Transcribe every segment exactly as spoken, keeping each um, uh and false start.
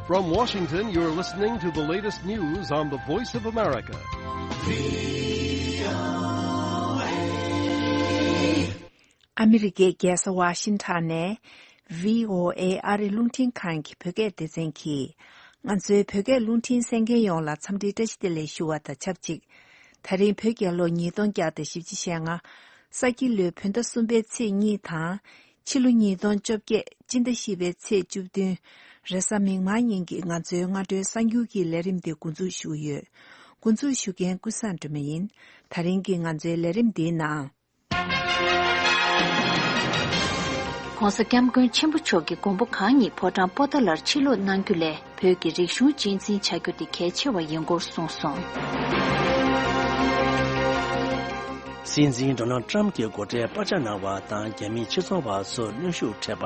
From Washington, you're listening to the latest news on the Voice of America. ཨ་མི་རི་ཀའི་རྒྱལ་ས་ཝ་ཤིང་ཊོན་ནས་བྷི་ཨོ་ཨེ་ཨ་རི་རླུང་འཕྲིན་ཁང་གི་བོད་སྐད་སྡེ་ཚན་གྱིས། ང་ཚོའི་བོད་སྐད་རླུང་འཕྲིན་གསན་མཁན་ཡོངས་ལ་འཚམས་འདྲིའི་བཀྲ་ཤིས་བདེ་ལེགས་ཞུ་བ་དང་ཆབས་ཅིག་ད་རིང་བོད་རྒྱལ་ལོ་ཉིས་སྟོང་བརྒྱ་དང་བཞི་བཅུ་ཞེ་ལྔ། ས་ཁྱི་ལོའི་བོད་ཟླ་གསུམ་པའི་ཚེས་གཉིས་དང་། ཕྱི་ལོ་ཉིས་སྟོང་བཅོ་བརྒྱད་སྤྱི་ཟླ་བཞི་པའི་ཚེས་བཅུ་བདུན། རེས་གཟའ་མིག་དམར་ཉིན་གྱི་ང་ཚོའི་སྔ་དྲོའི་གསར་འགྱུར་གྱི་ལས་རིམ་འདི་འགོ་འཛུགས་ཞུ་གི་ཡོད། འགོ་འཛུགས་ཞུ་མཁན་ཀུན་བཟང་སྒྲོལ་མ་ཡིན། ད་རིང་གི་ང་ཚོའི་ལས་རིམ་འདིའི་ནང་། ༸གོང་ས་༸སྐྱབས་མགོན་ཆེན་པོ་མཆོག་གིས་མགོན་པོ་གང་ཉིད་ཕོ་བྲང་པོ་ཏཱ་ལར་ཕྱིར་ལོག་གནང་རྒྱུ་ལས། བོད་ཀྱི་རིག་གཞུང་གཅེས་འཛིན་བྱ་རྒྱུ་དེ་གལ་ཆེ་བ་ཡིན་སྐོར་གསུངས་སོང་། སྲིད་འཛིན་ཌོ་ནལ་ཊམ་གྱི་སྒོ་ཁྲལ་སྤར་ཆ་གནང་བ་དང་རྒྱ་མིའི་ཕྱིར་ཚོང་བ་ཚོར་གནོན་ཤུགས་འཕྲད་པ།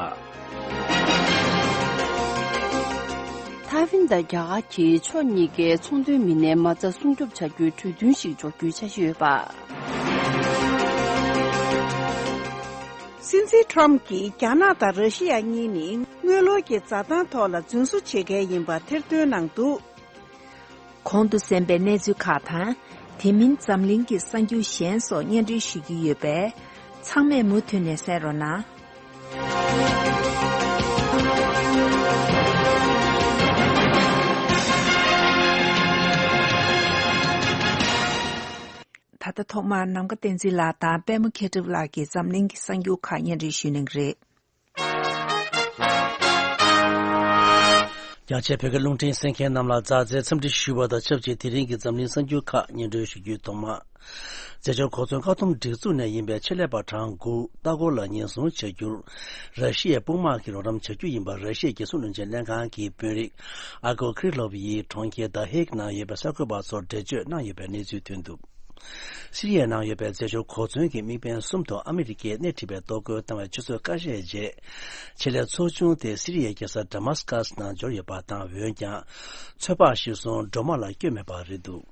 ཐའེ་ཝན་དང་རྒྱ་གར་གྱིས་ཕྱོགས་གཉིས་ཀའི་ཚོང་དོན་མི་སྣའི་མ་རྩ་སྲུང་སྐྱོབ་བྱ་རྒྱུའི་གྲོས་མཐུན་ཞིག་འཇོག་རྒྱུའི་འཆར་གཞི་ཡོད་པ། སྲིད་འཛིན་ཊམ་གྱིས་རྒྱ་ནག་དང་ར་ཤི་ཡ་གཉིས་ནི་དངུལ་ལོར་གྱི་འཛའ་ཐང་ཐོག་ལ་རྫུན་བཟོ་བྱེད་མཁན་ཡིན་པ་ཐེར་འདོན་གནང་འདུག། གོང་དུ་གསན་པའི་གནས་ཚུལ་ཁག་དང་། དེ་མིན་འཛམ་གླིང་གི་གསར་འགྱུར་གཞན་སོགས་སྙན་སྒྲོན་ཞུ་རྒྱུ་ཡོད་པས། ཚང་མས་མུ་མཐུད་ནས་གསན་རོགས་གནང་། ད་ལྟ་ཐོག་མར་ནམ་མཁའ་བསྟན་འཛིན་ལགས་དང་པད་མ་མཁས་གྲུབ་ལགས་ཀྱིས་འཛམ་གླིང་གི་གསར་འགྱུར་ཁག་སྙན་སྒྲོན་ཞུ་གནང་གི་རེད། རྒྱ་ཆེའི་བོད་སྐད་རླུང་འཕྲིན་གསན་མཁན་རྣམས་ལ་མཛའ་བརྩེའི་འཚམས་འདྲི་ཞུ་བ་དང་ཆབས་ཅིག་དེ་རིང་གི་འཛམ་གླིང་གསར་འགྱུར་ཁག་སྙན་སྒྲོན་ཞུ་རྒྱུའི་ཐོག་མ། རྫས་སྦྱོར་གོ་མཚོན་བཀག་སྡོམ་སྒྲིག་འཛུགས་ནས་ཡིན་པའི་ཆེད་ལས་པ་གྲངས་དགུ་ལྟ་སྐོར་ལ་ཉེན་སྲུང་བྱ་རྒྱུར་ར་ཤི་ཡའི་དཔུང་དམག་གིས་རོགས་རམ་བྱ་རྒྱུ་ཡིན་པ་ར་ཤི་ཡའི་རྒྱལ་སྲུང་བློན་ཆེན་ལྷན་ཁང་གི་དཔོན་རིགས་ཨ་གོ་ཁི་རི་ལོབ་ཡིས་གྲོང་ཁྱེར་ད་ཧེག་ནང་ཡོད་པའི་གསར་འགོད་པ་ཚོར་འགྲེལ་བརྗོད་གནང་ཡོད་པའི་གནས་ཚུལ་ཐོན་འདུག། སི་རི་ཡའི་ནང་ཡོད་པའི་རྫས་སྦྱོར་གོ་མཚོན་གྱི་དམིགས་འབེན་གསུམ་ཐོག་ཨ་མི་རི་ཀས་སྣེ་ཁྲིད་པའི་གཏོར་རྒོལ་བཏང་བའི་ཆུ་ཚོད་ཁ་ཤས་རྗེས། ཆེད་ལས་ཚོགས་ཆུང་དེ་སི་རི་ཡའི་རྒྱལ་ས་ཌ་མཱ་སི་ཀཱ་སི་ནང་འབྱོར་ཡོད་པ་དང་། འོན་ཀྱང་། ཚོད་དཔག་གཞིར་བཟུང་སྒྲོལ་མ་ལ་བསྐྱོད་མེད་པ་རེད་འདུག།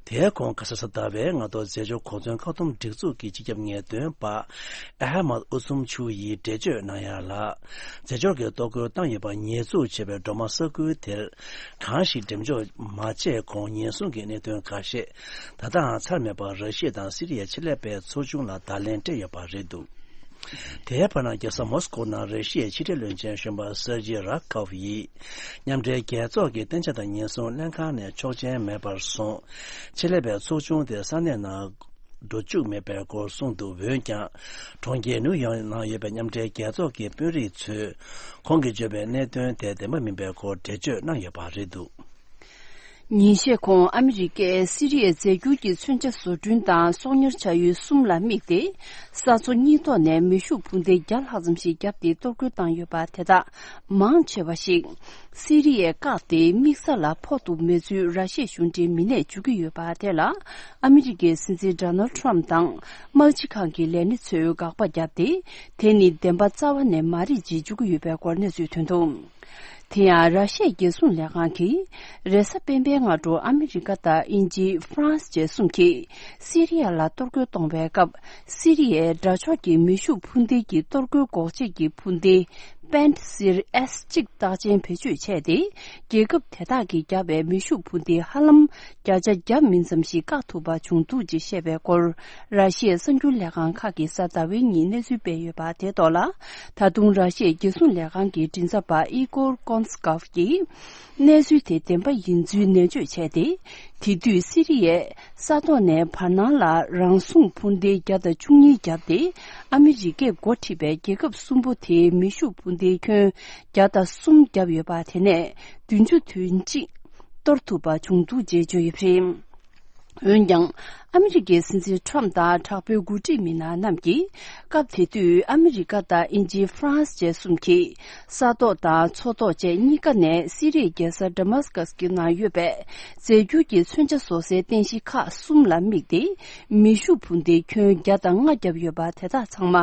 དེའི་གོང་ཁ་ས་ས་ཟླ་བའི་སྔ་དྲོ་རྫས་སྦྱོར་གོ་མཚོན་བཀག་སྡོམ་སྒྲིག་འཛུགས་ཀྱི་སྤྱི་ཁྱབ་ངེས་སྟོན་པ་ཨ་ཧ་མད་ཨུ་ཚུམ་ཆུ་ཡིས་འགྲེལ་བརྗོད་གནང་ཡ་ལ། རྫས་སྦྱོར་གྱི་གཏོར་རྒོལ་བཏང་ཡོད་པ་ཉེས་འཛུགས་བྱས་པའི་སྒྲོལ་མ་ས་ཁུལ་དེར་གང་ཞིག་འགྲེམས་འཇོག་མ་བྱས་གོང་ཉེན་སྲུང་གི་གནད་དོན་འགའ་ཤས་ད་ལྟའང་ཚར་མེད་པར་ར་ཤི་ཡ་དང་སི་རི་ཡའི་ཆེད་ལས་པའི་ཚོགས་ཆུང་ལ་བརྡ་ལན་སྤྲད་ཡོད་པ་རེད་འདུག། དེའི་བར་ན་རྒྱལ་ས་མོ་སི་ཀོ་ནང་ར་ཤི་ཡའི་ཕྱི་འབྲེལ་བློན་ཆེན་གཞོན་པ་སེར་ཇི་ར་ཁོབ་ཡིས་མཉམ་འབྲེལ་རྒྱལ་ཚོགས་ཀྱི་གཏན་འཇགས་དང་ཉེན་སྲུང་ལྷན་ཁང་ནས་ཆོག་མཆན་མེད་པར་བཟུང་། ཆེད་ལས་པའི་ཚོགས་ཆུང་དེ་ས་གནས་ནང་འགྲོ་བཅུག་མེད་པའི་སྐོར་གསུངས་འདུག། འོན་ཀྱང་། གྲོང་ཁྱེར་ནིའུ་ཡོག་ནང་ཡོད་པའི་མཉམ་འབྲེལ་རྒྱལ་ཚོགས་ཀྱི་དཔོན་རིགས་ཚོས་ཁོང་གིས་བརྗོད་པའི་གནད་དོན་དེ་བདེན་པ་མིན་པའི་སྐོར་འགྲེལ་བརྗོད་གནང་ཡོད་པ་རེད་འདུག། ཉིན་ཤས་གོང་ཨ་མི་རི་ཀས་སི་རི་ཡའི་རྫས་འགྱུར་གྱི་མཚོན་ཆ་བཟོ་སྐྲུན་དང་གསོག་ཉར་བྱ་ཡུལ་གསུམ་ལ་དམིགས་ཏེ། ས་མཚོ་གཉིས་ཐོག་ནས་མེ་ཤུགས་འཕུར་མདེལ་བརྒྱ་ལྷག་ཙམ་ཞིག་བརྒྱབ་སྟེ་གཏོར་རྒོལ་བཏང་ཡོད་པ་དེ་དག་མང་ཆེ་བ་ཞིག་སི་རི་ཡས་བཀག་སྟེ་དམིགས་ས་ལ་ཕོག་ཐུབ་མེད་ཚུལ་ར་ཤི་ཡའི་གཞུང་འབྲེལ་མི་སྣས་བརྗོད་ཀྱི་ཡོད་པ་དེ་ལ། ཨ་མི་རི་ཀའི་སྲིད་འཛིན་ཌོ་ནལ་ཊམ་དང་། དམག་སྤྱི་ཁང་གི་ལས་སྣེ་ཚོས་དགག་པ་བརྒྱབ་སྟེ། དེ་ནི་བདེན་པ་རྩ་བ་ནས་མ་རེད་ཅེས་བརྗོད་ཀྱི་ཡོད་པའི་སྐོར་གནས་ཚུལ་ཐོན་འདུག། དེ་ཡང་ར་ཤི་ཡའི་རྒྱལ་སྲུང་ལས་ཁང་གིས། རེས་གཟའ་སྤེན་པའི་སྔ་དྲོ་ཨ་མི་རི་ཀ་དང་དབྱིན་ཇི། ཧྥ་རན་སི་བཅས་གསུམ་གྱིས། སི་རི་ཡ་ལ་གཏོར་རྒོལ་གཏོང་བའི་སྐབས། སི་རི་ཡའི་དགྲ་ཕྱོགས་ཀྱི་མེ་ཤུགས་འཕུར་མདེལ་གྱི་གཏོར་རྒོལ་འགོག་ཆེད་ཀྱི་འཕུར་མདེལ། པན་ཟིར་ཨེས་གཅིག་རྟགས་ཅན་བེད་སྤྱོད་བྱས་ཏེ། རྒྱལ་ཁབ་དེ་དག་གིས་བརྒྱབ་པའི་མེ་ཤུགས་འཕུར་མདེལ་ཧ་ལམ་བརྒྱ་ཆ་བརྒྱ་མིན་ཙམ་ཞིག་བཀག་ཐུབ་པ་བྱུང་འདུག་ཅེས་བཤད་པའི་སྐོར། ར་ཤི་ཡའི་གསར་འགྱུར་ལས་ཁང་ཁག་གིས་གཟའ་ཟླ་བའི་ཉིན་གནས་ཚུལ་སྤེལ་ཡོད་པ་དེ་ཐོག་ལ། ད་དུང་ར་ཤི་ཡའི་རྒྱལ་སྲུང་ལས་ཁང་གི་མགྲིན་ཚབ་པ་ཨི་གོར་ཀོན་སི་ཀོབ་ཀྱིས། གནས་ཚུལ་དེ་བདེན་པ་ཡིན་ཚུལ་ནན་བརྗོད་བྱས་ཏེ། དེ་དུས་སི་རི་ཡས་ས་ཐོག་ནས་བར་སྣང་ལ་རང་སྲུང་འཕུར་མདེལ་བརྒྱ་དང་བཅུ་གཉིས་བརྒྱབ་སྟེ། ཨ་མི་རི་ཀས་འགོ་ཁྲིད་པའི་རྒྱལ་ཁབ་གསུམ་པོ་དེའི་མེ་ཤུགས་འཕུར་མདེལ་ཁྱོན་བརྒྱ་དང་གསུམ་བརྒྱབ་ཡོད་པ། དེ་ནས་བདུན་ཅུ་དོན་གཅིག་གཏོར་ཐུབ་པ་བྱུང་འདུག་ཅེས་བརྗོད་ཡོད་པ་རེད། འོན་ཀྱང་། ཨ་མི་རི་ཀའི་སྲིད་འཛིན་ཊམ་དང་དྲག་པོའི་འགོ་ཁྲིད་མི་སྣ་རྣམས་ཀྱིས། སྐབས་དེ་དུས་ཨ་མི་རི་ཀ་དང་དབྱིན་ཇི། ཧྥ་རན་སི་བཅས་གསུམ་གྱིས། ས་ཐོག་དང་མཚོ་ཐོག་བཅས་གཉིས་ཀ་ནས་སི་རིའི་རྒྱལ་ས་ཌ་མཱ་སི་ཀ་སི་གི་ནང་ཡོད་པའི་རྫས་འགྱུར་གྱི་མཚོན་ཆ་བཟོ་སའི་རྟེན་གཞི་ཁག་གསུམ་ལ་དམིགས་ཏེ། མེ་ཤུགས་འཕུར་མདེལ་ཁྱོན་བརྒྱ་དང་ལྔ་བརྒྱབ་ཡོད་པ་དེ་དག་ཚང་མ་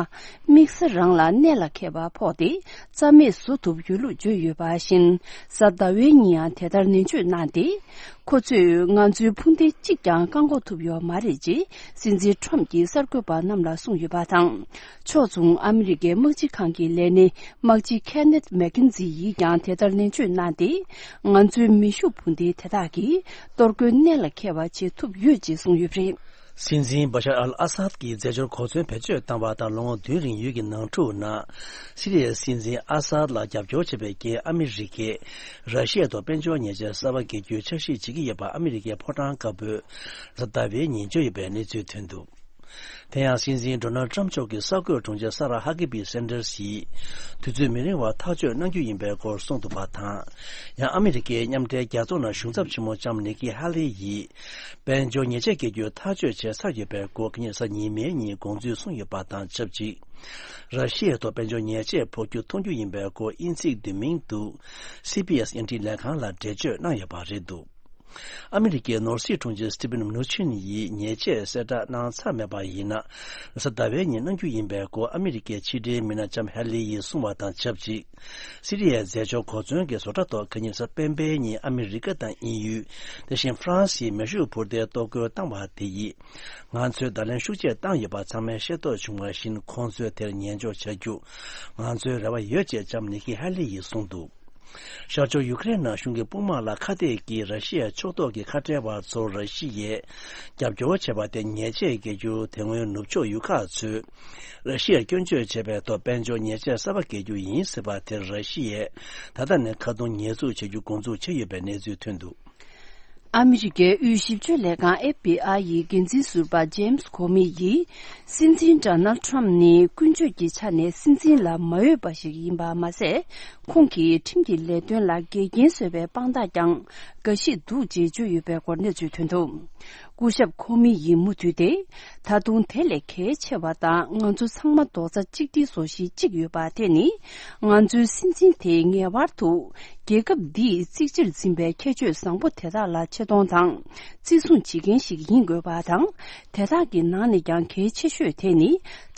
དམིགས་ས་རང་ལ་གནད་ལ་འཁེལ་བ་ཕོག་སྟེ། རྩ་མེད་བཟོ་ཐུབ་ཡོད་ལུགས་བརྗོད་ཡོད་པ་བཞིན། གཟའ་ཟླ་བའི་ཉིན་ཡང་དེ་ལྟར་ནན་བརྗོད་གནང་སྟེ། ཁོ་ཚོས་ང་ཚོའི་འཕུར་མདེལ་གཅིག་ཀྱང་བཀག་འགོག་ཐུབ་ཡོད་མ་རེད་ཅེས་སྲིད་འཛིན་ཁྲོམ་གྱིས་གསར་འགོད་པ་རྣམས་ལ་གསུངས་ཡོད་པ་དང་། ཕྱོགས་མཚུངས་ཨ་མི་རི་ཀའི་དམག་སྤྱི་ཁང་གི་ལས་སྣེ་དམག་སྤྱི་ཁེ་ནེད་མེག་ཀིན་ཛི་ཡིས་ཀྱང་དེ་ལྟར་ནན་བརྗོད་གནང་སྟེ། ང་ཚོའི་མེ་ཤུགས་འཕུར་མདེལ་དེ་དག་གིས་གཏོར་རྒོལ་གནད་ལ་འཁེལ་བ་བྱེད་ཐུབ་ཡོད་ཅེས་གསུངས་ཡོད་པ་རེད། སྲིད་འཛིན་བ་ཤར་ཨལ་ཨ་སཱད་ཀྱི་རྫས་སྦྱོར་གོ་མཚོན་བེད་སྤྱོད་བཏང་བ་དང་ལོ་ངོ་བདུན་རིང་ཡུལ་གྱི་ནང་འཁྲུག་ནང་། སི་རི་ཡའི་སྲིད་འཛིན་ཨ་སཱད་ལ་རྒྱབ་སྐྱོར་བྱེད་པའི་རྐྱེན། ཨ་མི་རི་ཀས་ར་ཤི་ཡ་ཐོག་དཔལ་འབྱོར་ཉེས་ཆད་གསར་པ་འགེལ་རྒྱུའི་འཆར་གཞི་བྱེད་ཀྱི་ཡོད་པ་ཨ་མི་རི་ཀའི་ཕོ་བྲང་དཀར་པོས་གཟའ་ཟླ་བའི་ཉིན་བརྗོད་ཡོད་པའི་གནས་ཚུལ་ཐོན་འདུག་དེ་ཡང་སྲིད་འཛིན་ཌོ་ནལ་ཏྲམ་མཆོག་གི་གསར་འགོད་དྲུང་ཆེ་ས་ར་ཧ་ཀི་བི་སན་ཏར་སི་ཡིས། དུས་ཚོད་མི་རིང་བར་ཐག་གཅོད་གནང་རྒྱུ་ཡིན་པའི་སྐོར་གསུངས་འདུག་པ་དང་། ཡང་ཨ་མི་རི་ཀའི་མཉམ་འབྲེལ་རྒྱལ་ཚོགས་ནང་གཞུང་ཚབ་ཆེན་མོ་ལྕམ་ནི་ཀི་ཧ་ལེ་ཡིས། དཔལ་འབྱོར་ཉེས་ཆད་འགེལ་རྒྱུའི་ཐག་གཅོད་བྱས་ཚར་ཡོད་པའི་སྐོར་ཉེ་ས་ཉི་མའི་ཉིན་དགོངས་ཚུལ་གསུངས་ཡོད་པ་དང་ཆབས་ཅིག་ར་ཤི་ཡའི་ཐོག་དཔལ་འབྱོར་ཉེས་ཆད་ཕོག་རྒྱུ་མཐོང་རྒྱུ་ཡིན་པའི་སྐོར་དབྱིན་ཚིག་བསྡུས་མིང་དུ། སི་བྷི་ཨེས་དབྱིན་ཁྲིད་ལས་ཁང་ལ་འགྲེལ་བརྗོད་གནང་ཡོད་པ་རེད་འདུག་ཨ་མི་རི་ཀའི་ནོར་སྲིད་དྲུང་ཆེ་སི་ཊི་ཕིན་མུ་ཆིན་ཡིས་ཉེས་ཆད་གསལ་བསྒྲགས་གནང་ཚར་མེད་པ་ཡིན་ན། གཟའ་ཟླ་བའི་ཉིན་གནང་རྒྱུ་ཡིན་པའི་སྐོར་ཨ་མི་རི་ཀའི་ཕྱི་འབྲེལ་མི་སྣ་ལྕམ་ཧེ་ལི་ཡིས་གསུངས་པ་དང་ཆབས་ཅིག་སི་རི་ཡའི་རྫས་སྦྱོར་གོ་མཚོན་གྱི་བཟོ་གྲྭ་ཐོག་ཁ་ཉིན་གཟའ་སྤེན་པའི་ཉིན་ཨ་མི་རི་ཀ་དང་དབྱིན་ཡུལ། དེ་བཞིན་ཧྥ་རན་སིའི་མེ་ཤུགས་འཕུར་མདེལ་གཏོར་རྒོལ་བཏང་བ་དེ་ཡིས། ང་ཚོས་བརྡ་ལན་ཤུགས་ཆེ་བཏང་ཡོད་པ་ཚང་མས་ཤེས་རྟོགས་བྱུང་བ་བཞིན། ཁོང་ཚོས་དེར་ཉན་འཇོག་བྱ་རྒྱུ། ང་ཚོའི་རེ་བ་ཡོད་ཅེས་ལྕམ་ནི་ཀི་ཧ་ལི་ཡིས་གསུངས་འདུག་ཤར་ཕྱོགས་ཡུ་ཀེ་རེན་ནང་གཞུང་གི་དཔུང་དམག་ལ་ཁ་གཏད་ཀྱིས་ར་ཤི་ཡའི་ཕྱོགས་གཏོགས་ཀྱི་ཁ་བྲལ་བ་ཚོར་ར་ཤི་ཡས་རྒྱབ་སྐྱོར་བྱས་པ་དེ་ཉེས་ཆད་འགེལ་རྒྱུ་དེ་སྔོན་ནུབ་ཕྱོགས་ཡུལ་ཁག་ཚོས་ར་ཤི་ཡར་སྐྱོན་བརྗོད་བྱས་པའི་ཐོག་དཔལ་འབྱོར་ཉེས་ཆད་གསར་པ་འགེལ་རྒྱུ་ཡིན་ཟེར་བ་དེར་ར་ཤི་ཡས་ད་ལྟ་ནས་ཁ་རྡུང་ཉེས་འཛུགས་བྱེད་རྒྱུ་འགོ་འཛུགས་བྱས་ཡོད་པའི་གནས་ཚུལ་ཐོན་འདུག་ཨ་མི་རི་ཀའི་དབུས་ཞིབ་དཔྱོད་ལས་ཁང་ཨེཕ་བི་ཨའི་ཡི་འགན་འཛིན་ཟུར་པ་ཇེམ་སི་ཁོ་མི་ཡིས། སྲིད་འཛིན་ཌོ་ནལ་ཌི་ཊརམ་ནི་ཀུན་སྤྱོད་ཀྱི་ཆ་ནས་སྲིད་འཛིན་ལ་མ་འོས་པ་ཞིག་ཡིན་པ་མ་ཟད། ཁོང་གིས་ཁྲིམས་ཀྱི་ལས་དོན་ལ་འགལ་རྐྱེན་བཟོས་པའི་དཔང་རྟགས་ཀྱང་འགའ་ཞིག་འདུག་ཅེས་བརྗོད་ཡོད་པའི་སྐོར་གནས་ཚུལ་ཐོན་འདུག་སྐུ་ཞབས་ཁོ་མི་ཡིས་མུ་མཐུད་དེ། ད་དུང་དེ་ལས་གལ་ཆེ་བ་དང་། ང་ཚོ་ཚང་མ་རྡོག་རྩ་གཅིག་སྒྲིལ་བཟོ་གཞི་གཅིག་ཡོད་པ་དེ་ནི། ང་ཚོའི་སྲིད་འཛིན་དེས་ངེས་པར་དུ། རྒྱལ་ཁབ་འདིས་གཙིགས་ཆེར་འཛིན་པའི་ཁྱད་ཆོས་བཟང་པོ་དེ་དག་ལ་ཆེ་མཐོང་དང་། བརྩི་སྲུང་བྱེད་མཁན་ཞིག་ཡིན་དགོས་པ་དང་། དེ་དག་གི་ནང་ནས་ཀྱང་གལ་ཆེ་ཤོས་དེ་ནི།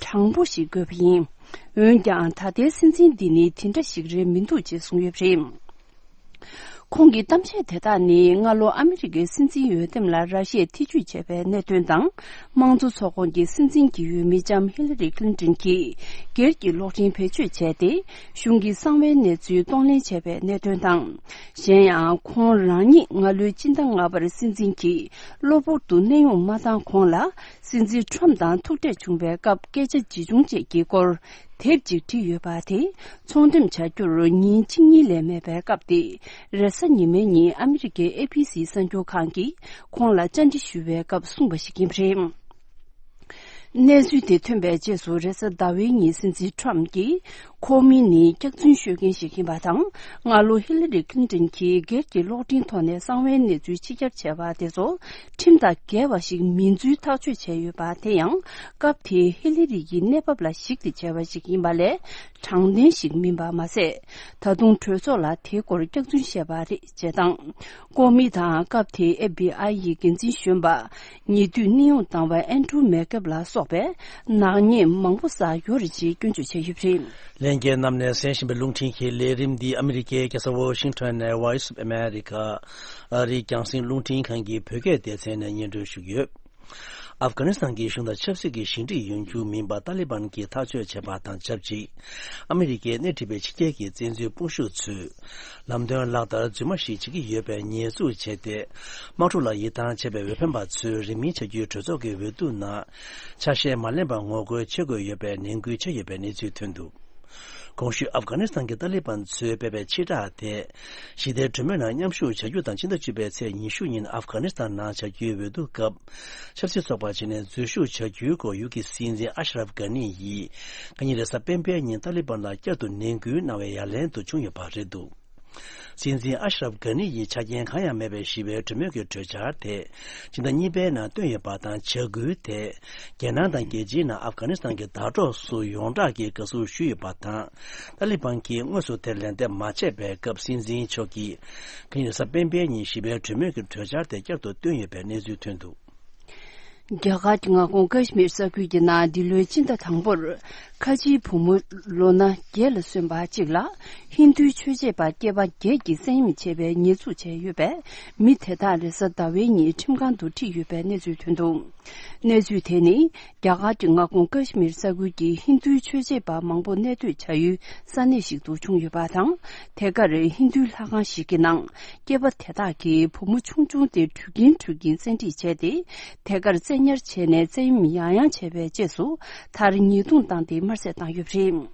དྲང་པོ་ཞིག་དགོས་པ་ཡིན། འོན་ཀྱང་། ད་ལྟའི་སྲིད་འཛིན་འདི་ནི་དེ་འདྲ་ཞིག་རེད་མི་འདུག་ཅེས་གསུངས་ཡོད་པ་རེད། ཁོང་གི་གཏམ་བཤད་དེ་དག་ནི། སྔ་ལོ་ཨ་མི་རི་ཀའི་སྲིད་འཛིན་འོས་འདེམས་ལ་ར་ཤི་ཡས་ཐེ་ཇུས་བྱས་པའི་གནད་དོན་དང་། དམངས་གཙོ་ཚོགས་ཁོངས་ཀྱི་སྲིད་འཛིན་གྱི་འོས་མི་ལྕམ་ཧི་ལ་རི་ཁི་ལིན་ཏོན་གྱིས་སྒེར་གྱི་གློག་འཕྲིན་བེད་སྤྱོད་བྱས་ཏེ། གཞུང་གི་གསང་བའི་གནས་ཚུལ་གཏོང་ལེན་བྱས་པའི་གནད་དོན་དང་། གཞན་ཡང་། ཁོང་རང་ཉིད་སྔ་ལོའི་སྤྱི་ཟླ་ལྔ་པར་སྲིད་འཛིན་གྱིས་གློ་བུར་དུ་གནས་དབྱུང་མ་བཏང་གོང་ལ། སྲིད་འཛིན་ཁྲོམ་དང་ཐུག་འཕྲད་བྱུང་བའི་སྐབས། སྐད་ཆ་ཇི་བྱུང་བཅས་ཀྱི་སྐོར། དེབ་ཅིག་བྲིས་ཡོད་པ་དེ། ཚོང་འགྲེམས་བྱ་རྒྱུར་ཉིན་གཅིག་གཉིས་ལས་མེད་པའི་སྐབས་དེ། རེས་གཟའ་ཉི་མའི་ཉིན་ཨ་མི་རི་ཀའི་ཨེ་བྷི་སི་གསར་འགྱུར་ཁང་གིས་ཁོང་ལ་བཅར་འདྲི་ཞུ་བའི་སྐབས་གསུངས་པ་ཞིག་ཡིན་པ་རེད། གནས་ཚུལ་དེ་ཐོན་པའི་རྗེས་སུ། རེས་གཟའ་ཟླ་བའི་ཉིན་སྲིད་འཛིན་ཁྲོམ་གྱིས། ཁོ་མི་ནི་སྐྱག་རྫུན་ཤོད་མཁན་ཞིག་ཡིན་པ་དང་། སྔ་ལོ་ཧི་ལ་རི་ཁི་ལིན་ཏོན་གྱིས་སྒེར་གྱི་གློག་འཕྲིན་ཐོག་ནས་གསང་བའི་གནས་ཚུལ་ཕྱི་གྱར་བྱས་པ་དེ་ཚོ། ཁྲིམས་དང་འགལ་བ་ཞིག་མིན་ཚུལ་ཐག་གཅོད་བྱས་ཡོད་པ། དེ་ཡང་སྐབས་དེའི་ཧི་ལི་རི་ཡི་གནས་བབ་ལ་གཞིགས་ཏེ་བྱས་པ་ཞིག་ཡིན་པ་ལས། དྲང་བདེན་ཞིག་མིན་པ་མ་ཟད། ད་དུང་གྲོས་ཚོགས་ལ་དེའི་སྐོར་སྐྱག་རྫུན་བཤད་པ་རེད་ཅེས་དང་། ཀོ་མི་དང་སྐབས་དེའི་ཨེཕ་བི་ཨའི་ཡི་འགན་འཛིན་གཞོན་པ། ཉེ་དུས་གནས་དབྱུང་བཏང་བའི་ཨན་ཌྲུ་མེ་ཀེབ་ལ་སོགས་པས་ནག་ཉེས་མང་པོ་བསགས་ཡོད་རེད་ཅེས་སྐྱོན་བརྗོད་བྱས་ཡོད་པ་རེད། ལྷན་རྒྱས་རྣམས་ནས་གསན་བཞིན་པའི་རླུང་འཕྲིན་གྱི་ལས་རིམ་འདི་ཨ་མི་རི་ཀའི་རྒྱལ་ས་ཝོ་ཤིང་ཊོན་ནས་Voice of America ཨ་རིའི་རྒྱང་སྲིང་རླུང་འཕྲིན་ཁང་གི་བོད་སྐད་སྡེ་ཚན་ནས་སྙན་སྒྲོན་ཞུ་གི་ཡོད། ཨབ་གྷ་ནི་སི་ཐན་གྱི་གཞུང་དང་ཆབ་སྲིད་ཀྱི་ཞི་འགྲིག་ཡོང་རྒྱུ་མིན་པ་ཏཱ་ལི་བན་གྱིས་ཐག་གཅོད་བྱས་པ་དང་ཆབས་ཅིག་ཨ་མི་རི་ཀས་སྣེ་ཁྲིད་པའི་ཕྱི་རྒྱལ་གྱི་བཙན་འཛུལ་དཔུང་ཤུགས་ཚོས་ལམ་སྟོན་ལག་བསྟར་རྫུན་མ་ཞིག་བྱེད་ཀྱི་ཡོད་པའི་ཉེས་འཛུགས་བྱས་ཏེ། དམག་འཁྲུག་ལ་ཡིད་ཐང་ཆད་པའི་འོས་འཕེན་པ་ཚོས་རིང་མིན་བྱ་རྒྱུའི་གྲོས་ཚོགས་ཀྱི་འོས་བསྡུ་ནང་ཆ་ཤས་མ་ལེན་པར་ངོ་རྒོལ་བྱེད་དགོས་ཡོད་པའི་ནན་སྐུལ་བྱས་ཡོད་པའི་གནས་ཚུལ་ཐོན་འདུག་གོང་ཞུས་ཨབ་གྷ་ནི་སི་ཐན་གྱི་ཏཱ་ལི་བན་ཚོས་སྤེལ་བའི་ཕྱིར་བསྒྲགས་དེ། ཞི་བདེའི་གྲོས་མོལ་ནང་མཉམ་ཞུགས་བྱ་རྒྱུ་དང་ཕྱི་ཟླ་བཅུ་པའི་ཚེས་ཉི་ཤུ་ཉིན་ཨབ་གྷ་ནི་སི་ཐན་ནང་བྱ་རྒྱུའི་འོས་བསྡུ་སྐབས། ཆབ་སྲིད་ཚོགས་པ་བྱས་ནས་འཛུལ་ཞུགས་བྱ་རྒྱུའི་སྐོར་ཡུལ་གྱི་སྲིད་འཛིན་ཨ་ཤ་རབ་གྷ་ནི་ཡིས། ཁ་ཉིན་རེས་གཟའ་སྤེན་པའི་ཉིན་ཏཱ་ལི་བན་ལ་བསྐྱར་དུ་ནན་སྐུལ་གནང་བའི་ཡ་ལན་དུ་བྱུང་ཡོད་པ་རེད་འདུག་སྲིད་འཛིན་ཨ་ཤ་རབ་གྷ་ནི་ཡིས་ཆ་རྐྱེན་གང་ཡང་མེད་པའི་ཞི་བའི་གྲོས་མོལ་གྱི་གྲོས་འཆར་དེ། སྤྱི་ཟླ་གཉིས་པའི་ནང་བཏོན་ཡོད་པ་དང་། བྱ་འགུལ་དེ། རྒྱལ་ནང་དང་རྒྱལ་སྤྱིའི་ནང་ཨབ་གྷ་ནི་སི་ཐན་གྱི་ཟླ་གྲོགས་སུ་ཡོངས་གྲགས་ཀྱིས་དགའ་བསུ་ཞུས་ཡོད་པ་དང་། ཏཱ་ལི་བན་གྱིས་དངོས་སུ་དེར་ལན་འདེབས་མ་བྱས་པའི་སྐབས། སྲིད་འཛིན་མཆོག་གིས། ཁ་ཉིན་རེས་གཟའ་སྤེན་པའི་ཉིན་ཞི་བའི་གྲོས་མོལ་གྱི་གྲོས་འཆར་དེ་བསྐྱར་དུ་བཏོན་ཡོད་པའི་གནས་ཚུལ་ཐོན་འདུག་རྒྱ་གར་གྱི་མངའ་ཁོངས་ཀ་ཤི་མིར་ས་ཁུལ་གྱི་ནང་འདི་ལོའི་སྤྱི་ཟླ་དང་པོར་ཁ་ཆེའི་བུ་མོ་ལོ་ན་བརྒྱད་ལ་སོན་པ་གཅིག་ལ་ཧིན་རྡུའི་ཆོས་བྱེད་པ་སྐྱེས་པ་བརྒྱད་ཀྱིས་བཙན་གཡེམ་བྱས་པའི་ཉེས་འཛུགས་བྱས་ཡོད་པས། མི་དེ་དག་རེས་གཟའ་ཟླ་བའི་ཉིན་ཁྲིམས་ཁང་དུ་ཁྲིད་ཡོད་པའི་གནས་ཚུལ་ཐོན་འདུག། གནས་ཚུལ་དེ་ནི་རྒྱ་གར་གྱི་མངའ་ཁོངས་ཀ་ཤི་མིར་ས་ཁུལ་གྱི་ཧིན་རྡུའི་ཆོས་བྱེད་པ་མང་པོ་གནས་སྡོད་བྱ་ཡུལ་ས་གནས་ཤིག་ཏུ་བྱུང་ཡོད་པ་དང་། དེ་གར་ཧིན་རྡུའི་ལྷ་ཁང་ཞིག་གི་ནང་སྐྱེས་པ་དེ་དག་གིས་བུ་མོ་ཆུང་ཆུང་དེ་ཁྲུས་གིན་ཁྲུས་གིན་བཙན་ཁྲིད་བྱས་ཏེ། དེ་གར་བཙན་ཉར་བྱས་ནས་བཙན་གཡེམ་ཡང་ཡང་བྱས་པའི་རྗེས་སུ། མཐར་ཉེས་རྡུང་བཏང་སྟེ་དམར་གསོད་བཏང་ཡོད་པ་རེད།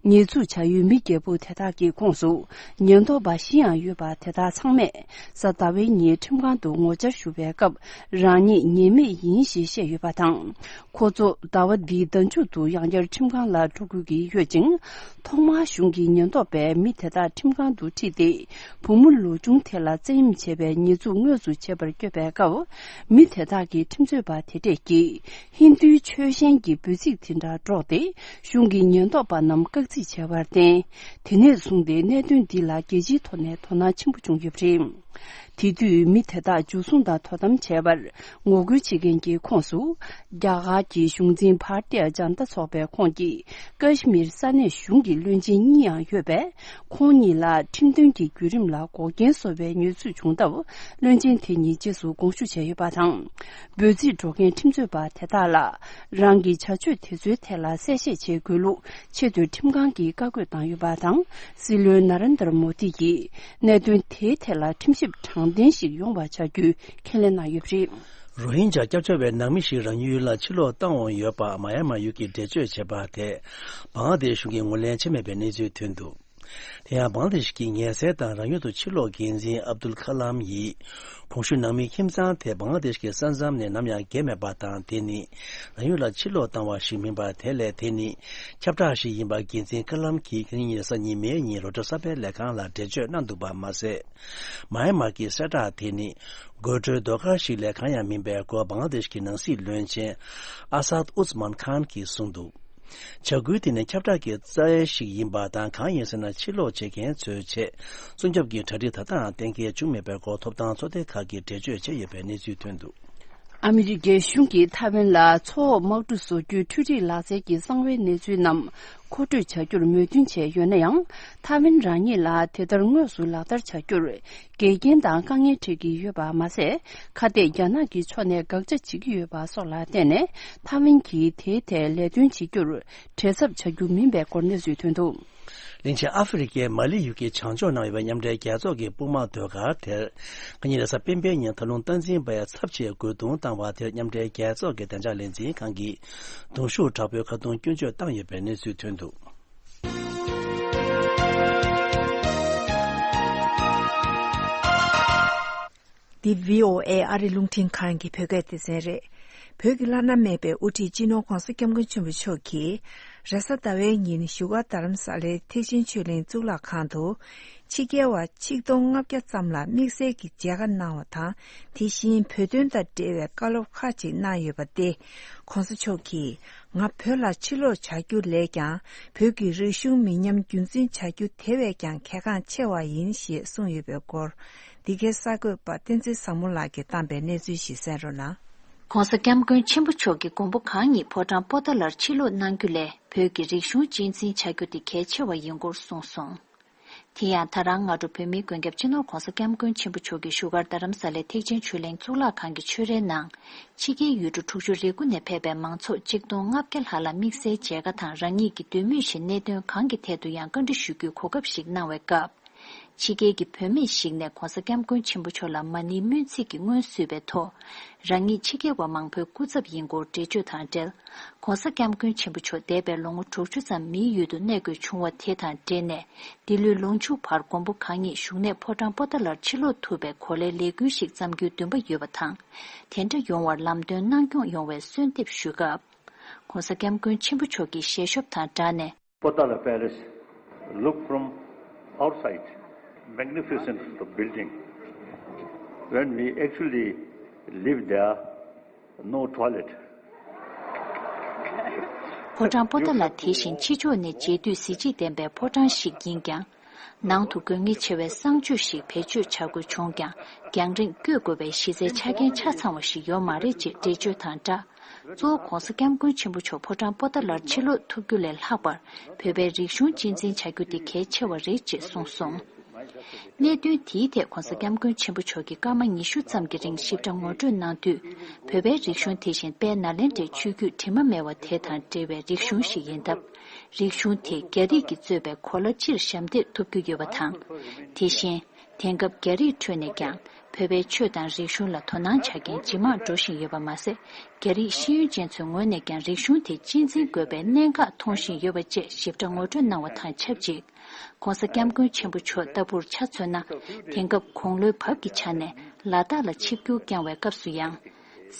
ཉེས་འཛུགས་བྱ་ཡུལ་མི་བརྒྱད་པོ་དེ་དག་གི་ཁོངས་སུ་ཉེན་རྟོག་པ་བཞི་ཡང་ཡོད་པ་དེ་དག་ཚང་མས་གཟའ་ཟླ་བའི་ཉིན་ཁྲིམས་ཁང་དུ་ངོ་བཅར་ཞུ་བའི་སྐབས། རང་ཉིད་ཉེས་མེད་ཡིན་ཞེས་བཤད་ཡོད་པ་དང་། ཁོ་ཚོ་ཟླ་བ་འདིའི་ཟླ་མཇུག་ཏུ་ཡང་བསྐྱར་ཁྲིམས་ཁང་ལ་འགྲོ་དགོས་ཀྱི་ཡོད་ཅིང་། ཐོག་མར་གཞུང་གི་ཉེན་རྟོག་པས་མི་དེ་དག་ཁྲིམས་ཁང་དུ་ཁྲིད་དེ། བུ་མོ་ལོ་ཆུང་དེ་ལ་བཙན་གཡེམ་བྱས་པའི་ཉེས་འཛུགས་དངོས་སུ་བྱེད་པར་བསྐྱོད་པའི་སྐབས། མི་དེ་དག་གིས་ཁྲིམས་རྩོད་པ་དེ་གྲས་ཀྱིས་ཧིན་རྡུའི་ཆོས་ཞེན་གྱི་འབོད་ཚིག་དེ་འདྲ་སྒྲོག་སྟེ། གཞུང་གི་ཉེན་རྟོག་པ་རྣམས་བཀག་རྩིས་བྱས་པར་བརྟེན། དེ་ནས་བཟུང་སྟེ་གནད་དོན་འདི་ལ་རྒྱལ་སྤྱིའི་ཐོག་ནས་དོ་སྣང་ཆེན་པོ་བྱུང་ཡོད་པ་རེད། དེ་དུས་མི་དེ་དག་འཇུ་བཟུང་དང་དོ་དམ་བྱས་པར་ངོ་རྒོལ་བྱེད་མཁན་གྱི་ཁོངས་སུ། རྒྱ་གར་གྱི་གཞུང་འཛིན་བྷར་ཏི་ཡ་ཇན་ཏ་ཚོགས་པའི་ཁོངས་ཀྱི་ཀ་ཤི་མིར་ས་གནས་གཞུང་གི་བློན་ཆེན་གཉིས་ཡང་ཡོད་པས། ཁོང་གཉིས་ལ་ཁྲིམས་དོན་གྱི་བརྒྱུད་རིམ་ལ་འགོག་རྐྱེན་བཟོ་བའི་ཉེས་འཛུགས་བྱུང་སྟབས། བློན་ཆེན་དེ་གཉིས་རྗེས་སུ་དགོངས་ཞུ་བྱས་ཡོད་པ་དང་། འབོད་ཚིག་སྒྲོག་མཁན་ཁྲིམས་རྩོད་པ་དེ་དག་ལ། རང་གི་བྱ་སྤྱོད་དེ་ཚོའི་ཐད་ལ་གསལ་བཤད་བྱེད་དགོས་ལུགས་ཆེས་མཐོའི་ཁྲིམས་ཁང་གིས་བཀའ་བཀོད་བཏང་ཡོད་པ་དང་། སྲིད་བློན་ན་རེན་དར་མོ་དི་ཡིས་གནད་དོན་དེའི་ཐད་ལ་ཁྲིམས་ཞིབ་དྲང་བདེན་ཞིག་ཡོང་བ་བྱ་རྒྱུའི་ཁས་ལེན་གནང་ཡོད་པ་རེད། རོ་ཧིན་ཇཱ་སྐྱབས་བཅོལ་བའི་ནང་མི་ཞིག་རང་ཡུལ་ལ་ཕྱིར་ལོག་བཏང་འོང་ཡོད་པ་མ་ཡ་མ་ཡུལ་གྱིས་འགྲེལ་བརྗོད་བྱས་པ་དེ། བང་ལ་དེཤ་གཞུང་གིས་ངོས་ལེན་བྱས་མེད་པའི་གནས་ཚུལ་ཐོན་འདུག། དེ་ཡང་བང་ལ་དེཤ་གི་ཉེ་སྲས་དང་རང་ཡུལ་དུ་ཕྱིར་ལོག་འགན་འཛིན་ཨབ་དུལ་ཁ་ལམ་ཡིས། གོང་ཞུས་ནང་མིའི་ཁྱིམ་ཚང་དེ་བང་ལ་དེཤ་གི་ས་མཚམས་ནས་ནམ་ཡང་བརྒལ་མེད་པ་དང་། དེ་ནི་རང་ཡུལ་ལ་ཕྱིར་ལོག་བཏང་བ་ཞིག་མིན་པར། དེ་ལས་དེ་ནི་ཁྱབ་བསྒྲགས་ཤིག་ཡིན་པ་འགན་འཛིན་ཁ་ལམ་གྱིས་ཁ་ཉིན་རེས་གཟའ་ཉི་མའི་ཉིན་རོའི་ཊར་གསར་སྤེལ་ལས་ཁང་ལ་འགྲེལ་བརྗོད་གནང་འདུག་པ་མ་ཟད། མ་ཡན་མར་གྱི་གསལ་བསྒྲགས་དེ་ནི་དགོད་བྲོའི་ཟློས་གར་ཞིག་ལས་གང་ཡང་མིན་པའི་སྐོར་བང་ལ་དེཤ་གི་ནང་སྲིད་བློན་ཆེན་ཨ་སཱད་ཨུས་མཱན་ཁཱན་གྱིས་གསུངས་འདུག། བྱ་འགུལ་དེ་ནི་ཁྱབ་བསྒྲགས་ཀྱི་རྩ་བ་ཞིག་ཡིན་པ་དང་། གང་ཡིན་ཟེར་ན། ཕྱིར་ལོག་བྱེད་མཁན་ཚོའི་ཆེད་སྲུང་སྐྱོབ་ཀྱི་གྲ་སྒྲིག་ད་ལྟའང་གཏན་འཁེལ་བྱུང་མེད་པའི་སྐོར་ཐོབ་ཐང་ཚོགས་སྡེ་ཁག་གིས་འགྲེལ་བརྗོད་བྱས་ཡོད་པའི་གནས་ཚུལ་ཐོན་འདུག། ཨ་མི་རི་ཀའི་གཞུང་གིས་ཐའེ་ཝན་ལ་མཚོ་འོག་དམག་གྲུ་བཟོ་རྒྱུའི་འཕྲུལ་རིག་ལག་རྩལ་གྱི་གསང་བའི་གནས་ཚུལ་རྣམས་མཁོ་སྤྲོད་བྱ་རྒྱུར་མོས་མཐུན་བྱས་ཡོད་ན་ཡང་། ཐའེ་ཝན་རང་ཉིད་ལ་དེ་ལྟར་དངོས་སུ་ལག་བསྟར་བྱ་རྒྱུར། འགལ་རྐྱེན་དང་དཀའ་ངལ་འཕྲད་ཀྱི་ཡོད་པ་མ་ཟད། ཁ་གཏད་རྒྱ་ནག་གི་ཕྱོགས་ནས་དགག་བྱ་བྱེད་ཀྱི་ཡོད་པ་སོགས་ལ་བརྟེན་ནས། ཐའེ་ཝན་གྱིས་དེའི་ཐད་ལས་དོན་བྱེད་རྒྱུར་བྲེལ་འཚབ་བྱ་རྒྱུ་མིན་པའི་སྐོར་གནས་ཚུལ་ཐོན་འདུག། གླིང་ཆེན་ཨ་ཧྥེ་རི་ཁའི་མ་ལི་ཡུལ་གྱི་བྱང་ཕྱོགས་ན་ཡོད་པའི་མཉམ་འབྲེལ་རྒྱལ་ཚོགས་ཀྱི་དཔུང་དམག་ཟློས་གར་དེར། ཁ་ཉིན་རེས་གཟའ་སྤེན་པའི་ཉིན་ད་ལུང་སྟངས་འཛིན་པས་ཚབས་ཆེའི་རྒོལ་རྡུང་བཏང་བ་དེར། མཉམ་འབྲེལ་རྒྱལ་ཚོགས་ཀྱི་བདེ་འཇགས་ལས་འཛིན་ཁང་གིས་གདུང་ཤུགས་དྲག་པོའི་ཁ་རྡུང་སྐྱོན་བརྗོད་བཏང་ཡོད་པའི་གནས་ཚུལ་ཐོན་འདུག། འདི་བྷི་ཨོ་ཨེ་ཨ་རི་རླུང་འཕྲིན་ཁང་གི་བོད་སྐད་སྡེ་ཚན་རེད། བོད་ཀྱི་བླ་ན་མེད་པའི་དབུ་ཁྲིད་སྤྱི་ནོར་༧གོང་ས་༧སྐྱབས་མགོན་ཆེན་པོ་མཆོག་གིས། རེས་གཟའ་ཟླ་བའི་ཉིན་བཞུགས་སྒར་རྡ་རམ་ས་ལའི་ཐེག་ཆེན་ཆོས་གླིང་གཙུག་ལག་ཁང་དུ། ཕྱི་རྒྱལ་བ་ཆིག་སྟོང་ལྔ་བརྒྱ་ཙམ་ལ་དམིགས་བསལ་གྱི་མཇལ་ཁ་གནང་བ་དང་། དེ་བཞིན་བོད་དོན་དང་འབྲེལ་བའི་བཀའ་སློབ་ཁག་ཅིག་གནང་ཡོད་པ་སྟེ། ༧གོང་ས་མཆོག་གིས། ང་བོད་ལ་ཕྱིར་ལོག་བྱ་རྒྱུ་ལས་ཀྱང་། བོད་ཀྱི་རིག་གཞུང་མི་ཉམས་རྒྱུན་འཛིན་བྱ་རྒྱུ་དེ་བས་ཀྱང་གལ་འགངས་ཆེ་བ་ཡིན་ཞེས་གསུངས་ཡོད་པའི་སྐོར། འདི་གའི་གསར་འགོད་པ་བསྟན་འཛིན་བཟང་མོ་ལགས་ཀྱིས་བཏང་པའི་གནས་ཚུལ་ཞིག་གསན་རོགས་གནང་། ༧གོང་ས་༧སྐྱབས་མགོན་ཆེན་པོ་མཆོག་གིས་མགོན་པོ་གང་ཉིད་ཕོ་བྲང་པོ་ཏཱ་ལར་ཕྱིར་ལོག་གནང་རྒྱུ་ལས། བོད་ཀྱི་རིག་གཞུང་གཅེས་འཛིན་བྱ་རྒྱུ་དེ་གལ་ཆེ་བ་ཡིན་སྐོར་གསུངས་སོང་། དེ་ཡང་ད་རང་སྔ་དྲོ་བོད་མིའི་མགོན་སྐྱབས་སྤྱི་ནོར་༧གོང་ས་༧སྐྱབས་མགོན་ཆེན་པོ་མཆོག་གིས་བཞུགས་སྒར་རྡ་རམ་ས་ལའི་ཐེག་ཆེན་ཆོས་གླིང་གཙུག་ལག་ཁང་གི་ཆོས་རའི་ནང་། ཕྱི་རྒྱལ་ཡུལ་གྲུ་དྲུག་ཅུ་རེ་དགུ་ནས་ཕེབས་པའི་མང་ཚོགས་ཆིག་སྟོང་ལྔ་བརྒྱ་ལྷག་ལ་དམིགས་བསལ་མཇལ་ཁ་དང་། རང་ཉིད་ཀྱི་འདོད་མོས་བཞིན་གནད་དོན་གང་གི་ཐད་དུ་ཡང་བཀའ་འདྲི་ཞུ་རྒྱུའི་གོ་སྐབས་ཤིག་གནང་བའི་སྐབས། ཕྱི་རྒྱལ་གྱི་བུད་མེད་ཞིག་ནས་༧གོང་ས་༧སྐྱབས་མགོན་ཆེན་པོ་མཆོག་ལ་མ་ཎིའི་སྨོན་ཚིག་གི་སྔོན་བསུས་པའི་ཐོག་རང་ཉིད་ཕྱི་རྒྱལ་བ་མང་པོའི་སྐུ་ཚབ་ཡིན་སྐོར་འགྲེལ་བརྗོད་དང་འབྲེལ། ༧གོང་ས་༧སྐྱབས་མགོན་ཆེན་པོ་མཆོག་འདས་པའི་ལོ་ངོ་དྲུག་ཅུ་ཙམ་མིའི་ཡུལ་དུ་གནས་དགོས་བྱུང་བ་དེ་དང་འབྲེལ་ནས། འདི་ལོའི་ལོ་མཇུག་བར་མགོན་པོ་གང་ཉིད་བཞུགས་གནས་ཕོ་བྲང་པོ་ཏཱ་ལར་ཕྱིར་ལོག་ཐུབ་པའི་གོ་ལའི་ལས་འགུལ་ཞིག་བརྩམ་རྒྱུའི་འདུན་པ་ཡོད་པ་དང་། དེ་འདྲ་ཡོང་བར་ལམ་སྟོན་གནང་སྐྱོང་ཡོང་བའི་གསོལ་འདེབས་ཞུས་སྐབས། ༧གོང་ས་༧སྐྱབས་མགོན་ཆེན་པོ་མཆོག་གིས་ཞལ་ཤོབ་དང་སྦྲགས་ནས། Potala Palace, look from outside, magnificent the building. When we actually live there, no toilet. ཕོ་བྲང་པོ་ཏཱ་ལ་དེ་བཞིན་ཕྱི་ཕྱོགས་ནས་མཇལ་དུས་གཟི་བརྗིད་ལྡན་པའི་ཕོ་བྲང་ཞིག་ཡིན་ཀྱང་། ནང་དུ་དགོས་ངེས་ཆེ་བའི་གསང་སྤྱོད་ཞིག་བེད་སྤྱོད་བྱ་དགོས་བྱུང་ཀྱང་། རྒྱང་རིང་བསྐྱོད་དགོས་པའི་གཞི་རྩའི་ཆ་རྐྱེན་ཆ་ཚང་བ་ཞིག་ཡོད་མ་རེད་ཅེས་འགྲེལ་བརྗོད་དང་སྦྲགས། གཙོ་བོ་༧གོང་ས་༧སྐྱབས་མགོན་ཆེན་པོ་མཆོག་ཕོ་བྲང་པོ་ཏཱ་ལར་ཕྱིར་ལོག་ཐུབ་རྒྱུ་ལས་ལྷག་པར། བོད་པའི་རིག་གཞུང་གཅེས་འཛིན་བྱ་རྒྱུ་དེ་གལ་ཆེ་བ་རེད་ཅེས་གསུངས་སོང་། གནད་དོན་དེའི་ཐད་༧གོང་ས་༧སྐྱབས་མགོན་ཆེན་པོ་མཆོག་གིས་སྐར་མ་ཉི་ཤུ་ཙམ་གྱི་རིང་ཞིབ་ཕྲ་ངོ་སྤྲོད་གནང་དུས། བོད་པའི་རིག་གཞུང་དེ་བཞིན་དཔལ་ནཱ་ལེནྡྲའི་ཆོས་བརྒྱུད་དྲི་མ་མེད་པ་དེ་དང་འབྲེལ་བའི་རིག་གཞུང་ཞིག་ཡིན་སྟབས། རིག་གཞུང་དེ་རྒྱ་རིགས་ཀྱིས་གཙོས་པའི་གོ་ལ་སྤྱིར་ཞབས་འདེགས་ཐོབ་རྒྱུ་ཡོད་པ་དང་། དེ་བཞིན། དེང་སྐབས་རྒྱ་རིགས་ཁྲོད་ནས་ཀྱང་བོད་པའི་ཆོས་དང་རིག་གཞུང་ལ་དོ་སྣང་བྱ་མཁན་ཇེ་མང་འགྲོ་བཞིན་ཡོད་པ་མ་ཟད། རྒྱ་རིགས་ཤེས་ཡོན་ཅན་ཚོའི་ངོས་ནས་ཀྱང་རིག་གཞུང་དེ་གཅེས་འཛིན་དགོས་པའི་གནད་འགག་མཐོང་བཞིན་ཡོད་པ་བཅས་ཞིབ་ཕྲ་ངོ་སྤྲོད་གནང་བ་དང་ཆབས་ཅིག ༸གོང་ས་༸སྐྱབས་མགོན་ཆེན་པོ་མཆོག་ལྟ་བུར་ཆ་མཚོན་ན། དེང་སྐབས་དགུང་ལོའི་བབ་ཀྱི་ཆ་ནས་ལ་དྭགས་ལ་ཆིབས་བསྒྱུར་བསྐྱངས་བའི་སྐབས་སུ་ཡང་།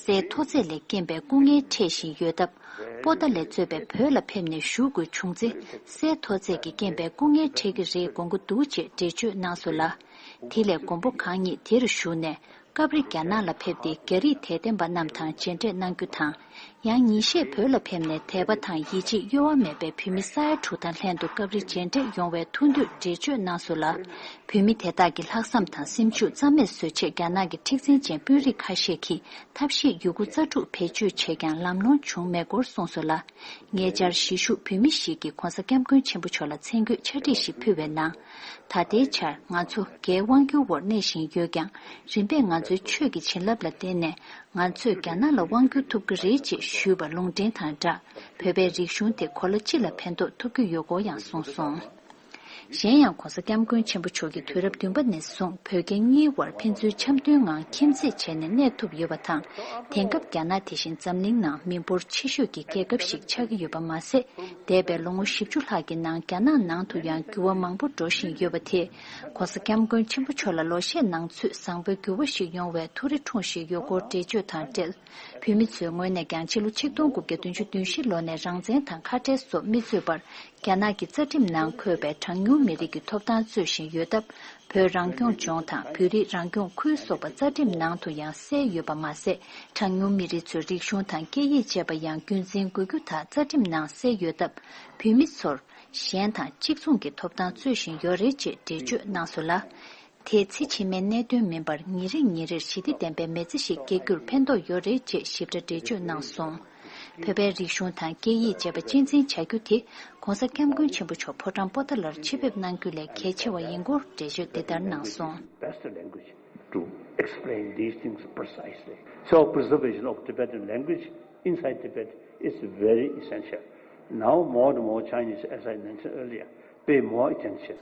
སའི་མཐོ་ཚད་ལས་རྐྱེན་པས་སྐུ་ངལ་འཕྲད་བཞིན་ཡོད་སྟབས། པོ་ཏཱ་ལས་གཙོས་པའི་བོད་ལ་ཕེབས་ནས་བཞུགས་དགོས་བྱུང་ཚེ། སའི་མཐོ་ཚད་ཀྱི་རྐྱེན་པས་སྐུ་ངལ་འཕྲད་ཀྱི་རེད་དགོངས་ཀྱི་འདུག་ཅེས་འགྲེལ་བརྗོད་གནང་སོང་ལ། དེ་ལས་མགོན་པོ་གང་ཉིད་དེར་བཞུགས་ནས། སྐབས་རེ་རྒྱ་ནག་ལ་ཕེབས་ཏེ་རྒྱ་རིགས་དད་ལྡན་པ་རྣམས་དང་མཇལ་འཕྲད་གནང་རྒྱུ་དང་། ཡང་ཉིན་ཤས་བོད་ལ་ཕེབས་ནས་དད་པ་དང་ཡིད་ཆེས་གཡོ་བ་མེད་པའི་བོད་མི་ས་ཡ་དྲུག་དང་ལྷན་དུ་སྐབས་རེ་མཇལ་འཕྲད་ཡོང་བའི་ཐུགས་འདོད་འགྲེལ་བརྗོད་གནང་སོང་ལ། བོད་མི་དེ་དག་གི་ལྷག་བསམ་དང་སེམས་ཤུགས་རྩ་མེད་བཟོ་ཆེད་རྒྱ་ནག་གི་མཁྲེགས་འཛིན་ཅན་དཔོན་རིགས་ཁ་ཤས་ཀྱིས་ཐབས་ཤེས་ཡོད་རྒུ་རྩལ་སྤྲུགས་བེད་སྤྱོད་བྱས་ཀྱང་ལམ་ལྷོང་བྱུང་མེད་སྐོར་གསུངས་སོང་ལ། ཉེ་ཆར་གཞིས་བཞུགས་བོད་མི་ཞིག་གིས་༸གོང་ས་༸སྐྱབས་མགོན་ཆེན་པོ་མཆོག་ལ་མཚན་བཀོད་ཕྱག་བྲིས་ཤིག་ཕུལ་བའི་ནང་། ད་ལྟའི་ཆར་ང་ཚོ་རྒྱའི་དབང་སྒྱུར་འོག་གནས་བཞིན་ཡོད་ཀྱང་། རིམ་པས་ང་ཚོའི་ཆོས་ཀྱི་བྱིན་རླབས་ལ་བརྟེན་ནས་ང་ཚོས་རྒྱ་ནག་ལ་དབང་བསྒྱུར་ཐུབ་ཀྱི་རེད་ཅེས་ཞུས་པ་ལུང་འདྲེན་དང་སྦྲགས། བོད་པའི་རིག་གཞུང་དེ་གོ་ལ་སྤྱི་ལ་ཕན་ཐོགས་ཐུབ་ཀྱི་ཡོད་སྐོར་ཡང་གསུངས་སོང་། གཞན་ཡང་༸གོང་ས་༸སྐྱབས་མགོན་ཆེན་པོ་མཆོག་གིས་དུས་རབས་བདུན་པ་ནས་བཟུང་བོད་རྒྱ་གཉིས་དབར་ཕན་ཚུན་འཆམ་མཐུན་ངང་ཁྱིམ་མཚེས་བྱས་ནས་གནས་ཐུབ་ཡོད་པ་དང་། དེང་སྐབས་རྒྱ་ནག་དེ་བཞིན་འཛམ་གླིང་ནང་མི་འབོར་ཆེ་ཤོས་ཀྱི་རྒྱལ་ཁབ་ཞིག་ཆགས་ཀྱི་ཡོད་པ་མ་ཟད། འདས་པའི་ལོ་ངོ་བཞི་བཅུ་ལྷག་གི་ནང་རྒྱ་ནག་ནང་དུ་ཡང་འགྱུར་བ་མང་པོ་འགྲོ་བཞིན་ཡོད་པ་དེས། ༸གོང་ས་༸སྐྱབས་མགོན་ཆེན་པོ་མཆོག་ལ་ལོ་ཤས་ནང་ཚུད་བཟང་པོའི་འགྱུར་བ་ཞིག་ཡོང་བའི་ཐུགས་རེ་འཁྲུངས་བཞིན་ཡོད་སྐོར་འགྲེལ་བརྗོད་དང་འབྲེལ། བོད་མི་ཚོའི་ངོས་ནས་ཀྱང་ཕྱི་ལོ་ཆིག་སྟོང་དགུ་བརྒྱ་བདུན་ཅུ་དོན་བཞི་ལོ་ནས་རང་བཙན་དང་ཁ་བྲལ་སོགས་མི་རྩོད་པར། རྒྱ་ནག་གི་རྩ་ཁྲིམས་ནང་འཁོད་པའི་གྲངས་ཉུང་མི་རིགས་ཀྱི་ཐོབ་ཐང་རྩོད་བཞིན་ཡོད་སྟབས། བོད་རང་སྐྱོང་ལྗོངས་དང་བོད་རིགས་རང་སྐྱོང་ཁུལ་སོགས་པ་རྩ་ཁྲིམས་ནང་དུ་ཡང་གསལ་ཡོད་པ་མ་ཟད། གྲངས་ཉུང་མི་རིགས་ཚོའི་རིག་གཞུང་དང་སྐད་ཡིག་བཅས་པ་ཡང་རྒྱུན་འཛིན་དགོས་རྒྱུ་དག་རྩ་ཁྲིམས་ནང་གསལ་ཡོད་སྟབས། བོད་མི་ཚོར་གཞན་དང་གཅིག་མཚུངས་ཀྱི་ཐོབ་ཐང་རྩོད་བཞིན་ཡོད་རེད་ཅེས་འགྲེལ་བརྗོད་གནང་སོང་ལ། དེས་ཚེ་ཕྱི་མའི་གནད་དོན་མིན་པར་ཉིན་རེ་ཉིན་རེར་ཞི་བདེ་ལྡན་པའི་མི་ཚེ་ཞིག་སྐྱེལ་རྒྱུར་ཕན་ཐོགས་ཡོད་རེད་ཅེས་ཞིབ་ཕྲ་འགྲེལ་བརྗོད་གནང་སོང་། བོད་པའི་རིག་གཞུང་དང་སྐད་ཡིག་བཅས་པ་གཅེས་འཛིན་བྱ་རྒྱུ་དེ་༸གོང་ས་༸སྐྱབས་མགོན་ཆེན་པོ་མཆོག་ཕོ་བྲང་པོ་ཏཱ་ལར་ཆེད་ཕེབས་གནང་རྒྱུ་ལས་གལ་ཆེ་བ་ཡིན་སྐོར་འགྲེལ་བརྗོད་འདི་ལྟར་གནང་སོང་། Best language to explain these things precisely. So preservation of Tibetan language inside Tibet is very essential. Now more and more Chinese, as I mentioned earlier, pay more attention.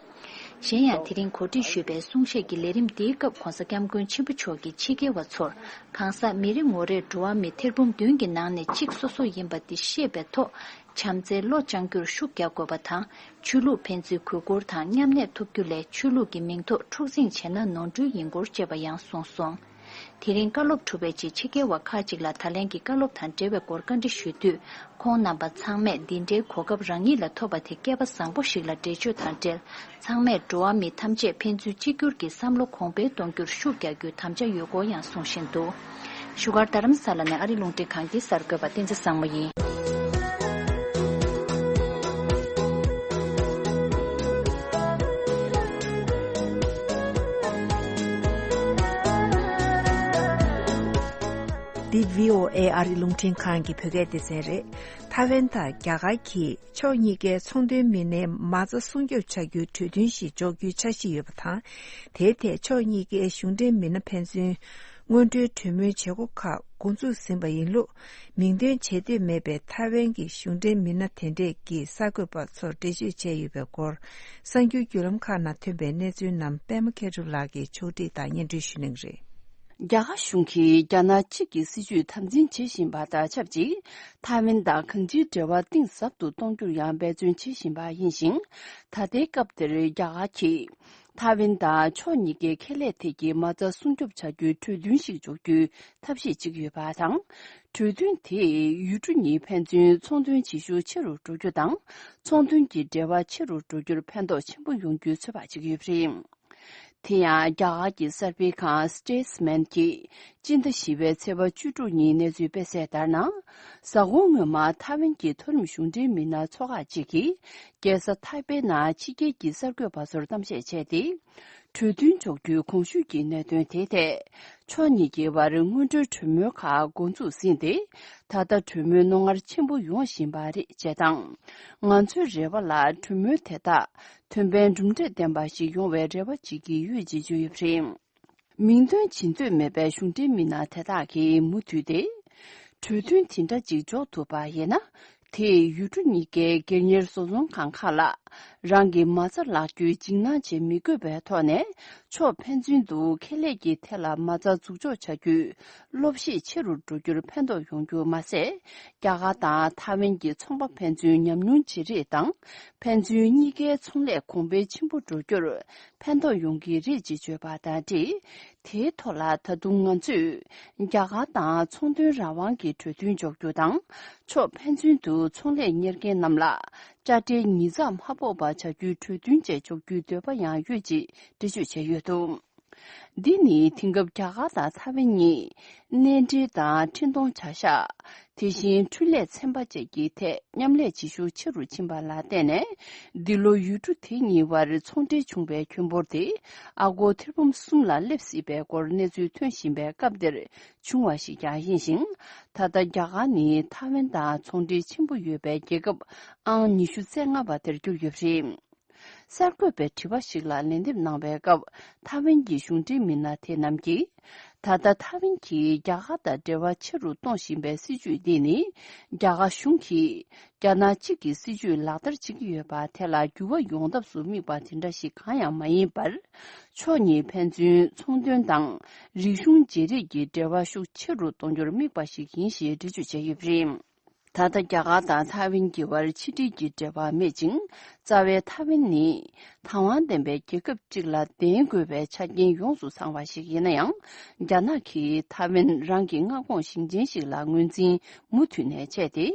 གཞན་ཡང་དེ་རིང་གོ་སྒྲིག་ཞུས་པའི་གསུང་བཤད་ཀྱི་ལས་རིམ་འདིའི་སྐབས་༸གོང་ས་༸སྐྱབས་མགོན་ཆེན་པོ་མཆོག་གིས་ཕྱི་རྒྱལ་བ་ཚོར་གང་ཟག་མི་རེ་ངོ་རེར་འགྲོ་བ་མི་ཐེར་འབུམ་བདུན་གྱི་ནང་ནས་གཅིག་སོ་སོ་ཡིན་པ་འདི་ཤེས་པའི་ཐོག་བྱམས་བརྩེའི་བློ་བཅངས་རྒྱུར་ཤུགས་རྒྱག་དགོས་པ་དང་། ཆོས་ལུགས་ཕན་ཚུན་གུས་བཀུར་དང་མཉམ་གནས་ཐུབ་རྒྱུ་ལས་ཆོས་ལུགས་ཀྱི་མིང་ཐོག་འཁྲུག་འཛིང་བྱས་ན་ནོར་འཁྲུལ་ཡིན་སྐོར་བཅས་པ་ཡང་གསུངས་སོང་། དེ་རིང་བཀའ་སློབ་གྲུབ་པའི་རྗེས་ཕྱི་རྒྱལ་བ་ཁག་ཅིག་ལ་ད་ལན་གྱི་བཀའ་སློབ་དང་འབྲེལ་བའི་སྐོར་བཀའ་འདྲི་ཞུས་དུས། ཁོང་རྣམ་པ་ཚང་མས་འདི་འདྲའི་གོ་སྐབས་རང་ཉིད་ལ་ཐོབ་པ་དེ་སྐལ་པ་བཟང་པོ་ཞིག་ལ་འགྲེལ་བརྗོད་དང་འབྲེལ། ཚང་མས་འགྲོ་བ་མི་ཐམས་ཅད་ཕན་ཚུན་གཅིག་གྱུར་གྱི་བསམ་བློ་གོང་འཕེལ་གཏོང་རྒྱུར་ཤུགས་རྒྱག་རྒྱུའི་དམ་བཅའ་ཡོད་སྐོར་ཡང་གསུང་བཞིན་འདུག་བཞུགས་སྒར་རྡ་རམ་ས་ལ་ནས་ཨ་རི་རླུང་འཕྲིན་ཁང་གི་གསར་འགོད་པ་བསྟན་འཛིན་བཟང་མོ་ཡིན། འདི་བྷི་ཨོ་ཨེ་ཨ་རི་རླུང་འཕྲིན་ཁང་གི་བོད་སྐད་སྡེ་ཚན་རེད། ཐའེ་ཝན་དང་རྒྱ་གར་གྱིས་ཕྱོགས་གཉིས་ཀའི་ཚོང་དོན་མི་སྣའི་མ་རྩ་སྲུང་སྐྱོབ་བྱ་རྒྱུའི་གྲོས་མཐུན་ཞིག་འཇོག་རྒྱུའི་འཆར་གཞི་ཡོད་པ་དང་། དེའི་ཐད་ཕྱོགས་གཉིས་ཀའི་གཞུང་འབྲེལ་མི་སྣ་ཕན་ཚུན་སྔོན་འགྲོའི་གྲོས་མོལ་བྱེད་སྒོ་ཁག་འགོ་འཛུགས་ཟིན་པ་ཡིན་ལུགས། མིང་འདོན་བྱེད་འདོད་མེད་པའི་ཐའེ་ཝན་གྱི་གཞུང་འབྲེལ་མི་སྣ་དེ་འདྲས་ཀྱིས་གསར་འགོད་པ་ཚོར་འགྲེལ་བརྗོད་བྱས་ཡོད་པའི་སྐོར། གསར་འགྱུར་བརྒྱུད་ལམ་ཁག་ནང་ཐོན་པའི་གནས་ཚུལ་རྣམས་པད་མ་མཁས་གྲུབ་ལགས་ཀྱིས་ཕྱོགས་སྒྲིག་དང་སྙན་སྒྲོན་ཞུ་གནང་གི་རེད། རྒྱ་གར་གཞུང་གིས་རྒྱ་ནག་གཅིག་གི་སྲིད་བྱུས་དམ་འཛིན་བྱེད་བཞིན་པ་དང་ཆབས་ཅིག་ཐའེ་ཝན་དང་གང་ཅིའི་འབྲེལ་བ་གཏིང་ཟབ་ཏུ་གཏོང་རྒྱུར་ཡང་འབད་བརྩོན་བྱེད་བཞིན་པ་ཡིན་ཞིང་། ད་ལྟའི་སྐབས་འདིར་རྒྱ་གར་གྱིས་ཐའེ་ཝན་དང་ཕྱོགས་གཉིས་ཀའི་ཁེ་ལས་ཐད་ཀྱི་མ་རྩ་སྲུང་སྐྱོབ་བྱ་རྒྱུའི་གྲོས་མཐུན་ཞིག་འཇོག་རྒྱུའི་ཐབས་ཤེས་ཅིག་ཡོད་པ་དང་། གྲོས་མཐུན་དེས་ཡུལ་གྲུ་གཉིས་ཕན་ཚུན་ཚོང་དོན་བྱེད་ཤུགས་ཆེ་རུ་འགྲོ་རྒྱུ་དང་། ཚོང་དོན་གྱི་འབྲེལ་བ་ཆེ་རུ་འགྲོ་རྒྱུར་ཕན་ཐོགས་ཆེན་པོ་ཡོང་རྒྱུའི་ཚོད་དཔག་བྱེད་ཀྱི་ཡོད་པ་རེད། དེ་ཡང་རྒྱ་གར་གྱི་གསར་སྤེལ་ཁང་Statesman་གྱིས་སྤྱི་ཟླ་བཞི་པའི་ཚེས་པ་བཅུ་དྲུག་ཉིན་གནས་ཚུལ་སྤེལ་གསལ་ལྟར་ན། གཟའ་འཁོར་སྔོན་མ་ཐའེ་ཝན་གྱི་མཐོ་རིམ་གཞུང་འབྲེལ་མི་སྣ་ཚོ་ཁག་ཅིག་གིས་རྒྱལ་ས་ཐའེ་པེ་ནང་ཕྱི་རྒྱལ་གྱི་གསར་འགོད་པ་ཚོར་གཏམ་བཤད་བྱས་ཏེ། གྲོས་མཐུན་འཇོག་རྒྱུའི་གོང་ཞུས་ཀྱི་གནད་དོན་དེའི་ཐད། ཕྱོགས་གཉིས་ཀྱི་བར་སྔོན་འགྲོའི་གྲོས་མོལ་ཁག་འགོ་འཛུགས་ཟིན་ཏེ། ད་ལྟ་གྲོས་མོལ་རྣོ་ངར་ཆེན་པོ་ཡོང་བཞིན་པ་རེད་ཅེས་དང་། ང་ཚོའི་རེ་བ་ལ་གྲོས་མོལ་དེ་དག་ཐོན་པའི་གྲུབ་འབྲས་ལྡན་པ་ཞིག་ཡོང་བའི་རེ་བ་བྱེད་ཀྱི་ཡོད་ཅེས་བརྗོད་ཡོད་པ་རེད། མིང་འདོན་བྱེད་འདོད་མེད་པའི་གཞུང་འབྲེལ་མི་སྣ་དེ་དག་གིས་མུ་མཐུད་དེ། གྲོས་མཐུན་དེ་འདྲ་ཅིག་འཇོག་ཐུབ་པ་ཡིན་ན། དེས་ཡུལ་གྲུ་གཉིས་ཀའི་སྒེར་གཉེར་བཟོ་ཚོང་ཁང་ཁག་ལ་རང་གི་མ་རྩ་ལག་འཁྱེར་འཇིགས་སྣང་བྱེད་མི་དགོས་པའི་ཐོག་ནས། ཕྱོགས་ཕན་ཚུན་དུ་ཁེ་ལས་ཀྱི་ཐད་ལ་མ་རྩ་འཛུགས་འཇོག་བྱ་རྒྱུའི་སློབ་གཞས་ཆེ་རུ་འགྲོ་རྒྱུར་ཕན་ཐོགས་ཡོང་རྒྱུ་མ་ཟད། རྒྱ་གར་དང་ཐའེ་ཝན་གྱི་ཚོང་པ་ཕན་ཚུན་ཉམས་མྱོང་བརྗེ་རེས་དང་། ཕན་ཚུན་གཉིས་ཀའི་ཚོང་ལས་གོང་འཕེལ་ཆེན་པོ་འགྲོ་རྒྱུར་ཕན་ཐོགས་ཡོང་གི་རེད་ཅེས་བརྗོད་པ་དང་འབྲེལ། དེའི་ཐོག་ལ་ད་དུང་ང་ཚོས་རྒྱ་གར་དང་ཚོང་དོན་རང་དབང་གི་གྲོས་མཐུན་འཇོག་རྒྱུ་དང་། ཕྱོགས་ཕན་ཚུན་དུ་ཚོང་ལས་གཉེར་མཁན་རྣམས་ལ་དཔྱ་ཁྲལ་ཉིས་བརྩེགས་མ་ཕོག་པ་བྱ་རྒྱུའི་གྲོས་མཐུན་བཅས་འཇོག་རྒྱུའི་འདོད་པ་ཡང་ཡོད་ཅེས་འགྲེལ་བརྗོད་བྱས་ཡོད་འདུག། འདི་ནི་དེང་སྐབས་རྒྱ་གར་དང་ཐའེ་ཝན་གཉིས་གནས་འབྲེལ་དང་འཕྲིན་གཏོང་བྱ་གཞག། དེ་བཞིན་འཕྲུལ་ལས་ཚན་པ་བཅས་ཀྱི་ཐད་མཉམ་ལས་བྱེད་ཤུགས་ཆེ་རུ་ཕྱིན་པ་ལ་བརྟེན་ནས། འདི་ལོ་ཡུལ་གྲུ་དེ་གཉིས་བར་ཚོང་འབྲེལ་བྱུང་བའི་ཁྱོན་འབོར་དེ་ཨ་སྒོར་ཐེར་འབུམ་གསུམ་ལ་སླེབས་སྲིད་པའི་སྐོར་གནས་ཚུལ་ཐོན་བཞིན་པའི་སྐབས་འདིར་བྱུང་བ་ཞིག་ཀྱང་ཡིན་ཞིང་། ད་ལྟ་རྒྱ་གར་ནི་ཐའེ་ཝན་དང་ཚོང་འབྲེལ་ཆེན་པོ་ཡོད་པའི་རྒྱལ་ཁབ་ཨང་ཉི་ཤུ་རྩ་ལྔ་པ་དེར་གྱུར་ཡོད་པ་རེད། གསར་འགོད་པའི་དྲི་བ་ཞིག་ལ་ལན་འདེབས་གནང་བའི་སྐབས། ཐའེ་ཝན་གྱི་གཞུང་འབྲེལ་མི་སྣ་དེ་རྣམས་ཀྱིས། ད་ལྟ་ཐའེ་ཝན་གྱིས་རྒྱ་གར་དང་འབྲེལ་བ་ཆེ་རུ་གཏོང་བཞིན་པའི་སྲིད་ཇུས་འདི་ནི། རྒྱ་གར་གཞུང་གིས་རྒྱ་ནག་གཅིག་གི་སྲིད་ཇུས་ལག་བསྟར་བྱེད་ཀྱི་ཡོད་པ་དེ་ལ་འགྱུར་བ་ཡོང་ཐབས་སུ་དམིགས་པ་དེ་འདྲ་ཞིག་གང་ཡང་མ་ཡིན་པར། ཕྱོགས་གཉིས་ཕན་ཚུན་ཚོང་དོན་དང་རིག་གཞུང་བརྗེ་རེས་ཀྱི་འབྲེལ་བ་ཤུགས་ཆེ་རུ་གཏོང་རྒྱུར་དམིགས་པ་ཞིག་ཡིན་ཞེས་འགྲེལ་བརྗོད་བྱས་ཡོད་པ་རེད། ད་ལྟ་རྒྱ་གར་དང་ཐའེ་ཝན་གྱི་བར་ཕྱི་འབྲེལ་གྱི་འབྲེལ་བ་མེད་ཅིང་། རྩ་བའི་ཐའེ་ཝན་ནི་དང་བ་ལྡན་པའི་རྒྱལ་ཁབ་ཅིག་ལ་ལྡན་དགོས་པའི་ཆ་རྐྱེན་ཡོངས་སུ་ཚང་བ་ཞིག་ཡིན་ན་ཡང་། རྒྱ་ནག་གིས་ཐའེ་ཝན་རང་གི་མངའ་ཁོངས་ཞིང་ཆེན་ཞིག་ལ་ངོས་འཛིན་མུ་མཐུད་ནས་བྱས་ཏེ།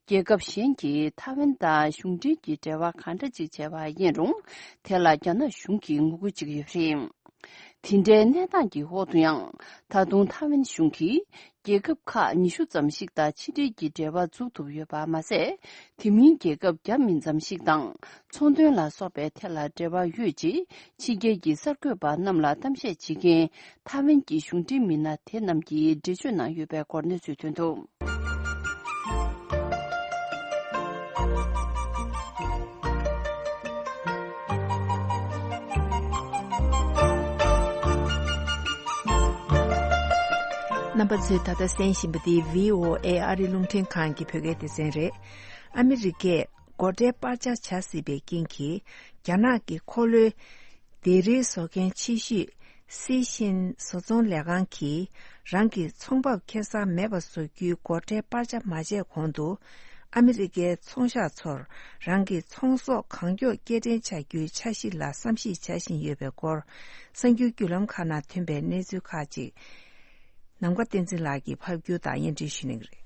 རྒྱལ་ཁབ་གཞན་གྱིས་ཐའེ་ཝན་དང་གཞུང་འབྲེལ་གྱི་འབྲེལ་བ་གང་འདྲ་ཅིག་བྱས་པ་ཡིན་རུང་། དེ་ལ་རྒྱ་ནག་གཞུང་གིས་ངོ་རྒོལ་བྱེད་ཀྱི་ཡོད་པ་རེད། དེ་འདྲའི་གནས་སྟངས་ཀྱི་འོག་ཏུ་ཡང་། ད་དུང་ཐའེ་ཝན་གཞུང་གིས་རྒྱལ་ཁབ་ཁག་ཉི་ཤུ་ཙམ་ཞིག་དང་ཕྱི་འབྲེལ་གྱི་འབྲེལ་བ་འཛུགས་ཐུབ་ཡོད་པ་མ་ཟད། དེ་མིན་རྒྱལ་ཁབ་བརྒྱ་མིན་ཙམ་ཞིག་དང་ཚོང་དོན་ལ་སོགས་པའི་ཐད་ལ་འབྲེལ་བ་ཡོད་ཅེས་ཕྱི་རྒྱལ་གྱི་གསར་འགོད་པ་རྣམས་ལ་གཏམ་བཤད་བྱེད་མཁན་ཐའེ་ཝན་གྱི་གཞུང་འབྲེལ་མི་སྣ་དེ་རྣམས་ཀྱིས་འགྲེལ་བརྗོད་གནང་ཡོད་པའི་སྐོར་གནས་ཚུལ་ཐོན་འདུག། རྣམ་པ་ཚོས་ད་ལྟ་གསན་བཞིན་པ་འདི་བྷི་ཨོ་ཨེ་ཨ་རིའི་རླུང་འཕྲིན་ཁང་གི་བོད་སྐད་སྡེ་ཚན་རེད། ཨ་མི་རི་ཀས་སྒོ་ཁྲལ་སྤར་ཆ་བྱ་སྲིད་པའི་རྐྱེན་གྱིས། རྒྱ་ནག་གི་འཁོར་ལོའི་ལྡེབས་རིས་བཟོ་མཁན་ཆེ་ཤོས་སི་ཤིན་བཟོ་ཚོང་ལས་ཁང་གིས། རང་གི་ཚོང་འབབ་ཁེ་བཟང་མེད་པ་བཟོ་རྒྱུའི་སྒོ་ཁྲལ་སྤར་ཆ་མ་བྱས་གོང་དུ། ཨ་མི་རི་ཀའི་ཚོང་ཤག་ཚོར་རང་གི་ཚོང་ཟོག་གང་མགྱོགས་སྐྱེལ་འདྲེན་བྱ་རྒྱུའི་འཆར་གཞི་ལ་བསམ་གཞིག་བྱ་བཞིན་ཡོད་པའི་སྐོར། གསར་འགྱུར་བརྒྱུད་ལམ་ཁག་ནང་ཐོན་པའི་གནས་ཚུལ་ཁག་ཅིག་ནམ་མཁའ་བསྟན་འཛིན་ལགས་ཀྱིས་ཕབ་སྒྱུར་དང་སྙན་སྒྲོན་ཞུ་གནང་གི་རེད།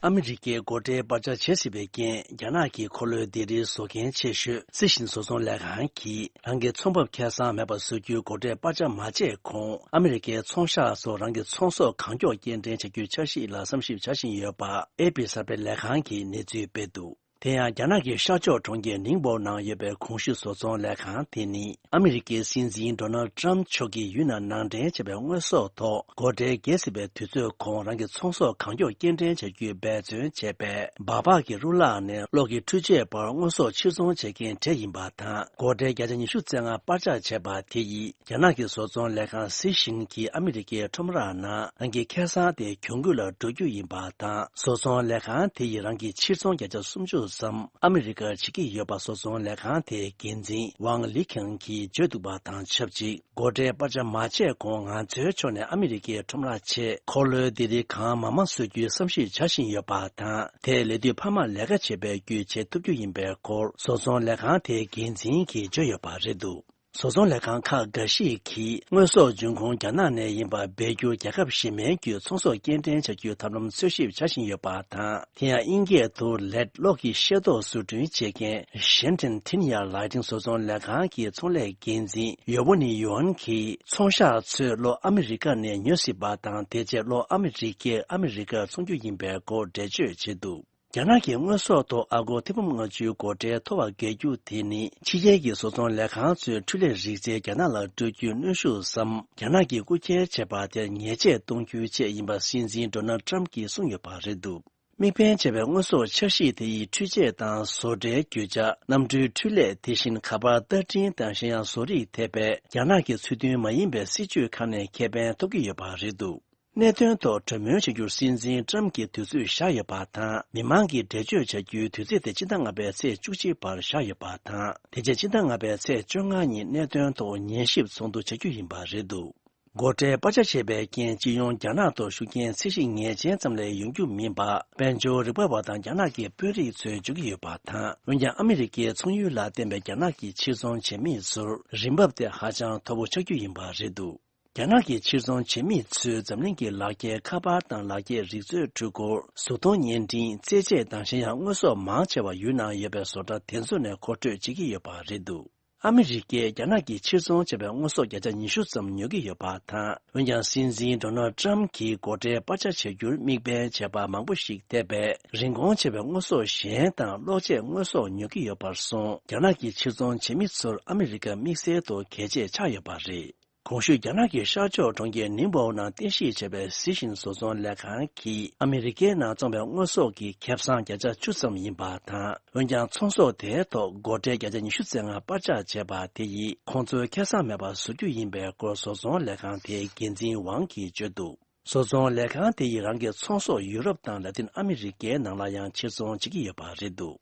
ཨ་མི་རི་ཀས་སྒོ་ཁྲལ་སྤར་ཆ་བྱེད་སྲིད་པའི་རྐྱེན། རྒྱ་ནག་གི་འཁོར་ལོའི་ལྡེབས་རིས་བཟོ་མཁན་ཆེ་ཤོས་སི་ཤིན་བཟོ་ཚོང་ལས་ཁང་གིས། རང་གི་ཚོང་འབབ་ཁེ་བཟང་མེད་པ་བཟོ་རྒྱུའི་སྒོ་ཁྲལ་སྤར་ཆ་མ་བྱས་གོང་། ཨ་མི་རི་ཀའི་ཚོང་ཤག་ཚོ་རང་གི་ཚོང་ཟོག་གང་མགྱོགས་སྐྱེལ་འདྲེན་བྱ་རྒྱུའི་འཆར་གཞི་ལ་བསམ་ཞིབ་བྱ་བཞིན་ཡོད་པ། ཨེ་པི་གསར་སྤེལ་ལས་ཁང་གིས་གནས་ཚུལ་སྤེལ་འདུག། དེ་ཡང་། རྒྱ་ནག་གི་ཤར་ཕྱོགས་གྲོང་ཁྱེར་ནིང་པོ་ནང་ཡོད་པའི་གོང་ཞུས་བཟོ་ཚོང་ལས་ཁང་དེ་ནི། ཨ་མི་རི་ཀའི་སྲིད་འཛིན་ཌོ་ནལ་ཊམ་མཆོག་གིས་ཡུལ་ནང་ནང་འདྲེན་བྱས་པའི་དངོས་ཟོག་ཐོག་སྒོ་ཁྲལ་འགེལ་སྲིད་པའི་དུས་ཚོད་གོང་རང་གི་ཚོང་ཟོག་གང་མགྱོགས་སྐྱེལ་འདྲེན་བྱ་རྒྱུའི་འབད་བརྩོན་བྱས་པས། སྦག་སྦག་གི་རུ་ལག་ནས་གློག་གི་འཕྲུལ་ཆས་བར་དངོས་ཟོག་ཕྱིར་ཚོང་བྱེད་མཁན་གྲས་ཡིན་པ་དང་། སྒོ་ཁྲལ་བརྒྱ་ཆ་ཉི་ཤུ་རྩ་ལྔ་སྤར་ཆ་བྱས་པ་དེ་ཡིས། རྒྱ་ནག་གི་བཟོ་ཚོང་ལས་ཁང་སི་ཤིན་གྱིས་ཨ་མི་རི་ཀའི་ཁྲོམ་ར་ནང་རང་གི་ཁེ་བཟང་དེ་གྱོང་གུན་ལ་འགྲོ་རྒྱུ་ཡིན་པ་དང་། བཟོ་ཚོང་ལས་ཁང་དེ་ཡིས་རང་གི་ཕྱིར་ཚོང་བརྒྱ་ཆ་སུམ་ཅུ་ཙམ་ཨ་མི་རི་ཀར་བྱེད་ཀྱི་ཡོད་པ་བཟོ་ཚོང་ལས་ཁང་དེའི་འགན་འཛིན་ཝང་ལི་ཁང་གིས་བརྗོད་འདུག་པ་དང་ཆབས་ཅིག། སྒོ་ཁྲལ་སྤར་ཆ་མ་བྱས་གོང་ང་ཚོའི་ཕྱོགས་ནས་ཨ་མི་རི་ཀའི་ཁྲོམ་ར་ཆེད་འཁོར་ལོའི་ལྡེབས་རིས་གང་མང་མང་བཟོ་རྒྱུའི་བསམ་གཞིག་བྱ་བཞིན་ཡོད་པ་དང་། དེས་ལས་དུས་འཕར་མ་ལས་ཀ་བྱེད་པའི་རྒྱུ་བྱེད་ཐུབ་རྒྱུ་ཡིན་པའི་སྐོར་བཟོ་ཚོང་ལས་ཁང་དེའི་འགན་འཛིན་གྱིས་བརྗོད་ཡོད་པ་རེད་འདུག། བཟོ་ཚོང་ལས་ཁང་ཁག་འགའ་ཞིག་གིས་དངོས་ཟོག་འབྱུང་ཁུངས་རྒྱ་ནག་ནས་ཡིན་པ་སྦས་རྒྱུར་རྒྱལ་ཁབ་གཞན་མིན་བརྒྱུད་ཚོང་ཟོག་སྐྱེལ་འདྲེན་བྱ་རྒྱུའི་ཐབས་ལམ་འཚོལ་ཞིབ་བྱ་བཞིན་ཡོད་པ་དང་། དེ་ཡང་དབྱིན་སྐད་དུ་ལེད་གློག་གི་ཤེལ་ཏོག་བཟོ་སྐྲུན་བྱེད་མཁན་ཤན་ཏན་ཐིན་ཡ་ལའི་ཏིང་བཟོ་ཚོང་ལས་ཁང་གི་ཚོང་ལས་འགན་འཛིན་ཡོ་བོ་ནི་ཡོན་གྱིས། ཚོང་ཤག་ཚོས་གློག་ཨ་མི་རི་ཀ་ནས་ཉོ་སྲིད་པ་དང་། དེ་རྗེས་གློག་ཨ་མི་རི་ཀས་ཨ་མི་རི་ཀར་འཚོང་རྒྱུ་ཡིན་པའི་སྐོར་འགྲེལ་བརྗོད་བྱས་འདུག་རྒྱ་ནག་གི་དངོས་ཟོག་ཐོག་ཨ་སྒོར་ཐེར་འབུམ་ལྔ་བཅུའི་སྒོ་ཁྲལ་མཐོ་བ་འགེལ་རྒྱུ་དེ་ནི། ཕྱི་རྒྱལ་གྱི་བཟོ་ཚོང་ལས་ཁང་ཚོས་འཕྲུལ་ལས་རིག་རྩལ་རྒྱ་ནག་ལ་སྤྲོད་རྒྱུའི་གནོན་ཤུགས་སམ། རྒྱ་ནག་གིས་རྐུ་འཁྱེར་བྱས་པ་དེར་ཉེས་ཆད་གཏོང་རྒྱུའི་ཆེད་ཡིན་པ་སྲིད་འཛིན་ཌོ་ནལ་ཊམ་གྱིས་གསུངས་ཡོད་པ་རེད་འདུག་དམིགས་འབེན་བྱས་པའི་དངོས་ཟོག་འཆར་གཞི་དེ་ཡི་འཕྲུལ་ཆས་དང་བཟོ་གྲྭའི་རྒྱུ་ཆ། གནམ་གྲུའི་འཕྲུལ་ལས། དེ་བཞིན་ཁ་པར་བསྟར་འཕྲིན་དང་གཞན་ཡང་བཟོ་རིག་ཐེ་བའི་རྒྱ་ནག་གི་ཚུལ་མཐུན་མ་ཡིན་པའི་སྲིད་ཇུས་ཁག་ནས་ཁེ་ཕན་ཐོབ་ཀྱི་ཡོད་པ་རེད་འདུག་གནད་དོན་ཐོག་གྲོས་མོལ་བྱ་རྒྱུར་སྲིད་འཛིན་ཊམ་གྱིས་དུས་ཚོད་བཞག་ཡོད་པ་དང་། མི་མང་གིས་འགྲེལ་བརྗོད་བྱ་རྒྱུའི་དུས་ཚོད་དེ་སྤྱི་ཟླ་ལྔ་པའི་ཚེས་བཅུ་གཅིག་བར་བཞག་ཡོད་པ་དང་། དེ་རྗེས་སྤྱི་ཟླ་ལྔ་པའི་ཚེས་བཅོ་ལྔ་ཉིན་གནད་དོན་ཐོག་ཉན་ཞིབ་ཚོགས་འདུ་བྱ་རྒྱུ་ཡིན་པ་རེད་འདུག་སྒོ་ཁྲལ་སྤར་ཆ་བྱས་པའི་རྐྱེན། སྤྱི་ཡོངས་རྒྱ་ནག་ཐོག་ཤུགས་རྐྱེན་ཚད་གཞི་ངེས་ཅན་ཙམ་ལས་ཡོང་རྒྱུ་མིན་པ། དཔལ་འབྱོར་རིག་པ་བ་དང་རྒྱ་ནག་གི་དཔོན་རིགས་ཚོས་བརྗོད་ཀྱི་ཡོད་པ་དང་། འོན་ཀྱང་ཨ་མི་རི་ཀའི་ཚོང་ཡུལ་ལ་བརྟེན་པའི་རྒྱ་ནག་གི་ཕྱིར་ཚོང་བྱེད་མི་ཚོར་རིན་འབབ་དེ་ཧ་ཅང་མཐོ་པོ་ཆགས་རྒྱུ་ཡིན་པ་རེད་འདུག་རྒྱ་ནག་གི་ཕྱིར་ཚོང་བྱེད་མི་ཚོས་འཛམ་གླིང་གི་ལག་འཁྱེར་ཁ་པར་དང་ལག་འཁྱེར་རིག་མཛོད་འཕྲུལ་འཁོར། གཟུགས་མཐོང་བརྙན་འཕྲིན། རྩེད་ཆས་དང་གཞན་ཡང་དངོས་ཟོག་མང་ཆེ་བ་ཡུལ་ནང་ཡོད་པའི་བཟོ་གྲྭ་དེ་ཚོ་ནས་མཁོ་སྤྲོད་བྱེད་ཀྱི་ཡོད་པ་རེད་འདུག་ཨ་མི་རི་ཀས་རྒྱ་ནག་གིས་ཕྱིར་ཚོང་བྱས་པའི་དངོས་ཟོག་བརྒྱ་ཆ་ཉི་ཤུ་ཙམ་ཉོ་གི་ཡོད་པ་དང་། འོན་ཀྱང་སྲིད་འཛིན་ཌོ་ནལ་ཊམ་གྱིས་སྒོ་ཁྲལ་སྤར་ཆ་བྱ་རྒྱུར་དམིགས་འབེན་བྱས་པ་མང་པོ་ཞིག་ཐེ་བའི་རིན་གོང་ཆེ་བའི་དངོས་ཟོག་གཞན་དང་གློག་ཆས་དངོས་ཟོག་ཉོ་གི་ཡོད་པར་སོང་། རྒྱ་ནག་གི་ཕྱིར་ཚོང་བྱེད་མི་ཚོར་ཨ་མི་རི་ཀ་དམིགས་བསལ་དུ་གལ་ཆེ་ཆགས་ཡོད་པ་རེད། གོང་ཞུས་རྒྱ་ནག་གི་ཤར་ཕྱོགས་གྲོང་ཁྱེར་ནིང་པའོ་ནང་རྟེན་གཞི་བྱས་པའི་གཟི་བྱིན་བཟོ་ཚོང་ལས་ཁང་གིས་ཨ་མི་རི་ཀའི་ནང་བཙོངས་པའི་དངོས་ཟོག་གི་ཁེ་བཟང་བརྒྱ་ཆ་བཅུ་ཙམ་ཡིན་པ་དང་། འོན་ཀྱང་ཚོང་ཟོག་དེའི་ཐོག་སྒོ་ཁྲལ་བརྒྱ་ཆ་ཉི་ཤུ་རྩ་ལྔ་སྤར་ཆ་བྱས་པ་དེ་ཡིས་ཁོང་ཚོའི་ཁེ་བཟང་མེད་པར་བཟོ་རྒྱུ་ཡིན་པའི་སྐོར་བཟོ་ཚོང་ལས་ཁང་དེའི་འགན་འཛིན་ཝང་གིས་བརྗོད་འདུག་བཟོ་ཚོང་ལས་ཁང་དེ་ཡིས་རང་གི་ཚོང་ཟོག་ཡུ་རོབ་དང་ལ་ཏིན་ཨ་མི་རི་ཀའི་ནང་ལ་ཡང་ཕྱིར་ཚོང་བྱེད་ཀྱི་ཡོད་པ་རེད་འདུག་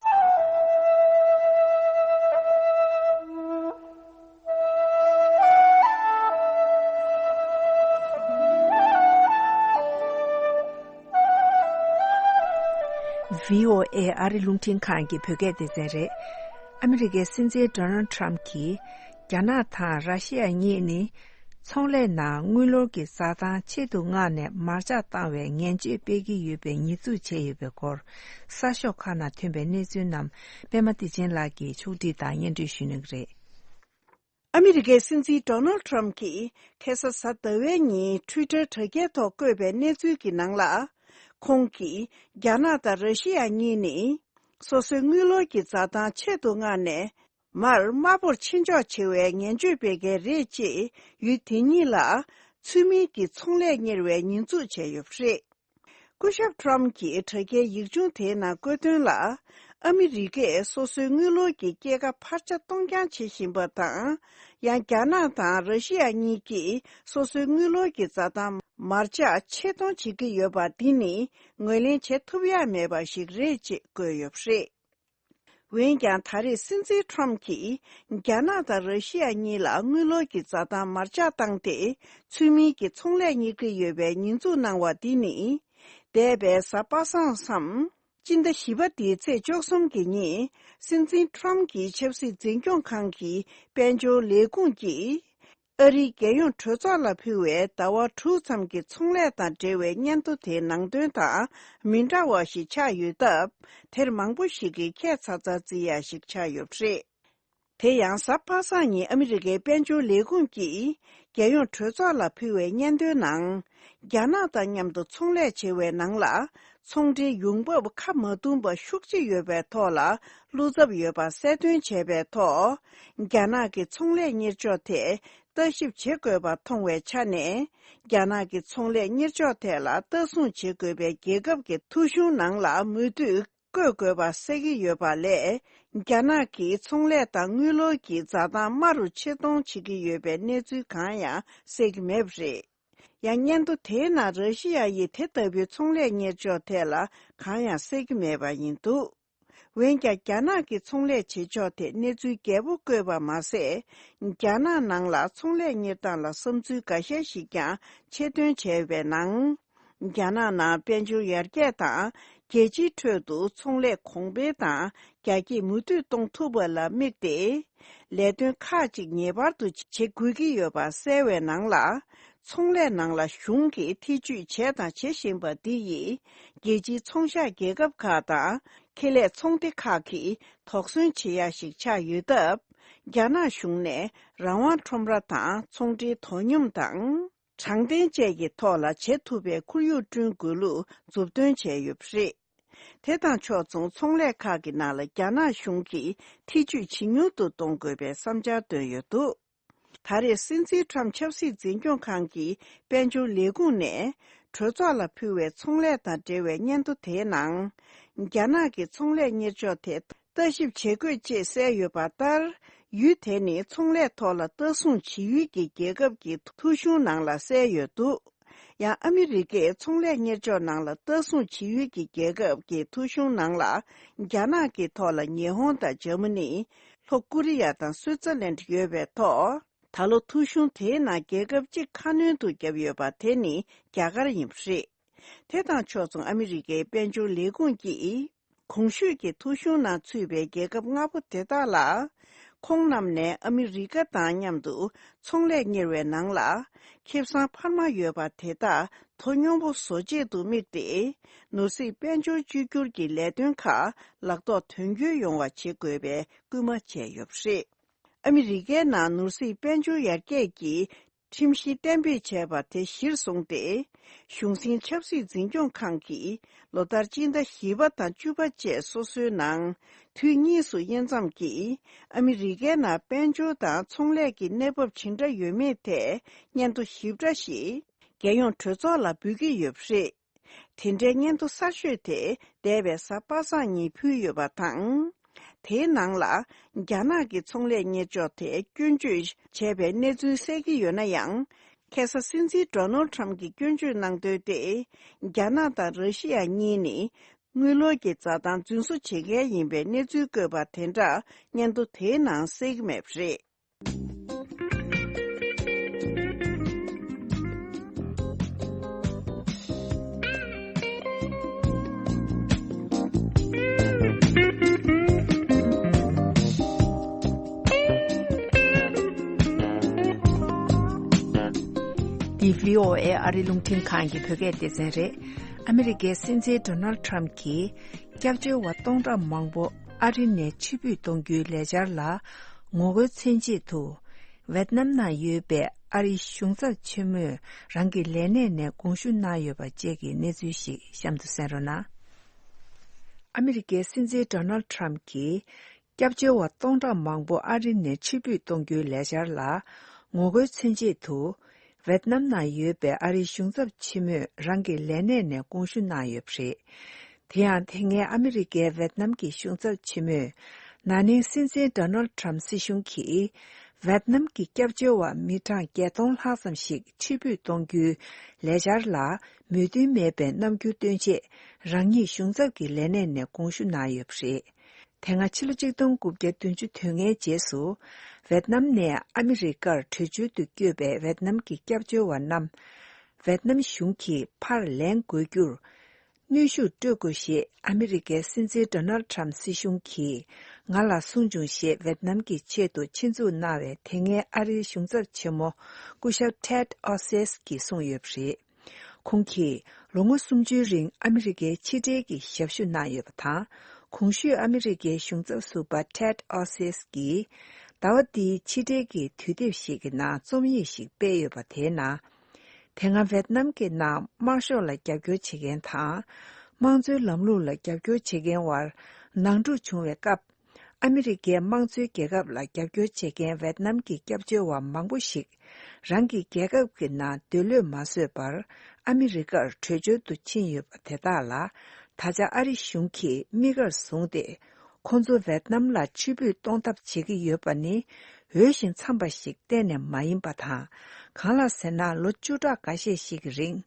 བྷི་ཨོ་ཨེ་ཨ་རི་རླུང་འཕྲིན་ཁང་གི་བོད་སྐད་སྡེ་ཚན་རེད། ཨ་མི་རི་ཀའི་སྲིད་འཛིན་ཌོ་ནལ་ཊམ་གྱིས། རྒྱ་ནག་དང་ར་ཤི་ཡ་གཉིས་ནི། ཚོང་ལས་ནང་དངུལ་ལོར་གྱི་འཛའ་ཐང་ཆེད་དུ་མངགས་ནས་མར་ཆག་བཏང་བའི་ངན་བྱུས་སྤེལ་གྱི་ཡོད་པའི་ཉེས་འཛུགས་བྱས་ཡོད་པའི་སྐོར། གསར་ཤོག་ཁག་ནང་ཐོན་པའི་གནས་ཚུལ་རྣམས་པད་མ་བདེ་ཆེན་ལགས་ཀྱིས་ཕྱོགས་སྒྲིག་དང་སྙན་སྒྲོན་ཞུ་གནང་གི་རེད། ཨ་མི་རི་ཀའི་སྲིད་འཛིན་ཌོ་ནལ་ཊམ་གྱིས་ཁ་སང་གཟའ་ཟླ་བའི་ཉིན་ཊུའི་ཊར་དྲ་རྒྱའི་ཐོག་བཀོད་པའི་གནས་ཚུལ་གྱི་ནང་ལ། ཁོང་གིས་རྒྱ་ནག་དང་ར་ཤི་ཡ་གཉིས་ནི། སོ་སོའི་དངུལ་ལོར་གྱི་འཛའ་ཐང་ཆེད་དུ་མངགས་ནས། མར་དམའ་པོར་ཕྱིན་འཇོག་བྱེད་པའི་ངན་བྱུས་སྤེལ་མཁན་རེད་ཅེས་ཡུལ་དེ་གཉིས་ལ་ཚུལ་མིན་གྱི་ཚོང་ལས་གཉེར་བའི་ཉེས་འཛུགས་བྱས་ཡོད་པ་རེད། སྐུ་ཞབས་ཊམ་གྱིས་དྲ་རྒྱའི་ཡིག་ཆུང་དེའི་ནང་བཀོད་དོན་ལ། ཨ་མི་རི་ཀས་སོ་སོའི་དངུལ་ལོར་གྱི་སྐྱེད་ཀ་འཕར་ཆ་གཏོང་རྐྱང་བྱེད་བཞིན་པ་དང་། ཡང་རྒྱ་ནག་དང་ར་ཤི་ཡ་གཉིས་ཀྱིས་སོ་སོའི་དངུལ་ལོར་གྱི་འཛའ་ཐང་མར་ཆག་ཆེད་གཏོང་བྱེད་ཀྱི་ཡོད་པ་འདི་ནི་ངོས་ལེན་བྱེད་ཐུབ་ཡག་མེད་པ་ཞིག་རེད་ཅེས་བཀོད་ཡོད་པ་རེད། འོན་ཀྱང་ད་རེས་སྲིད་འཛིན་ཊམ་གྱིས་རྒྱ་ནག་དང་ར་ཤི་ཡ་གཉིས་ལ་དངུལ་ལོར་གྱི་འཛའ་ཐང་མར་ཆག་བཏང་སྟེ་ཚུལ་མིན་གྱི་ཚོང་ལས་གཉེར་གྱི་ཡོད་པའི་ཉེས་འཛུགས་གནང་བ་འདི་ནི། འདས་པའི་གཟའ་པ་སངས་སམ། སྤྱི་ཟླ་བཞི་པ་འདིའི་ཚེས་བཅུ་གསུམ་གྱི་ཉིན་སྲིད་འཛིན་ཊམ་གྱི་ཆབ་སྲིད་འཛིན་སྐྱོང་ཁང་གི་དཔལ་འབྱོར་ལས་ཁུངས་ཀྱིས། ཨ་རིའི་རྒྱལ་ཡོངས་གྲོས་ཚོགས་ལ་ཕུལ་བའི་ཟླ་བ་དྲུག་ཙམ་གྱི་ཚོང་ལས་དང་འབྲེལ་བའི་སྙན་ཐོ་དེའི་ནང་དོན་དང་མི་འདྲ་བ་ཞིག་ཆགས་ཡོད་སྟབས། དེར་མང་པོ་ཞིག་གིས་ཁྱད་མཚར་མཚར་བརྩི་ཡ་ཞིག་ཆགས་ཡོད་པ་རེད། དེ་ཡང་གཟའ་པ་སངས་ཉིན་ཨ་མི་རི་ཀའི་དཔལ་འབྱོར་ལས་ཁུངས་ཀྱིས་རྒྱལ་ཡོངས་གྲོས་ཚོགས་ལ་ཕུལ་བའི་སྙན་ཐོའི་ནང་། རྒྱ་ནག་དང་མཉམ་དུ་ཚོང་ལས་བྱེད་པའི་ནང་ལ། ཚོང་འབྲེལ་ཡོང་འབབ་ཁ་མ་བརྡུང་པ་ཤུགས་ཆེ་ཡོད་པའི་ཐོག་ལ་བློ་འཚབ་ཡོད་པ་གསལ་སྟོན་བྱས་པའི་ཐོག་རྒྱ་ནག་གི་ཚོང་ལས་གཉེར་ཕྱོགས་ཐད་ལྟ་ཞིབ་བྱེད་དགོས་པ་མཐོང་བའི་ཆ་ནས། རྒྱ་ནག་གི་ཚོང་ལས་གཉེར་ཕྱོགས་ཐད་ལ་ལྟ་སྲུང་བྱེད་དགོས་པའི་རྒྱལ་ཁབ་ཀྱི་ཐོ་གཞུང་ནང་ལ་མུ་མཐུད་བཀོད་དགོས་པ་གསལ་གྱི་ཡོད་པ་ལས། རྒྱ་ནག་གིས་ཚོང་ལས་དང་དངུལ་ལོར་གྱི་འཛའ་ཐང་དམའ་རུ་ཆེད་གཏོང་བྱེད་ཀྱི་ཡོད་པའི་གནས་ཚུལ་གང་ཡང་གསལ་གྱི་མེད་པ་རེད། ཡང་སྙན་ཐོ་དེའི་ནང་ར་ཤི་ཡ་ཡིས་དེ་ལྟ་བུའི་ཚོང་ལས་གཉེར་ཕྱོགས་ཐད་ལ་གང་ཡང་གསལ་གྱི་མེད་པ་ཡིན་འདུག་འོན་ཀྱང་རྒྱ་ནག་གི་ཚོང་ལས་བྱེད་ཕྱོགས་ཐད་གནས་ཚུལ་རྒྱས་པོ་བཀོད་པ་མ་ཟད། རྒྱ་ནག་ནང་ལ་ཚོང་ལས་གཉེར་སྟངས་ལ་བསམ་ཚུལ་འགའ་ཤས་ཤིག་ཀྱང་ཆེད་འདོན་བྱས་པའི་ནང་། རྒྱ་ནག་ནང་དཔལ་འབྱོར་ཡར་རྒྱས་དང་རྒྱལ་སྤྱིའི་ཁྲོད་དུ་ཚོང་ལས་གོང་འཕེལ་དང་རྒྱ་སྐྱེད་མུ་མཐུད་གཏོང་ཐུབ་པ་ལ་དམིགས་ཏེ། ལས་དོན་ཁག་ཅིག་ངེས་པར་དུ་བྱེད་དགོས་ཀྱི་ཡོད་པ་གསལ་བའི་ནང་ལ། ཚོང་ལས་ནང་ལ་གཞུང་གིས་ཐེ་ཇུས་བྱས་དང་བྱེད་བཞིན་པ་འདི་ཡིས། རྒྱལ་སྤྱིའི་ཚོང་ཤག་རྒྱལ་ཁབ་ཁག་དང་། ཁེ་ལས་ཚོང་སྡེ་ཁག་གིས་དོགས་ཟོན་བྱེད་ཡ་ཞིག་ཆགས་ཡོད་སྟབས། རྒྱ་ནག་གཞུང་ནས་རང་དབང་ཁྲོམ་ར་དང་ཚོང་འབྲེལ་དོ་སྙོམས་དང་། དྲང་བདེན་བཅས་ཀྱི་ཐོག་ལ་བྱེད་ཐུབ་པའི་ཁོར་ཡུག་བསྐྲུན་དགོས་ལུགས་མཛུབ་སྟོན་བྱས་ཡོད་པ་རེད། དེ་དང་ཕྱོགས་མཚུངས་ཚོང་ལས་ཁག་གི་ནང་ལ་རྒྱ་ནག་གཞུང་གིས་ཐེ་ཇུས་ཇེ་ཉུང་དུ་གཏོང་དགོས་པའི་བསམ་འཆར་བཏོན་ཡོད་འདུག་ད་རེས་སྲིད་འཛིན་ཁྲམ་ཆབ་སྲིད་འཛིན་སྐྱོང་ཁང་གི་དཔལ་འབྱོར་ལས་ཁུངས་ནས་གྲོས་ཚོགས་ལ་ཕུལ་བའི་ཚོང་ལས་དང་འབྲེལ་བའི་སྙན་ཐོ་དེའི་ནང་། རྒྱ་ནག་གི་ཚོང་ལས་གཉེར་ཕྱོགས་དེ་ལྟ་ཞིབ་བྱེད་དགོས་ཅེས་གསལ་ཡོད་པ་ལྟར། ཡུལ་དེ་ནི་ཚོང་ལས་ཐོག་ལ་ལྟ་སྲུང་བྱེད་ཡུལ་གྱི་རྒྱལ་ཁབ་ཀྱི་ཐོ་གཞུང་ནང་ལ་གསལ་ཡོད་འདུག་ཡང་ཨ་མི་རི་ཀས་ཚོང་ལས་གཉེར་ཕྱོགས་ནང་ལ་ལྟ་སྲུང་བྱེད་ཡུལ་གྱི་རྒྱལ་ཁབ་ཀྱི་ཐོ་གཞུང་ནང་ལ། རྒྱ་ནག་གི་ཐོག་ལ་ཉི་ཧོང་དང་འཇར་མ་ནི། ལྷོ་ཀོ་རི་ཡ་དང་སུའི་ཙར་ལན་ཡོད་པའི་ཐོག་ད་ལོ་ཐོ་གཞུང་དེའི་ནང་རྒྱལ་ཁབ་གཅིག་ཁ་སྣོན་དུ་བརྒྱབ་ཡོད་པ་དེ་ནི་རྒྱ་གར་ཡིན་པ་རེད། དེ་དང་ཕྱོགས་མཚུངས་ཨ་མི་རི་ཀའི་དཔལ་འབྱོར་ལས་ཁུངས་ཀྱིས། གོང་ཞུས་ཀྱི་ཐོ་གཞུང་ནང་ཚུད་པའི་རྒྱལ་ཁབ་ལྔ་པོ་དེ་དག་ལ། ཁོང་རྣམས་ནས་ཨ་མི་རི་ཀ་དང་མཉམ་དུ་ཚོང་ལས་གཉེར་བའི་ནང་ལ། ཁེ་བཟང་འཕར་མ་ཡོད་པ་དེ་དག་དོ་སྙོམས་པོ་བཟོ་ཆེད་དུ་དམིགས་ཏེ། ནོར་སྲིད་དཔལ་འབྱོར་བཅོས་བསྒྱུར་གྱི་ལས་དོན་ཁག་ལག་ཐོག་དོན་འཁྱོལ་ཡོང་བ་བྱེད་དགོས་པའི་སྐུལ་མ་བྱས་ཡོད་པ་རེད། ཨ་མི་རི་ཀའི་ནང་ནོར་སྲིད་དཔལ་འབྱོར་ཡར་རྒྱས་ཀྱི་ཁྲིམས་གཞི་གཏན་འབེབས་བྱས་པ་དེ་གཞིར་བཟུང་སྟེ། གཞུང་འཛིན་ཆབ་སྲིད་འཛིན་སྐྱོང་ཁང་གིས་ལོ་ལྟར་སྤྱི་ཟླ་བཞི་པ་དང་བཅུ་པ་བཅས་སོ་སོའི་ནང་དུས་གཉིས་སུ་དབྱེ་མཚམས་ཀྱིས་ཨ་མི་རི་ཀའི་ནང་དཔལ་འབྱོར་དང་ཚོང་ལས་ཀྱི་གནས་བབ་ཇི་འདྲ་ཡོད་མེད་ཐད་སྙན་ཐོ་ཞིབ་ཕྲ་ཞིག་རྒྱལ་ཡོངས་གྲོས་ཚོགས་ལ་འབུལ་གྱི་ཡོད་པ་རེད། དེ་འདྲའི་སྙན་ཐོ་གསར་ཤོས་དེ་འདས་པའི་གཟའ་པ་སངས་ཉིན་ཕུལ་ཡོད་པ་དང་། དེའི་ནང་ལ་རྒྱ་ནག་གི་ཚོང་ལས་གཉེར་ཕྱོགས་དེ་སྐྱོན་བརྗོད་བྱས་པའི་གནས་ཚུལ་གསལ་གྱི་ཡོད་ན་ཡང་། ཁ་སང་སྲིད་འཛིན་ཌོ་ནལ་ཊམ་གྱིས་སྐྱོན་བརྗོད་གནང་དོན་དེ། རྒྱ་ནག་དང་ར་ཤི་ཡ་གཉིས་ནི་དངུལ་ལོར་གྱི་འཛའ་ཐང་རྫུན་བཟོ་བྱེད་མཁན་ཡིན་པའི་གནས་ཚུལ་བཀོད་པ་དེ་འདྲ་སྙན་ཐོ་དེའི་ནང་གསལ་གྱི་མེད་པ་རེད། འདི་བྷི་ཨོ་ཨེ་ཨ་རི་རླུང་འཕྲིན་ཁང་གི་བོད་སྐད་སྡེ་ཚན་རེད། ཨ་མི་རི་ཀའི་སྲིད་འཛིན་ཌོ་ནལ་ཊམ་གྱིས། སྐྱབས་བཅོལ་བ་སྟོང་ཕྲག་མང་པོ་ཨ་རི་ནས་ཕྱིར་འབུད་གཏོང་རྒྱུའི་ལས་འཆར་ལ་ངོ་རྒོལ་མཚོན་ཆེད་དུ། ཝེད་ནམ་ནང་ཡོད་པའི་ཨ་རིའི་གཞུང་ཚབ་ཆེན་མོས་རང་གི་ལས་གནས་ནས་དགོངས་ཞུ་གནང་ཡོད་པ་བཅས་ཀྱི་གནས་ཚུལ་ཞིག་གཤམ་དུ་གསན་རོགས་གནང་། ཨ་མི་རི་ཀའི་སྲིད་འཛིན་ཌོ་ནལ་ཊམ་གྱིས། སྐྱབས་བཅོལ་བ་སྟོང་ཕྲག་མང་པོ་ཨ་རི་ནས་ཕྱིར་འབུད་གཏོང་རྒྱུའི་ལས་འཆར་ལ་ངོ་རྒོལ་མཚོན་ཆེད་དུ། ཝེད་ནམ་ནང་ཡོད་པའི་ཨ་རིའི་གཞུང་ཚབ་ཆེན་མོས་རང་གི་ལས་གནས་ནས་དགོངས་ཞུ་གནང་ཡོད་པ་རེད། དེ་ཡང་དེ་སྔའི་ཨ་མི་རི་ཀའི་ཝེད་ནམ་གྱི་གཞུང་ཚབ་ཆེན་མོས། ན་ནིང་སྲིད་འཛིན་ཌོ་ནལ་ཊམ་སྲིད་གཞུང་གིས། ཝེད་ནམ་གྱི་སྐྱབས་བཅོལ་བ་མི་གྲངས་བརྒྱད་སྟོང་ལྷག་ཙམ་ཞིག་ཕྱིར་འབུད་གཏོང་རྒྱུའི་ལས་འཆར་ལ་མོས་མཐུན་མེད་པའི་རྣམ་འགྱུར་སྟོན་ཆེད། རང་ཉིད་གཞུང་ཚབ་ཀྱི་ལས་གནས་ནས་དགོངས་ཞུ་གནང་ཡོད་པ་རེད། དེ་སྔ་ཕྱི་ལོ་གཅིག་སྟོང་དགུ་བརྒྱ་བདུན་ཅུ་དོན་ལྔའི་རྗེས་སུ། ཝེད་ནམ་ནས་ཨ་མི་རི་ཀར་བྲོས་བྱོལ་དུ་བསྐྱོད་པའི་ཝེད་ནམ་གྱི་སྐྱབས་བཅོལ་བ་རྣམས། ཝེད་ནམ་གཞུང་གིས་ཕར་ལེན་དགོས་རྒྱུར། གནོན་ཤུགས་སྤྲོད་དགོས་ཞེས་ཨ་མི་རི་ཀའི་སྲིད་འཛིན་ཌོ་ནལ་ཊམ་སྲིད་གཞུང་གིས་ང་ལ་གསུངས་བྱུང་ཞེས་ཝེད་ནམ་གྱི་ཆེད་དུ་ཆེད་འཛུགས་གནང་བའི་དེ་སྔའི་ཨ་རིའི་གཞུང་ཚབ་ཆེན་མོ་སྐུ་ཞབས་ཊེད་ཨོ་སེས་ཀྱིས་གསུངས་ཡོད་པ་རེད། ཁོང་གིས་ལོ་ངོ་སུམ་ཅུའི་རིང་ཨ་མི་རི་ཀའི་ཕྱི་འབྲེལ་གྱི་ཞབས་ཞུ་གནང་ཡོད་པ་དང་། གོང་ཞུས་ཨ་མི་རི་ཀའི་གཞུང་ཚབ་ཟུར་པ་ཊེད་ཨོ་སེས་ཀྱིས་ཟླ་བ་འདིའི་ཕྱི་འབྲེལ་གྱི་དུས་དེབ་ཞིག་གི་ནང་རྩོམ་ཡིག་ཞིག་སྤེལ་ཡོད་པ་དེའི་ནང་། དེ་སྔ་ཝེད་ནམ་གྱི་ནང་དམར་ཤོག་ལ་རྒྱབ་སྐྱོར་བྱེད་མཁན་དང་། དམངས་གཙོའི་ལམ་ལུགས་ལ་རྒྱབ་སྐྱོར་བྱེད་མཁན་བར་ནང་འཁྲུག་བྱུང་བའི་སྐབས། ཨ་མི་རི་ཀའི་དམངས་གཙོའི་རྒྱལ་ཁབ་ལ་རྒྱབ་སྐྱོར་བྱེད་མཁན་ཝེད་ནམ་གྱི་སྐྱབས་བཅོལ་བ་མང་པོ་ཞིག་རང་གི་རྒྱལ་ཁབ་ཀྱི་ནང་སྡོད་ལྷོད་མ་བཟོས་པར་ཨ་མི་རི་ཀར་བྲོས་བྱོལ་དུ་ཕྱིན་ཡོད་པ་དེ་དག་ལ། ད་ཆ་ཨ་རི་གཞུང་གིས་དམིགས་བཀར་བཟུང་སྟེ། ཁོང་ཚོ་ཝེད་ནམ་ལ་ཕྱིར་འབུད་གཏོང་ཐབས་བྱེད་ཀྱི་ཡོད་པ་ནི་འོས་ཤིང་འཚམས་པ་ཞིག་གཏན་ནས་མ་ཡིན་པ་དང་། གང་ལགས་ཟེར་ན། ལོ་བཅུ་ཕྲག་འགའ་ཤས་ཤིག་གི་རིང་།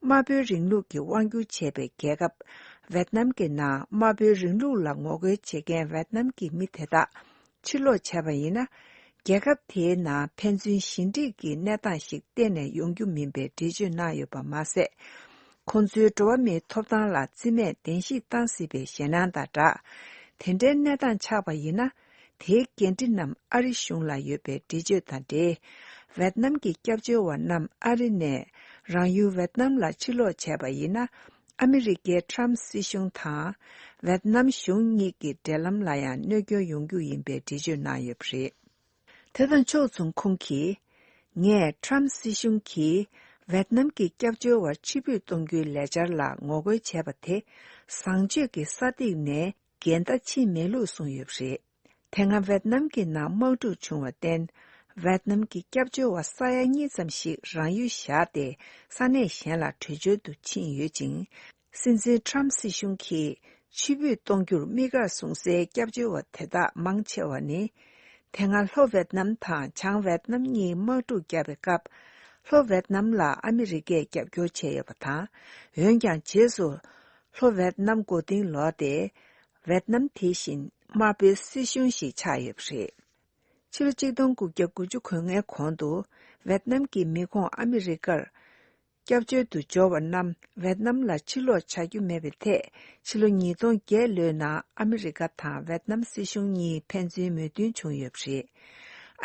དམར་པོའི་རིང་ལུགས་ཀྱི་དབང་སྒྱུར་བྱས་པའི་རྒྱལ་ཁབ་ཝེད་ནམ་གྱི་ནང་དམར་པོའི་རིང་ལུགས་ལ་ངོ་རྒོལ་བྱེད་མཁན་ཝེད་ནམ་གྱི་མི་དེ་དག་ཕྱིར་ལོག་བྱས་པ་ཡིན་ན། རྒྱལ་ཁབ་དེའི་ནང་ཕན་ཚུན་ཞི་འགྲིག་གི་གནས་སྟངས་ཤིག་གཏན་ནས་ཡོང་རྒྱུ་མིན་པའི་འགྲེལ་བརྗོད་གནང་ཡོད་པ་མ་ཟད། ཁོང་ཚོའི་འགྲོ་བ་མིའི་ཐོབ་ཐང་ལ་རྩིས་མེད་གདན་ཞུ་བཏང་སྲིད་པའི་ཞེད་སྣང་དང་སྦྲགས། དེ་འདྲའི་གནས་སྟངས་ཆགས་པ་ཡིན་ན། དེའི་འགན་འཁྲི་རྣམས་ཨ་རི་གཞུང་ལ་ཡོད་པའི་འགྲེལ་བརྗོད་དང་འབྲེལ། ཝེད་ནམ་གྱི་སྐྱབས་བཅོལ་བ་རྣམས་ཨ་རི་ནས་རང་ཡུལ་ཝེད་ནམ་ལ་ཕྱིར་ལོག་བྱས་པ་ཡིན་ན། ཨ་མི་རི་ཀའི་ཁྲམ་སྲིད་གཞུང་དང་ཝེད་ནམ་གཞུང་གཉིས་ཀྱི་འབྲེལ་ལམ་ལ་ཡང་གནོད་སྐྱོན་ཡོང་རྒྱུ་ཡིན་པའི་འགྲེལ་བརྗོད་གནང་ཡོད་པ་རེད། དེ་དང་ཕྱོགས་མཚུངས་ཁོང་གིས། ངས་ཁྲམ་སྲིད་གཞུང་གིས་ཝེད་ནམ་གྱི་སྐྱབས་བཅོལ་བར་ཕྱིར་འབུད་གཏོང་རྒྱུའི་ལས་འཆར་ལ་ངོ་རྒོལ་བྱས་པ་དེ་བཟང་སྤྱོད་ཀྱི་ས་སྟེང་ནས་འགལ་ཟླ་ཕྱིན་མེད་ལུགས་གསུངས་ཡོད་པ་རེད། དེ་སྔ་ཝེད་ནམ་གྱི་ནང་དམག་འཁྲུག་བྱུང་བར་བརྟེན། ཝེད་ནམ་གྱི་སྐྱབས་བཅོལ་བ་ས་ཡ་གཉིས་ཙམ་ཞིག་རང་ཡུལ་བཞག་སྟེ་ས་གནས་གཞན་ལ་བྲོས་བྱོལ་དུ་ཕྱིན་ཡོད་ཅིང་། སྲིད་འཛིན་ཁྲམ་སྲིད་གཞུང་གིས་ཕྱིར་འབུད་གཏོང་རྒྱུར་དམིགས་བཀར་བཟུང་སའི་སྐྱབས་བཅོལ་བ་དེ་དག་མང་ཆེ་བ་ནི། དེ་སྔ་ལྷོ་ཝེད་ནམ་དང་བྱང་ཝེད་ནམ་གཉིས་དམག་འཁྲུག་བརྒྱབ་པའི་སྐབས། ལྷོ་ཝེད་ནམ་ལ་ཨ་མི་རི་ཀས་རྒྱབ་སྐྱོར་བྱས་ཡོད་པ་དང་། འོན་ཀྱང་རྗེས་སུ་ལྷོ་ཝེད་ནམ་མགོ་རྟིང་ལོག་སྟེ། ཝེད་ནམ་དེ་བཞིན་དམར་པོའི་སྲིད་གཞུང་ཞིག་ཆགས་ཡོད་པ་རེད། ཕྱི་ལོ་ཆིག་སྟོང་དགུ་བརྒྱ་དགུ་ཅུ་གོ་ལྔའི་གོང་དུ་ཝེད་ནམ་གྱི་མི་ཁོངས་ཨ་མི་རི་ཀར་སྐྱབས་བཅོལ་དུ་འབྱོར་བ་རྣམས་ཝེད་ནམ་ལ་ཕྱིར་ལོག་བྱ་རྒྱུ་མེད་པའི་ཐད། ཕྱི་ལོ་ཉིས་སྟོང་བརྒྱད་ལོའི་ནང་ཨ་མི་རི་ཀ་དང་ཝེད་ནམ་སྲིད་གཞུང་གཉིས་ཕན་ཚུན་མོས་མཐུན་བྱུང་ཡོད་པ་རེད།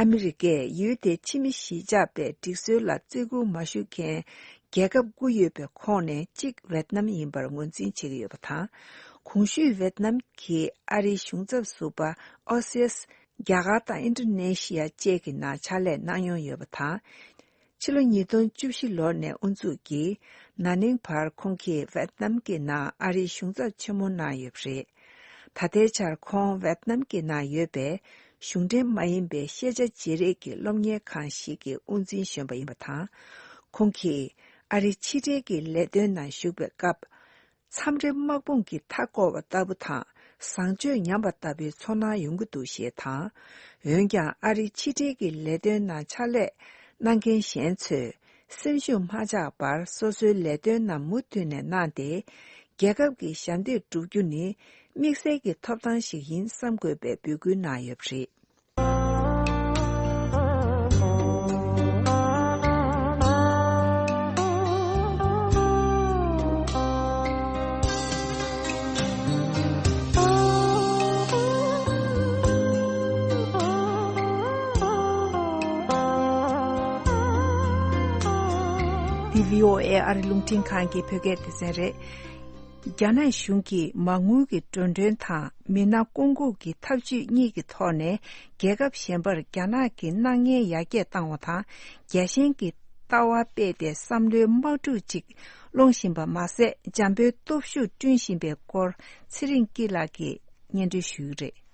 ཨ་མི་རི་ཀས་ཡུལ་དེའི་ཕྱི་མི་གཞིས་ཆགས་པའི་སྒྲིག་སྲོལ་ལ་བརྩི་བཀུར་མ་ཞུ་མཁན་རྒྱལ་ཁབ་དགུ་ཡོད་པའི་ཁོངས་ནས་གཅིག་ཝེད་ནམ་ཡིན་པར་ངོས་འཛིན་བྱེད་ཀྱི་ཡོད་པ་དང་། གོང་ཞུས་ཝེད་ནམ་གྱིས་ཨ་རིའི་གཞུང་ཚབ་ཟུར་པ་ཨོ་སི་ཡས། རྒྱ་གར་དང་ཨིན་ཌོ་ནེ་ཤི་ཡ་བཅས་ཀྱི་ནང་ཕྱག་ལས་གནང་མྱོང་ཡོད་པ་དང་། ཕྱི་ལོ་ཉིས་སྟོང་བཅུ་བཞི་ལོ་ནས་དབུ་འཛུགས་ཀྱིས་ན་ནིང་བར་ཁོང་གིས་ཝེད་ནམ་གྱི་ནང་ཨ་རིའི་གཞུང་ཚབ་ཆེན་མོ་གནང་ཡོད་པ་རེད། ད་ལྟའི་ཆར་ཁོང་ཝེད་ནམ་གྱི་ནང་ཡོད་པའི་གཞུང་འབྲེལ་མ་ཡིན་པའི་ཤེས་བྱ་བརྗེ་རེས་ཀྱི་སློབ་གཉེར་ཁང་ཞིག་གི་དབུ་འཛིན་གཞོན་པ་ཡིན་པ་དང་། ཁོང་གིས་ཨ་རིའི་ཕྱི་འབྲེལ་གྱི་ལས་དོན་ནང་ཞུགས་པའི་སྐབས། མཚམས་རེ་དམག་དཔུང་གི་མཐའ་བསྐོར་བ་ལྟ་བུ་དང་བཟང་སྤྱོད་ཉམས་པ་ལྟ་བུའི་ཚོར་སྣང་ཡོང་གི་འདུག་ཞེས་དང་། འོན་ཀྱང་ཨ་རིའི་ཕྱི་འབྲེལ་གྱི་ལས་དོན་ནང་ཕྱག་ལས་གནང་མཁན་གཞན་ཚོས་སེམས་ཤུགས་མ་ཆག་པར་སོ་སོའི་ལས་དོན་རྣམས་མུ་མཐུད་ནས་གནང་སྟེ། རྒྱལ་ཁབ་ཀྱི་ཞབས་འདེགས་བསྒྲུབ་རྒྱུ་ནི་དམིགས་བསལ་གྱི་ཐོབ་ཐང་ཞིག་ཡིན་བསམ་དགོས་པའི་འབོད་སྐུལ་གནང་ཡོད་པ་རེད། འདི་བྷི་ཨོ་ཨེ་ཨ་རི་རླུང་འཕྲིན་ཁང་གི་བོད་སྐད་སྡེ་ཚན་རེད། རྒྱ་ནག་གཞུང་གིས་མ་དངུལ་གྱི་འགྲོ་གྲོན་དང་མི་སྣ་བསྐོང་འགུག་གི་ཐབས་ཇུས་གཉིས་ཀྱི་ཐོག་ནས་རྒྱལ་ཁབ་གཞན་པར་རྒྱ་ནག་གི་སྣང་བརྙན་ཡར་རྒྱས་བཏང་བ་དང་། རྒྱལ་ཞེན་གྱི་ལྟ་བ་སྤེལ་ཏེ་བསམ་བློའི་དམག་འཁྲུག་ཅིག་སློང་བཞིན་པ་མ་ཟད། འཇམ་པོའི་སྟོབས་ཤུགས་བསྐྲུན་བཞིན་པའི་སྐོར་ཚེ་རིང་སྐྱིད་ལགས་ཀྱིས་སྙན་སྒྲོན་ཞུ་གི་རེད།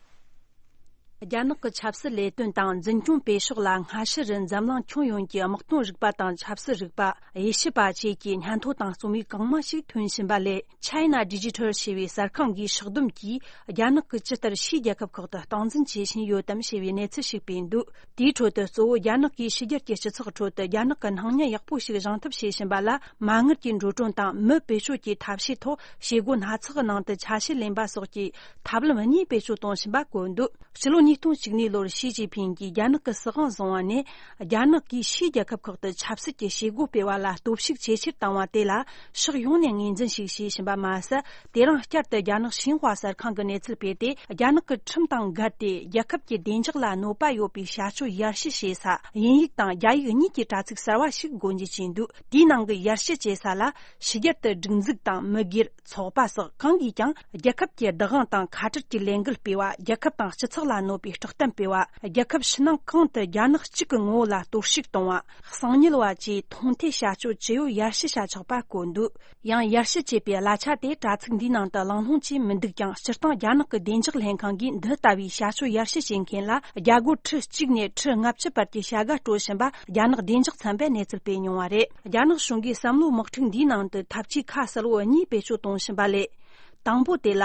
རྒྱ་ནག་གི་ཆབ་སྲིད་ལས་དོན་དང་འཛིན་སྐྱོང་སྤེལ་ཕྱོགས་ལ་སྔ་ཕྱི་རུ་འཛམ་གླིང་ཁྱོན་ཡོངས་ཀྱི་དམག་དོན་རིག་པ་དང་ཆབ་སྲིད་རིག་པ། དབྱེ་ཞིབ་པ་བཅས་ཀྱི་སྙན་ཐོ་དང་རྩོམ་ཡིག་གང་མང་ཞིག་ཐོན་བཞིན་པ་ལས། China Digital ཞེས་པའི་གསར་ཁང་གིས་ཕྱོགས་བསྡོམས་ཀྱིས། རྒྱ་ནག་གིས་ཇི་ལྟར་ཕྱིའི་རྒྱལ་ཁབ་ཁག་ཏུ་སྟངས་འཛིན་བྱེད་བཞིན་ཡོད་དམ་ཞེས་པའི་གནས་ཚུལ་ཞིག་སྤེལ་འདུག་དེའི་ཁྲོད་དུ་གཙོ་བོ་རྒྱ་ནག་གིས་ཕྱི་རྒྱལ་གྱི་སྤྱི་ཚོགས་ཁྲོད་དུ་རྒྱ་ནག་གི་སྣང་བརྙན་ཡག་པོ་ཞིག་བཞེངས་ཐབས་བྱེད་བཞིན་པ་ལ། མ་དངུལ་གྱི་འགྲོ་གྲོན་དང་མི་བེད་སྤྱོད་ཀྱི་ཐབས་ཤེས་ཐོག་བྱེད་སྒོ་སྣ་ཚོགས་ནང་དུ་ཆ་ཤས་ལེན་པ་སོགས་ཀྱི་ཐབས་ལམ་གཉིས་བེད་སྤྱོད་གཏོང་བཞིན་པ་བཀོད་འདུག་ཕྱི་ལོ་ཉིས་སྟོང་གཅིག་གནས་ལོར་ཞི་ཅིན་ཕིང་གིས་རྒྱ་ནག་གི་སྲིད་དབང་བཟུང་བ་ནས། རྒྱ་ནག་གིས་ཕྱིའི་རྒྱལ་ཁབ་ཁག་ཏུ་ཆབ་སྲིད་ཀྱི་བྱེད་སྒོ་སྤེལ་བ་ལ་སྟོབས་ཤུགས་ཇེ་ཆེར་བཏང་བ་དེ་ལ་ཕྱོགས་ཡོངས་ནས་ངོས་འཛིན་ཞིག་བྱེད་བཞིན་པ་མ་ཟད། དེ་རིང་བསྐྱར་དུ་རྒྱ་ནག་ཤིན་ཧྭ་གསར་ཁང་གིས་གནས་ཚུལ་སྤེལ་ཏེ། རྒྱ་ནག་གི་ཁྲིམས་དང་འགལ་ཏེ་རྒྱལ་ཁབ་ཀྱི་བདེ་འཇགས་ལ་གནོད་པ་ཡོད་པའི་བྱ་སྤྱོད་ཡར་ཞུ་བྱེད་ས་དབྱིན་ཡིག་དང་རྒྱ་ཡིག་གཉིས་ཀྱི་དྲ་ཚིགས་གསར་བ་ཞིག་སྒོ་འབྱེད་བྱས་འདུག་དེའི་ནང་གི་ཡར་ཞུ་བྱེད་ས་ལ་ཕྱི་རྒྱལ་དུ་སྒྲིག་འཛུགས་དང་མི་སྒེར། ཚོགས་པ་སོགས་གང་གིས་ཀྱང་རྒྱལ་ཁབ་ཀྱི་བདག་དབང་དང་ཁ་བྲལ་གྱི་ལས་འགུལ་སྤེལ་བ། རྒྱལ་ཁབ་དང་སྤྱི་ཚོགས་ལ་གནོད་པའི་དཀྲོག་གཏམ་སྤེལ་བ། རྒྱལ་ཁབ་ཕྱི་ནང་གང་དུ་རྒྱ་ནག་གཅིག་གི་ངོ་བོ་ལ་གཏོར་བཤིག་གཏོང་བ། གསང་ཉུལ་བ་བཅས་མཐོང་ཐོས་བྱ་སྤྱོད་ཇི་ཡོད་ཡར་ཞུ་བྱ་ཆོག་པ་བཀོད་འདུག་ཡང་ཡར་ཞུ་བྱས་པའི་གླ་ཆ་དེ་དྲ་ཚིགས་འདིའི་ནང་དུ་གླེང་སློང་བྱས་མི་འདུག་ཀྱང་། སྤྱིར་བཏང་རྒྱ་ནག་གི་བདེ་འཇགས་ལྷན་ཁང་གིས་འདི་ལྟ་བུའི་བྱ་སྤྱོད་ཡར་ཞུ་བྱེད་མཁན་ལ་རྒྱ་སྒོར་ཁྲི་གཅིག་ནས་ཁྲི་ལྔ་བཅུ་བར་གྱི་བྱ་དགའ་སྤྲོད་བཞིན་པ་རྒྱ་ནག་བདེ་འཇགས་ཚན་པས་གནས་ཚུལ་སྤེལ་མྱོང་བ་རེད། རྒྱ་ནག་གཞུང་གིས་བསམ་བློའི་དམག་འཁྲུག་འདིའི་ནང་དུ་ཐབས་ཇུས་ཁ་གསལ་བོ་གཉིས་བེད་སྤྱོད་གཏོང་བཞིན་པ་ལས། དང་པོ་དེ་ལ།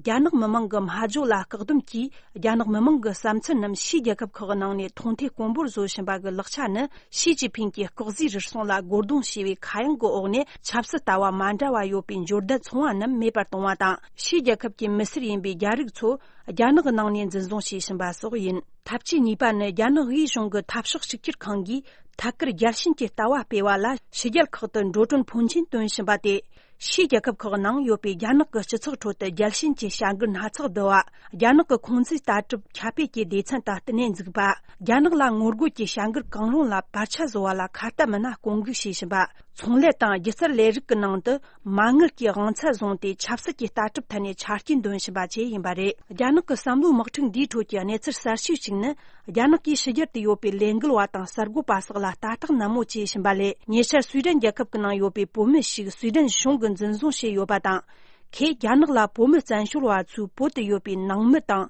རྒྱ་ནག་མི་མང་གི་སྨྲ་བརྗོད་ལ་བཀག་སྡོམ་གྱིས་རྒྱ་ནག་མི་མང་གི་བསམ་ཚུལ་རྣམས་ཕྱིའི་རྒྱལ་ཁབ་ཁག་གི་ནང་ནས་མཐོང་ཐོས་དཀོན་པོར་བཟོ་བཞིན་པ་གི་ལག་ཆ་ནི། ཞི་ཅིན་ཕིང་གིས་སྐོག་ཟོས་རུལ་སུངས་ལ་རྒོལ་རྡུང་བྱས་པའི་ཁ་གཡང་གི་འོག་ནས་ཆབ་སྲིད་ལྟ་བ་མ་འདྲ་བ་ཡོད་པའི་འབྱོར་ལྡན་ཚོང་བ་རྣམས་མེད་པར་གཏོང་བ་དང་། ཕྱིའི་རྒྱལ་ཁབ་ཀྱི་མི་སེར་ཡིན་པའི་རྒྱ་རིགས་ཚོ་རྒྱ་ནག་གི་ནང་ནས་འཛིན་བཟུང་བྱེད་བཞིན་པ་སོགས་ཡིན། ཐབས་ཇུས་གཉིས་པ་ནི། རྒྱ་ནག་དབུས་གཞུང་གི་འཐབ་ཕྱོགས་གཅིག་གྱུར་ཁང་གིས་ཐད་ཀར་རྒྱལ་ཞེན་གྱི་ལྟ་བ་སྤེལ་བ་ལ་ཕྱི་རྒྱལ་ཁག་ཏུ་འགྲོ་གྲོན་ཕོན་ཆེན་བཏོན་བཞིན་པ་སྟེ། ཕྱིའི་རྒྱལ་ཁབ་ཁག་ནང་ཡོད་པའི་རྒྱ་ནག་གི་སྤྱི་ཚོགས་ཁྲོད་དུ་རྒྱལ་ཞེན་གྱི་བྱ་འགུལ་སྣ་ཚོགས་བསྡུ་བ། རྒྱ་ནག་གི་ཁུང་ཙི་ལྟ་གྲུབ་ཁྱབ་སྤེལ་གྱི་སྡེ་ཚན་དང་བསྟུན་ནས་འཛུགས་པ། རྒྱ་ནག་ལ་ངོ་རྒོལ་གྱི་བྱ་འགུལ་གང་རུང་ལ་བར་ཆད་བཟོ་བ་ལ་ཁ་གཏད་མི་སྣ་བསྐོ་འགུག་བྱེད་བཞིན་པ། ཚོང་ལས་དང་སྒྱུ་རྩལ་ལས་རིགས་ཀྱི་ནང་དུ་མ་དངུལ་གྱི་དབང་ཚད་བཟུང་སྟེ་ཆབ་སྲིད་ཀྱི་ལྟ་གྲུབ་ཐད་ནས་ཆ་རྐྱེན་འདོན་བཞིན་པ་བཅས་ཡིན་པ་རེད། རྒྱ་ནག་གི་བསམ་བློའི་དམག་འཁྲུག་འདིའི་ཁྲོད་ཀྱི་གནས་ཚུལ་གསར་ཤོས་ཤིག་ནི། རྒྱ་ནག་གིས་ཕྱི་རྒྱལ་དུ་ཡོད་པའི་ལས་འགུལ་བ་དང་གསར་འགོད་པ་སོགས་ལ་ལྟ་རྟོག་ནན་མོ་བྱེད་བཞིན་པ་ལས། ཉེ་ཆར་སུའེ་ཌེན་རྒྱལ་ཁབ་ཀྱི་ནང་ཡོད་པའི་བོད་མི་ཞིག་སུའེ་ཌེན་གཞུང་གིས་འཛིན་བཟུང་བྱས་ཡོད་པ་དང་། ཁོས་རྒྱ་ནག་ལ་བོད་མི་བཙན་བྱོལ་བ་ཚོའི་བོད་དུ་ཡོད་པའི་ནང་མི་དང་།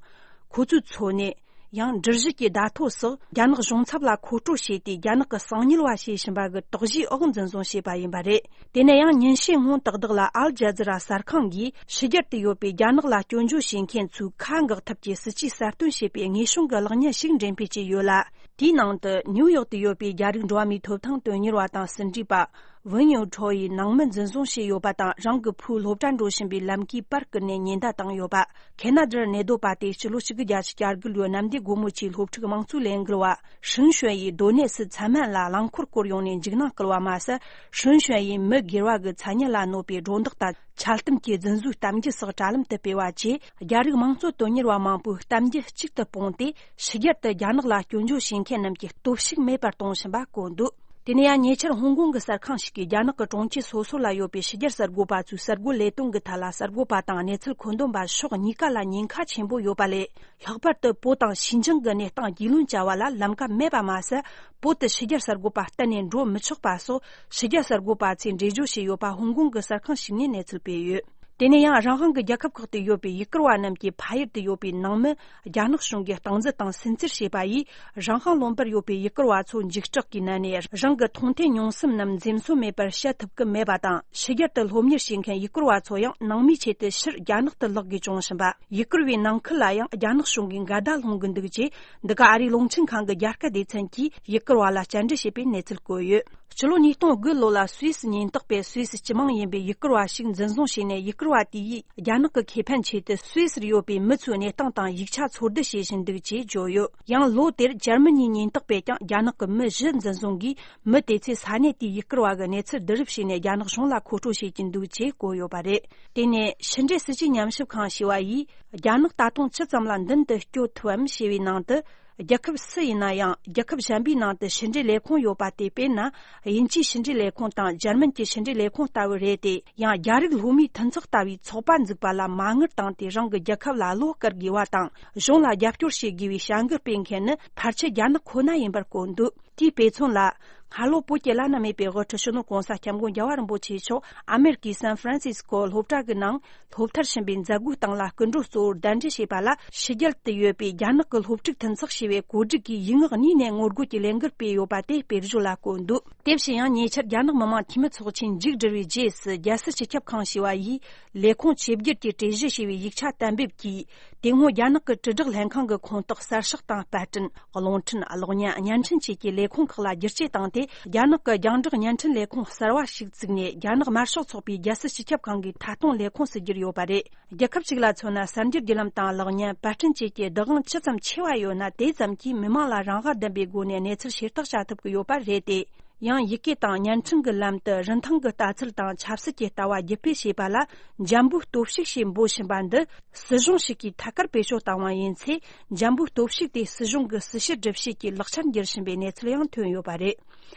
ཁོ་ཚོའི་འཚོ་གནས། ཡང་འབྲི་གཞི་གྱི་བརྡ་ཐོ་སོགས་རྒྱ་ནག་གཞུང་ཚབ་ལ་མཁོ་སྤྲོད་བྱས་ཏེ། རྒྱ་ནག་གི་གསང་ཉུལ་བ་བྱས་བཞིན་པ་གི་དོགས་གཞིའི་འོག་འཛིན་བཟུང་བྱས་པ་ཡིན་པ་རེད། དེ་ནས་ཡང་ཉིན་ཤས་སྔོན་ཏག་ཏག་ལ་ཨལ་ཇ་ཛི་ར་གསར་ཁང་གིས་ཕྱི་རྒྱལ་དུ་ཡོད་པའི་རྒྱ་ནག་ལ་སྐྱོན་བརྗོད་བྱེད་མཁན་ཚོའི་ཁ་འགག་ཐབས་ཀྱི་སྲིད་ཇུས་གསར་བཏོན་བྱས་པའི་དངོས་བྱུང་གི་གློག་བརྙན་ཞིག་འགྲེམས་སྤེལ་བྱས་ཡོད་ལ། དེའི་ནང་དུ་ནིའུ་ཡོག་ཏུ་ཡོད་པའི་རྒྱ་རིགས་འགྲོ་བ་མིའི་ཐོབ་ཐང་དོན་གཉེར་བ་དང་ཟིན་བྲིས་པ་ཝུན་ཡོ་ཁྲོ་ཡིས་ནང་མི་འཛིན་བཟུང་བྱས་ཡོད་པ་དང་། རང་གི་བུས་སློབ་གྲྭ་འགྲོ་བཞིན་པའི་ལམ་ཀའི་པར་བསྐུར་ནས་ཉེན་བརྡ་བཏང་ཡོད་པ། ཁེ་ན་ཌར་གནས་སྡོད་པ་དེ་སྤྱི་ལོ་ཆིག་སྟོང་དགུ་བརྒྱ་བརྒྱད་ཅུ་གྱ་དགུ་ལོའི་གནམ་བདེ་སྒོ་མོ་ཆེའི་སློབ་ཕྲུག་དམངས་གཙོའི་ལས་འགུལ་བ་ཧྲིན་ཞོན་ཡི་སྡོད་གནས་སུ་མཚན་སྨད་ལ་རླངས་འཁོར་བསྐོར་ཡོང་ནས་འཇིགས་སྣང་བསྐུལ་བ་མ་ཟད། ཧྲིན་ཞོན་ཡི་མི་སྒེར་བ་གི་མཚན་སྙན་ལ་གནོད་པའི་སྒྲོ་འདོགས་དང་། འཆལ་གཏམ་གྱི་རྫུན་བཟོའི་གཏམ་རྒྱུད་སོགས་དྲ་ལམ་དུ་སྤེལ་བ་བཅས། རྒྱ་རིགས་དམངས་གཙོ་དོན་གཉེར་བ་མང་པོའི་གཏམ་རྒྱུད་གཅིག་ཏུ་སྤུངས་ཏེ། ཕྱི་རྒྱལ་དུ་རྒྱ་ནག་ལ་སྐྱོན་བརྗོད་བྱེད་མཁན་རྣམས་ཀྱི་སྟོབས་ཤུགས་མེད་པར་གཏོང་བཞིན་པ་བཀོད་འདུག་དེ་ནས་ཡང་ཉེ་ཆར་ཧོང་ཀོང་གི་གསར་ཁང་ཞིག་གིས་རྒྱ་ནག་གི་གྲོང་ཁྱེར་སོ་སོ་ལ་ཡོད་པའི་ཕྱི་རྒྱལ་གསར་འགོད་པ་ཚོའི་གསར་འགོད་ལས་དོན་གྱི་ཐད་ལ་གསར་འགོད་པ་དང་གནས་ཚུལ་མཁོ་འདོན་པ་ཕྱོགས་གཉིས་ཀ་ལ་ཉེན་ཁ་ཆེན་པོ་ཡོད་པ་ལས། ལྷག་པར་དུ་བོད་དང་ཞི་འབྱུང་གི་གནས་སྟངས་རྒྱུས་ལོན་བྱ་བ་ལ་ལམ་ཁ་མེད་པ་མ་ཟད། བོད་དུ་ཕྱི་རྒྱལ་གསར་འགོད་པ་གཏན་ནས་འགྲོ་མི་ཆོག་པ་སོགས་ཕྱི་རྒྱལ་གསར་འགོད་པ་ཚོས་འགྲེལ་བརྗོད་བྱས་ཡོད་པ་ཧོང་ཀོང་གི་གསར་ཁང་ཞིག་ནས་གནས་ཚུལ་སྤེལ་ཡོད། དེ་ནས་ཡང་རང་དབང་གི་རྒྱལ་ཁབ་ཁག་ཏུ་ཡོད་པའི་ཡུ་གུར་བ་རྣམས་ཀྱིས་ཕ་ཡུལ་དུ་ཡོད་པའི་ནང་མི་རྒྱ་ནག་གཞུང་གིས་སྟངས་འཛིན་དང་སུན་གཙེར་བྱས་པ་ཡིས། རང་དབང་ལུང་པར་ཡོད་པའི་ཡུ་གུར་བ་ཚོ་འཇིགས་སྐྲག་གིས་མནར་ནས། རང་གི་མཐོང་ཐོས་མྱོང་སེམས་རྣམས་འཛེམ་ཟོན་མེད་པར་བཤད་ཐུབ་ཀྱི་མེད་པ་དང་། ཕྱི་རྒྱལ་དུ་སློབ་གཉེར་བྱེད་མཁན་ཡུ་གུར་བ་ཚོ་ཡང་ནང་མིའི་ཆེད་དུ་ཕྱིར་རྒྱ་ནག་ཏུ་ལོག་དགོས་བྱུང་བཞིན་པ། ཡུ་གུར་བའི་ནང་ཁུལ་ལ་ཡང་རྒྱ་ནག་གཞུང་གིས་འགལ་ཟླ་སློང་གི་འདུག་ཅེས། འདི་ག་ཨ་རིའི་རླུང་འཕྲིན་ཁང་གི་རྒྱ་སྐད་སྡེ་ཚན་གྱིས་ཡུ་གུར་བ་ལ་བཅར་འདྲི་བྱས་པའི་གནས་ཚུལ་བཀོད་ཡོད། སྤྱི་ལོ་ཉིས་སྟོང་དགུ་ལོ་ལ་སུད་སི་ཉེན་རྟོག་པས་སུད་སི་སྤྱི་དམངས་ཡིན་པའི་ཡུ་གུར་བ་ཞིག་འཛིན་བཟུང་བྱས་ནས། ཡུ་གུར་བ་དེ་ཡིས་རྒྱ་ནག་གི་ཁེ་ཕན་ཆེད་དུ་སུད་སིར་ཡོད་པའི་མི་ཚོའི་གནས་སྟངས་དང་ཡིག་ཆ་འཚོལ་བསྡུ་བྱེད་བཞིན་འདུག་ཅེས་བརྗོད་ཡོད། ཡང་ལོ་དེར་འཇར་མ་ནིའི་ཉེན་རྟོག་པས་ཀྱང་རྒྱ་ནག་གི་མི་བཞི་འཛིན་བཟུང་གིས། མི་དེ་ཚོས་ས་གནས་དེའི་ཡུ་གུར་བ་གི་གནས་ཚུལ་བསྡུ་རུབ་བྱས་ནས་རྒྱ་ནག་གཞུང་ལ་མཁོ་སྤྲོད་བྱེད་ཀྱིན་འདུག་ཅེས་བཀོད་ཡོད་པ་རེད། དེ་ནས་ཕྱི་འབྲེལ་སྲིད་ཇུས་ཉམས་ཞིབ་ཁང་ཞེས་པ་ཡིས། རྒྱ་ནག་ད་དུང་ཇི་ཙམ་ལ་མདུན་དུ་སྐྱོད་ཐུབ་བམ་ཞེས་པའི་ནང་དུ། རྒྱལ་ཁབ་སུ་ཡིན་ན་ཡང་རྒྱལ་ཁབ་གཞན་པའི་ནང་དུ་ཕྱི་འབྲེལ་ལས་ཁུངས་ཡོད་པ་དེ། དཔེར་ན། དབྱིན་ཇིའི་ཕྱི་འབྲེལ་ལས་ཁུངས་དང་འཇར་མན་གྱི་ཕྱི་འབྲེལ་ལས་ཁུངས་ལྟ་བུ་རེད་དེ། ཡང་རྒྱ་རིགས་སློབ་མའི་མཐུན་ཚོགས་ལྟ་བུའི་ཚོགས་པ་འཛུགས་པ་ལ་མ་དངུལ་བཏང་སྟེ། རང་གི་རྒྱལ་ཁབ་ལ་བློ་དཀར་དགོས་པ་དང་། གཞུང་ལ་རྒྱབ་སྐྱོར་བྱེད་དགོས་པའི་བྱ་འགུལ་སྤེལ་མཁན་ནི་ཕལ་ཆེར་རྒྱ་ནག་ཁོ་ན་ཡིན་པར་བཀོད་འདུག་དེའི་དཔེ་མཚོན་ལ། སྔ་ལོ་བོད་ཀྱི་བླ་ན་མེད་པའི་དབུ་ཁྲིད་སྤྱི་ནོར་༸གོང་ས་༸སྐྱབས་མགོན་རྒྱལ་བ་རིན་པོ་ཆེ་མཆོག་ཨ་མེ་རི་ཀའི་སན་ཧྥ་རན་སིས་ཀོ་སློབ་གྲྭ་གི་ནང་སློབ་མཐར་ཕྱིན་པའི་མཛད་སྒོའི་སྟེང་ལ་སྐུ་མགྲོན་གཙོ་བོར་གདན་འདྲེན་བྱས་པ་ལ། ཕྱི་རྒྱལ་དུ་ཡོད་པའི་རྒྱ་ནག་གི་སློབ་ཕྲུག་མཐུན་ཚོགས་ཞེས་པའི་གོ་སྒྲིག་གིས་ཡིག་ངག་གཉིས་ནས་ངོ་རྒོལ་གྱི་ལས་འགུལ་སྤེལ་ཡོད་པ་དེ་དཔེར་བརྗོད་ལ་བཀོད་འདུག་དེ་བཞིན་ཡང་ཉེ་ཆར་རྒྱ་ནག་མི་དམངས་འཐུས་མི་ཚོགས་ཆེན་མཇུག་བསྒྲིལ་བའི་རྗེས་སུ། རྒྱལ་སྲིད་སྤྱི་ཁྱབ་ཁང་ཞེས་པ་ཡིས་ལས་ཁུངས་ཆེ་བསྒྱུར་གྱི་གྲོས་གཞི་ཞེས་པའི་ཡིག་ཆ་གཏན་འབེབས་ཀྱིས། དེ་སྔོན་རྒྱ་ནག་གི་དྲིལ་བསྒྲགས་ལྷན་ཁང་གི་ཁོངས་གཏོགས་གསར་ཤོག་དང་པར་སྐྲུན། རླུང་འཕྲིན། གློག་བརྙན། བརྙན་འཕྲིན་བཅས་ཀྱི་ལས་ཁུངས་ཁག་ལ་བསྒྱུར་བཅོས་བཏང་སྟེ། རྒྱ་ནག་གི་རྒྱང་བསྒྲགས་བརྙན་འཕྲིན་ལས་ཁུངས་གསར་བ་ཞིག་བཙུགས་ནས། རྒྱ་ནག་དམར་ཤོག་ཚོགས་པའི་རྒྱལ་སྲིད་སྤྱི་ཁྱབ་ཁང་གི་མཐའ་སྟོངས་ལས་ཁུངས་སུ་བསྒྱུར་ཡོད་པ་རེད། རྒྱལ་ཁབ་ཅིག་ལ་མཚོན་ན། གསར་འགྱུར་བརྒྱུད་ལམ་དང་གློག་བརྙན། པར་སྐྲུན་བཅས་ཀྱི་བདག་དབང་ཇི་ཙམ་ཆེ་བ་ཡོད་ན། དེ་ཙམ་གྱིས་མི་དམངས་ལ་རང་དབང་ལྡན་པའི་སྒོ་ནས་གནས་ཚུལ་ཤེས་རྟོགས་བྱ་ཐུབ་ཀྱི་ཡོད་པ་རེད་དེ། ཡང་ཡི་གེ་དང་བརྙན་འཕྲིན་གྱི་ལམ་དུ་རིན་ཐང་གི་ལྟ་ཚུལ་དང་ཆབ་སྲིད་ཀྱི་ལྟ་བ་རྒྱུད་སྤེལ་བྱེད་པ་ལ་འཇམ་པོའི་སྟོབས་ཤུགས་ཞེས་འབོད་བཞིན་པ་འདི། སྲིད་གཞུང་ཞིག་གིས་ཐད་ཀར་བེད་སྤྱོད་བཏང་བ་ཡིན་ཚེ། འཇམ་པོའི་སྟོབས་ཤུགས་དེ་སྲིད་གཞུང་གི་སྲིད་ཞི་སྒྲུབ་བྱེད་ཀྱི་ལག་ཆར་འགྱུར་བཞིན་པའི་གནས་ཚུལ་ཡང་ཐོན་ཡོད་པ་རེད།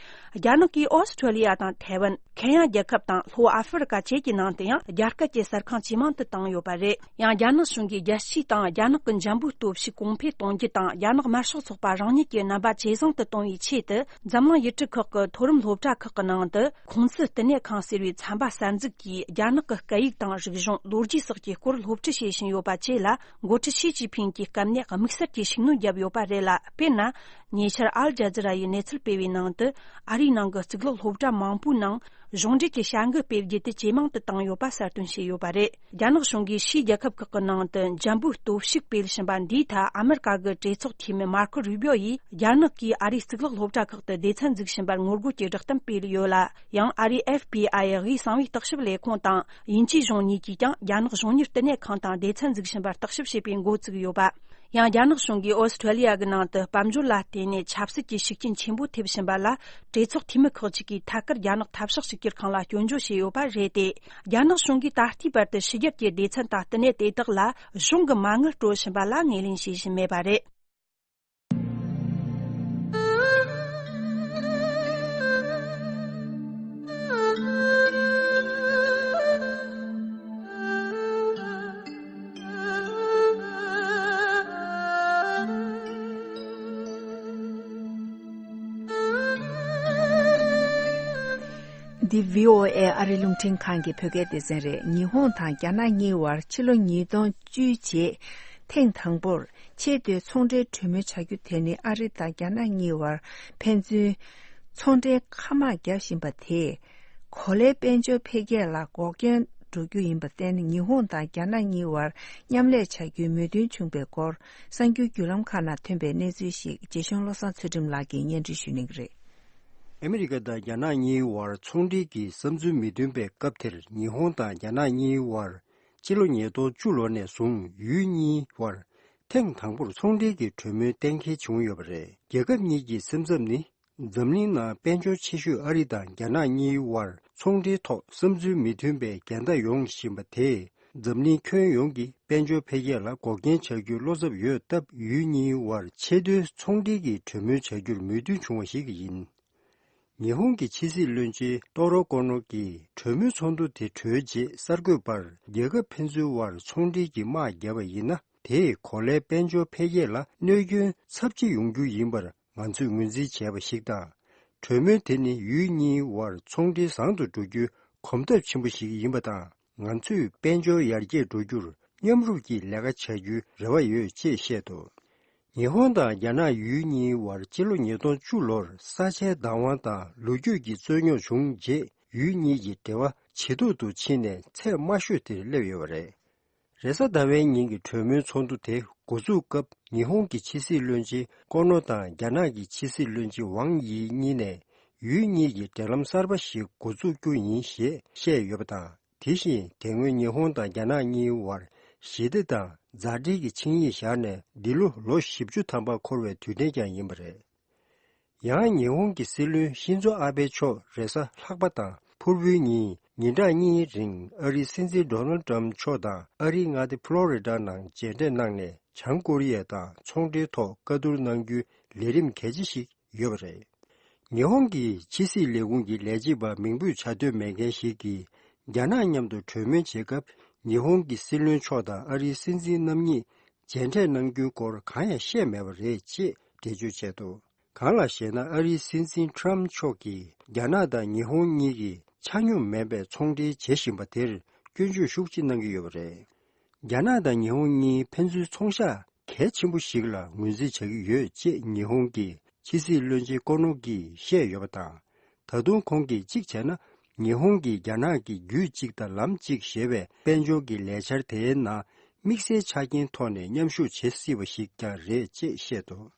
རྒྱ་ནག་གིས་ཨོ་སི་ཁྲོ་ལི་ཡ་དང་ཐའེ་ཝན། ཁེན་ཡ་རྒྱལ་ཁབ་དང་ལྷོ་ཨ་ཧྥེ་རི་ཀ་བཅས་ཀྱི་ནང་དུ་ཡང་རྒྱ་སྐད་ཀྱི་གསར་ཁང་ཇེ་མང་དུ་བཏང་ཡོད་པ་རེད། ཡང་རྒྱ་ནག་གཞུང་གིས་རྒྱལ་སྤྱིའི་སྟེང་རྒྱ་ནག་གི་འཇམ་པོའི་སྟོབས་ཤུགས་གོང་འཕེལ་གཏོང་རྒྱུ་དང་། རྒྱ་ནག་དམར་ཤོག་ཚོགས་པ་རང་ཉིད་ཀྱི་རྣམ་པ་ཇེ་བཟང་དུ་གཏོང་བའི་ཆེད་དུ། འཛམ་གླིང་ཡུལ་གྲུ་ཁག་གི་མཐོ་རིམ་སློབ་གྲྭ་ཁག་གི་ནང་དུ། ཁུང་ཙི་བསྟི་གནས་ཁང་ཟེར་བའི་ཚན་པ་གསར་འཛུགས་ཀྱིས། རྒྱ་ནག་གི་སྐད་ཡིག་དང་རིག་གཞུང་། ལོ་རྒྱུས་སོགས་ཀྱི་སྐོར་སློབ་ཁྲིད་བྱེད་བཞིན་ཡོད་པ་བཅས་ལ། འགོ་ཁྲིད་ཞི་ཅིན་ཕིང་གིས་སྐབས་ནས་དམིགས་བསལ་གྱི་ཤུགས་སྣོན་བརྒྱབ་ཡོད་པ་རེད་ལ། དཔེར་ན། ཉེ་ཆར་ཨལ་ཇ་ཛི་ར་ཡིས་གནས་ཚུལ་སྤེལ་བའི་ནང་དུ། ཨ་རིའི་ནང་གི་གཙུག་ལག་སློབ་གྲྭ་མང་པོའི་ནང་། གཞུང་འབྲེལ་གྱི་བྱ་འགུལ་སྤེལ་རྒྱུ་དེ་ཇེ་མང་དུ་བཏང་ཡོད་པ་གསལ་སྟོན་བྱས་ཡོད་པ་རེད། རྒྱ་ནག་གཞུང་གིས་ཕྱིའི་རྒྱལ་ཁབ་ཁག་གི་ནང་དུ་འཇམ་པོའི་སྟོབས་ཤུགས་སྤེལ་བཞིན་པ་འདིའི་ཐད། ཨ་མེ་རི་ཀ་གི་གྲོས་ཚོགས་འཐུས་མི་མར་ཁོ་རུ་བྷིའོ་ཡིས། རྒྱ་ནག་གིས་ཨ་རིའི་གཙུག་ལག་སློབ་གྲྭ་ཁག་ཏུ་སྡེ་ཚན་འཛུགས་བཞིན་པར་ངོ་རྒོལ་གྱི་བསྒྲགས་གཏམ་སྤེལ་ཡོད་ལ། ཡང་ཨ་རིའི་ཨེཕ་བི་ཨའི་དབུས་གསང་བའི་བརྟག་ཞིབ་ལས་ཁུངས་དང་། དབྱིན་ཇིའི་གཞུང་གཉིས་ཀྱིས་ཀྱང་རྒྱ་ནག་གཞུང་གཉེར་བསྟི་གནས་ཁང་དང་སྡེ་ཚན་འཛུགས་བཞིན་པར་བརྟག་ཞིབ་བྱེད་པའི་འགོ་བཙུགས་ཡོད་པ། ཡང་རྒྱ་ནག་གཞུང་གིས་ཨོ་སི་ཁྲུ་ལི་ཡ་གི་ནང་དུ་དཔལ་འབྱོར་ལ་བརྟེན་ནས་ཆབ་སྲིད་ཀྱི་ཤུགས་རྐྱེན་ཆེན་པོ་ཐེབས་བཞིན་པ་ལ། གྲོས་ཚོགས་འཐུས་མི་ཁག་ཅིག་གིས་ཐད་ཀར་རྒྱ་ནག་འཐབ་ཕྱོགས་གཅིག་གྱུར་ཁང་ལ་སྐྱོན་བརྗོད་བྱས་ཡོད་པ་རེད་དེ། རྒྱ་ནག་གཞུང་གིས་ད་ལྟའི་བར་དུ་ཕྱི་རྒྱལ་གྱི་སྡེ་ཚན་དང་བསྟི་གནས་དེ་དག་ལ་གཞུང་གི་མ་དངུལ་སྤྲོད་བཞིན་པ་ལ་ངོས་ལེན་བྱེད་བཞིན་མེད་པ་རེད། འདི་བྷི་ཨོ་ཨེ་ཨ་རི་རླུང་འཕྲིན་ཁང་གི་བོད་སྐད་སྡེ་ཚན་རེད། ཉི་ཧོང་དང་རྒྱ་ནག་གཉིས་བར་ཕྱི་ལོ་ཉིས་སྟོང་བཅུའི་རྗེས་ཐེངས་དང་པོར་ཆེས་མཐོའི་ཚོང་འབྲེལ་གྲོས་མོལ་བྱ་རྒྱུ་དེ་ནི་ཨ་རི་དང་རྒྱ་ནག་གཉིས་བར་ཕན་ཚུན་ཚོང་འབྲེལ་མཁའ་དམག་བརྒྱབ་བཞིན་པ་དེས། གོ་ལའི་དཔལ་འབྱོར་འཕེལ་རྒྱས་ལ་འགོག་རྐྱེན་འགྲོ་རྒྱུ་ཡིན་པར་བརྟེན། ཉི་ཧོང་དང་རྒྱ་ནག་གཉིས་བར་མཉམ་ལས་བྱ་རྒྱུའི་མོས་མཐུན་བྱུང་བའི་སྐོར། གསར་འགྱུར་བརྒྱུད་ལམ་ཁག་ནང་ཐོན་པའི་གནས་ཚུལ་ཞིག་རྗེ་གཞུང་བློ་བཟང་ཚུལ་ཁྲིམས་ལགས་ཀྱིས་སྙན་སྒྲོན་ཞུ་གནང་གི་རེད། ཨ་མི་རི་ཀ་དང་རྒྱ་ནག་གཉིས་བར་ཚོང་འབྲེལ་གྱི་བསམ་ཚུལ་མི་མཐུན་པའི་སྐབས་དེར། ཉི་ཧོང་དང་རྒྱ་ནག་གཉིས་བར་སྤྱི་ལོ་ཉིས་སྟོང་བཅུ་ལོ་ནས་བཟུང་ཡུལ་གཉིས་བར་ཐེངས་དང་པོར་ཚོང་འབྲེལ་གྱི་གྲོས་མོལ་གཏན་འཁེལ་བྱུང་ཡོད་པ་རེད། རྒྱལ་ཁབ་གཉིས་ཀྱི་སེམས་འཚབ་ནི། འཛམ་གླིང་ནང་དཔལ་འབྱོར་ཆེ་ཤོས་ཨ་རི་དང་རྒྱ་ནག་གཉིས་བར་ཚོང་འབྲེལ་ཐོག་བསམ་ཚུལ་མི་མཐུན་པའི་འགལ་ཟླ་ཡོང་བཞིན་པ་དེས། འཛམ་གླིང་ཁྱོན་ཡོངས་ཀྱི་དཔལ་འབྱོར་འཕེལ་རྒྱས་ལ་འགོག་རྐྱེན་ཆགས་རྒྱུའི་བློ་འཚབ་ཡོད་སྟབས། ཡུལ་གཉིས་བར་ཆེས་མཐོའི་ཚོང་འབྲེལ་གྱི་གྲོས་མོལ་བྱ་རྒྱུར་མོས་མཐུན་བྱུང་བ་ཞིག་ཡིན། ཉི་ཧོང་གི་ཕྱི་སྲིད་བློན་ཆེན་ཏོ་རོ་ཀོ་ནོ་གིས་གྲོས་མོལ་ཚོགས་འདུ་དེ་གྲོལ་རྗེས་གསར་འགོད་པར། རྒྱལ་ཁབ་ཕན་ཚུན་བར་ཚོང་འབྲེལ་གྱི་དམག་བརྒྱབ་པ་ཡིན་ན། དེས་གོ་ལའི་དཔལ་འབྱོར་འཕེལ་རྒྱས་ལ་གནོད་སྐྱོན་ཚབས་ཆེ་ཡོང་རྒྱུ་ཡིན་པར་ང་ཚོས་ངོས་འཛིན་བྱས་པ་ཞིག་དང་། གྲོས་མོལ་དེ་ནི་ཡུལ་གཉིས་བར་ཚོང་འབྲེལ་བཟང་དུ་འགྲོ་རྒྱུའི་གོམ་སྟབས་ཆེན་པོ་ཞིག་ཡིན་པ་དང་། ང་ཚོས་དཔལ་འབྱོར་ཡར་རྒྱས་འགྲོ་རྒྱུར་མཉམ་རུབ་ཀྱིས་ལས་ཀ་བྱ་རྒྱུའི་རེ་བ་ཡོད་ཅེས་བཤད་འདུག། ཉི་ཧོང་དང་རྒྱ་ནག་ཡུལ་གཉིས་བར་སྤྱི་ལོ་ཉིས་སྟོང་བཅུ་ལོར་ས་ཆའི་བདག་དབང་དང་ལོ་རྒྱུས་ཀྱི་རྩོད་རྙོག་བྱུང་རྗེས། ཡུལ་གཉིས་ཀྱི་འབྲེལ་བ་ཇེ་སྡུག་ཏུ་ཕྱིན་ནས་ཚད་དམའ་ཤོས་དེར་སླེབས་ཡོད་པ་རེད། རེས་གཟའ་ཟླ་བའི་ཉིན་གྱི་གྲོས་མོལ་ཚོགས་འདུ་དེ་འགོ་འཛུགས་སྐབས། ཉི་ཧོང་གི་ཕྱི་སྲིད་བློན་ཆེན་ཀོ་ནོ་དང་རྒྱ་ནག་གི་ཕྱི་སྲིད་བློན་ཆེན་ཝང་དབྱི་གཉིས་ནས། ཡུལ་གཉིས་ཀྱི་འབྲེལ་ལམ་གསར་པ་ཞིག་འགོ་འཛུགས་རྒྱུ་ཡིན་ཞེས་བཤད་ཡོད་པ་དང་། དེ་བཞིན་དེ་སྔོན་ཉི་ཧོང་དང་རྒྱ་ནག་གཉིས་བར་ཞི་བདེ་དང་མཛའ་འབྲེལ་གྱི་ཆིངས་ཡིག་བཞག་ནས། འདི་ལོ་ལོ་བཞི་བཅུ་ཐམ་པ་འཁོར་བའི་དུས་དྲན་ཀྱང་ཡིན་པ་རེད། ཡང་ཉི་ཧོང་གི་སྲིད་བློན་ཤིན་ཛོ་ཨ་བྷེ་མཆོག་རེས་གཟའ་ལྷག་པ་དང་ཕུར་བུའི་ཉིན་ཉིན་གྲངས་གཉིས་རིང་ཨ་རིའི་སྲིད་འཛིན་ཌོ་ནལ་ཏྲམ་མཆོག་དང་ཨ་རིའི་མངའ་སྡེ་ཕློ་རི་ཌ་ནང་མཇལ་འཕྲད་གནང་ནས། བྱང་ཀོ་རི་ཡ་དང་ཚོང་འབྲེལ་ཐོག་བཀའ་བསྡུར་གནང་རྒྱུའི་ལས་རིམ་གལ་ཆེ་ཞིག་ཡོད་པ་རེད། ཉི་ཧོང་གི་ཕྱི་སྲིད་ལས་ཁུངས་ཀྱི་ལས་བྱེད་པ་མིང་འབོད་བྱ་འདོད་མེད་མཁན་ཞིག་གིས། རྒྱ་ནག་མཉམ་དུ་གྲོས་མོལ་བྱེད་སྐབས། ཉི་ཧོང་གི་སྲིད་བློན་མཆོག་དང་ཨ་རིའི་སྲིད་འཛིན་རྣམ་གཉིས་མཇལ་འཕྲད་གནང་རྒྱུའི་སྐོར་གང་ཡང་བཤད་མེད་པ་རེད་ཅེས་འགྲེལ་བརྗོད་བྱས་འདུག། གང་ལགས་ཤེ་ན། ཨ་རིའི་སྲིད་འཛིན་ཊརམ་མཆོག་གིས་རྒྱ་ནག་དང་ཉི་ཧོང་གཉིས་ཀྱིས་ཆ་སྙོམས་མེད་པའི་ཚོང་འབྲེལ་བྱེད་བཞིན་པ་དེར་སྐྱོན་བརྗོད་ཤུགས་ཆེ་གནང་གི་ཡོད་པ་རེད། རྒྱ་ནག་དང་ཉི་ཧོང་གཉིས་ཕན་ཚུན་ཚོང་ཤག་གལ་ཆེན་པོ་ཞིག་ལ་ངོས་འཛིན་བྱ་གི་ཡོད་ཅེས་ཉི་ཧོང་གི་ཕྱི་སྲིད་བློན་ཆེན་ཀོ་ནོ་གིས་བཤད་ཡོད་པ་དང་། ད་དུང་ཁོང་གིས་གཅིག་བྱས་ན། ཉི་ཧོང་གིས་རྒྱ་ནག་གི་རྒྱུད་གཅིག་དང་ལམ་གཅིག་ཞེས་པའི་དཔལ་འབྱོར་གྱི་ལས་འཆར་དེའི་ནང་དམིགས་བསལ་ཆ་རྐྱེན་ཐོག་ནས་མཉམ་ཞུགས་བྱེད་སྲིད་པ་ཞིག་ཀྱང་རེད་ཅེས་བཤད་འདུག།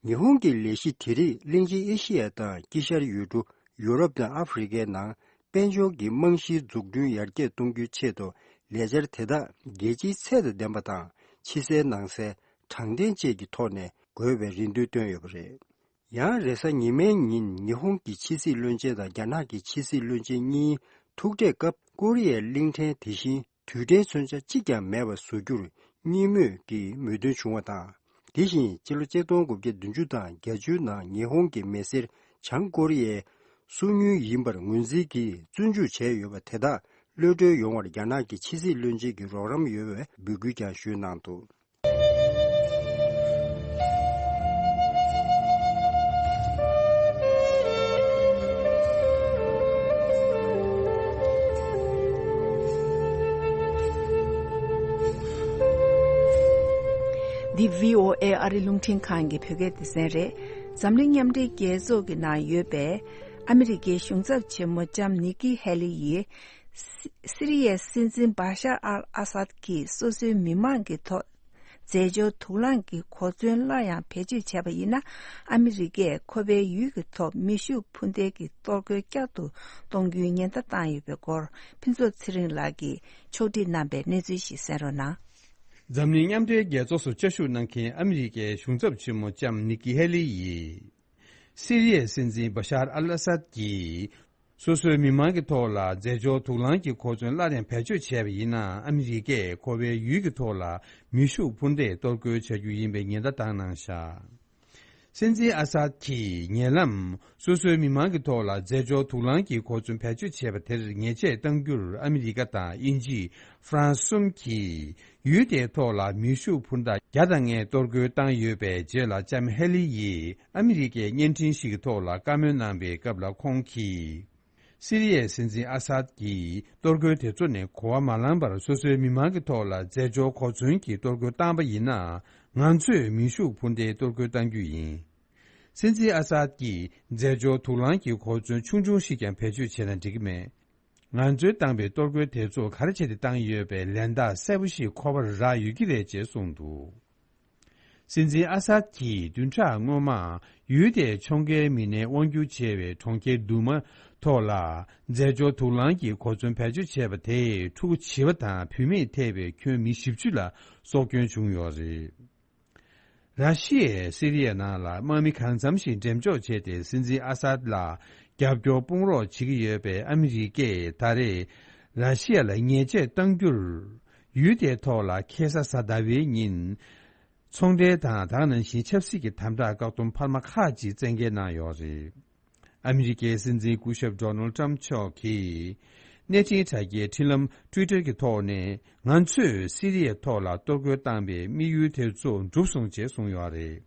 ཉི་ཧོང་གི་ལས་གཞི་དེ་རིགས་གླིང་ཆེན་ཨེ་ཤི་ཡ་དང་དཀྱིལ་ཤར་ཡུལ་གྲུ། ཡུ་རོབ་དང་ཨ་ཧྥེ་རི་ཁའི་ནང་དཔལ་འབྱོར་གྱི་རྨང་གཞིའི་འཛུགས་སྐྲུན་ཡར་རྒྱས་གཏོང་རྒྱུའི་ཆེད་དུ། ལས་འཆར་དེ་དག་རྒྱལ་སྤྱིའི་ཚད་དང་ལྡན་པ་དང་། ཕྱི་གསལ་ནང་གསལ། དྲང་བདེན་བཅས་ཀྱི་ཐོག་ནས་དགོས་པའི་རེ་འདུན་བཏོན་ཡོད་པ་རེད། ཡང་རེས་གཟའ་ཉི་མའི་ཉིན་ཉི་ཧོང་གི་ཕྱི་སྲིད་བློན་ཆེན་དང་རྒྱ་ནག་གི་ཕྱི་སྲིད་བློན་ཆེན་གཉིས་ཐུག་འཕྲད་སྐབས། ཀོ་རི་ཡའི་གླིང་ཕྲན་དེ་བཞིན་རྡུལ་ཕྲན་མཚོན་ཆ་གཅིག་ཀྱང་མེད་པ་བཟོ་རྒྱུར་གཉིས་མོས་ཀྱི་མོས་མཐུན་བྱུང་བ་དང་། དེ་བཞིན་ཕྱི་ལོ་ཆིག་སྟོང་དགུ་བརྒྱ་བདུན་ཅུ་དང་བརྒྱད་ཅུའི་ནང་ཉི་ཧོང་གི་མི་སེར་བྱང་ཀོ་རི་ཡའི་སོ་ཉུལ་ཡིན་པར་ངོས་འཛིན་གྱིས་བཙོན་འཇུག་བྱས་ཡོད་པ་དེ་དག་གློད་གྲོལ་ཡོང་བར་རྒྱ་ནག་གི་ཕྱི་སྲིད་བློན་ཆེན་གྱིས་རོགས་རམ་ཡོད་པའི་འབོད་སྐུལ་ཀྱང་ཞུས་གནང་འདུག། འདི་བྷི་ཨོ་ཨེ་ཨ་རི་རླུང་འཕྲིན་ཁང་གི་བོད་སྐད་སྡེ་ཚན་རེད། འཛམ་གླིང་མཉམ་འབྲེལ་རྒྱལ་ཚོགས་ཀྱི་ནང་ཡོད་པའི་ཨ་མི་རི་ཀའི་གཞུང་ཚབ་ཆེན་མོ་ལྕམ་ནི་ཀི་ཧེ་ལི་ཡིས། སི་རི་ཡའི་སྲིད་འཛིན་བཱ་ཤར་ཨལ་ཨ་སཱད་ཀྱིས་སོ་སོའི་མི་མང་གི་ཐོག་རྫས་སྦྱོར་དུག་རླངས་ཀྱི་གོ་མཚོན་སླར་ཡང་བེད་སྤྱོད་བྱས་པ་ཡིན་ན། ཨ་མི་རི་ཀས་ཁོ་པའི་ཡུལ་གྱི་ཐོག་མེ་ཤུགས་འཕུར་མདེལ་གྱི་གཏོར་རྒོལ་བསྐྱར་དུ་གཏོང་རྒྱུའི་ཉེན་བརྡ་བཏང་ཡོད་པའི་སྐོར། ཕུན་ཚོགས་ཚེ་རིང་ལགས་ཀྱིས་ཕྱོགས་སྒྲིག་གནང་པའི་གནས་ཚུལ་ཞིག་གསན་རོགས་གནང་། འཛམ་གླིང་མཉམ་འབྲེལ་རྒྱལ་ཚོགས་སུ་བཅའ་བཞུགས་གནང་མཁན་ཨ་མི་རི་ཀའི་གཞུང་ཚབ་ཆེན་མོ་ལྕམ་ནིག་ཀི་ཧེ་ལི་ཡིས། སི་རི་ཡའི་སྲིད་འཛིན་བ་ཤར་ཨལ་ཨ་སཱད་ཀྱིས། སོ་སོའི་མི་མང་གི་ཐོག་ལ་རྫས་སྦྱོར་དུག་རླངས་ཀྱི་གོ་མཚོན་སླར་ཡང་བེད་སྤྱོད་བྱས་པ་ཡིན་ན། ཨ་མི་རི་ཀས་ཁོ་པའི་ཡུལ་གྱི་ཐོག་ལ་མེ་ཤུགས་འཕུར་མདེལ་གཏོར་རྒོལ་བྱ་རྒྱུ་ཡིན་པའི་ཉེན་བརྡ་བཏང་གནང་བཞག་སྲིད་འཛིན་ཨ་སཱད་ཀྱིས་ཉེ་ལམ་སོ་སོའི་མི་མང་གི་ཐོག་ལ་རྫས་སྦྱོར་དུག་རླངས་ཀྱི་གོ་མཚོན་བེད་སྤྱོད་བྱས་པ་དེར་ཉེས་ཆད་གཏང་རྒྱུར་ཨ་མི་རི་ཀ་དང་དབྱིན་ཇི། ཧྥ་རན་སི་གསུམ་གྱིས་ཡུལ་དེའི་ཐོག་ལ་མེ་ཤུགས་འཕུར་མདའ་བརྒྱ་དང་ལྔའི་གཏོར་རྒོལ་བཏང་ཡོད་པའི་རྗེས་ལ། ལྕམ་ཧེ་ལི་ཡིས་ཨ་མི་རི་ཀའི་བརྙན་འཕྲིན་ཞིག་གི་ཐོག་ལ་བཀའ་མོལ་གནང་པའི་སྐབས་ལ། ཁོང་གིས། སི་རི་ཡའི་སྲིད་འཛིན་ཨ་སཱད་ཀྱིས་གཏོར་རྒོལ་དེ་ཚོ་ནས་གོ་བ་མ་བླངས་པར། སོ་སོའི་མི་མང་གི་ཐོག་ལ་རྫས་སྦྱོར་གོ་མཚོན་གྱི་གཏོར་རྒོལ་བཏང་པ་ཡིན་ན། ང་ཚོས་མེ་ཤུགས་འཕུར་མདའི་གཏོར་རྒོལ་གཏང་རྒྱུ་ཡིན། སྲིད་འཛིན་ཨ་སཱད་ཀྱིས་རྫས་སྦྱོར་དུག་རླངས་ཀྱི་གོ་མཚོན་ཆུང་ཆུང་ཞིག་ཀྱང་བེད་སྤྱོད་བྱས་ན་འགྲིག་གི་མེད། ང་ཚོས་བཏང་པའི་གཏོར་རྒོལ་དེ་ཚོ་ག་རེ་བྱས་ཏེ་བཏང་ཡོད་པའི་ལན་རྟགས་གསལ་པོ་ཞིག་ཁོ་པར་རག་ཡོད་ཀྱི་རེད་ཅེས་གསུངས་འདུག་སྲིད་འཛིན་ཨ་སཱད་ཀྱིས་བདུན་ཕྲག་སྔོན་མ་ཡུལ་དེའི་ཕྱོགས་འགལ་མི་སྣས་དབང་སྒྱུར་བྱས་པའི་གྲོང་ཁྱེར་དུ་མ་ཐོག་ལ་རྫས་སྦྱོར་དུག་རླངས་ཀྱི་གོ་མཚོན་བེད་སྤྱོད་བྱས་པ་དེས་ཕྲུ་གུ་བྱིས་པ་དང་བུད་མེད་ཐེ་བའི་ཁྱོན་མི་བཞི་བཅུ་ལ་སྲོག་སྐྱོན་བྱུང་ཡོད་རེད། ར་ཤི་ཡས་སི་རི་ཡའི་ནང་ལ་དམག་མི་གང་འཚམ་ཞིག་འགྲེམས་འཇོག་བྱས་ཏེ། སྲིད་འཛིན་ཨ་སཱད་ལ་རྒྱབ་སྐྱོར་དཔུང་རོགས་བྱེད་ཀྱི་ཡོད་པའི་ཨ་མི་རི་ཀས་ད་རེས་ར་ཤི་ཡ་ལ་ཉེས་ཆད་གཏང་རྒྱུར། ཡུལ་དེའི་ཐོག་ལ་ཁ་སང་གཟའ་ཟླ་བའི་ཉིན། ཚོང་འབྲེལ་དང་། དེ་ནང་བཞིན་ཆབ་སྲིད་ཀྱི་དམ་དྲག་བཀག་སྡོམ་འཕར་མ་ཁག་ཅིག་བཙན་འགེལ་གནང་ཡོད་རེད། ཨ་མི་རི་ཀའི་སྲིད་འཛིན་སྐུ་ཞབས་ཌོ་ནལ་ཊམ་མཆོག་གིས་གནས་འཕྲིན་དྲ་རྒྱའི་འཕྲིན་ལམ་ཊུའི་ཊར་གྱི་ཐོག་ནས། ང་ཚོས་སི་རི་ཡའི་ཐོག་ལ་གཏོར་རྒོལ་བཏང་པའི་དམིགས་ཡུལ་དེ་ཚོ་འགྲུབ་སོང་ཅེས་གསུངས་ཡོད་རེད།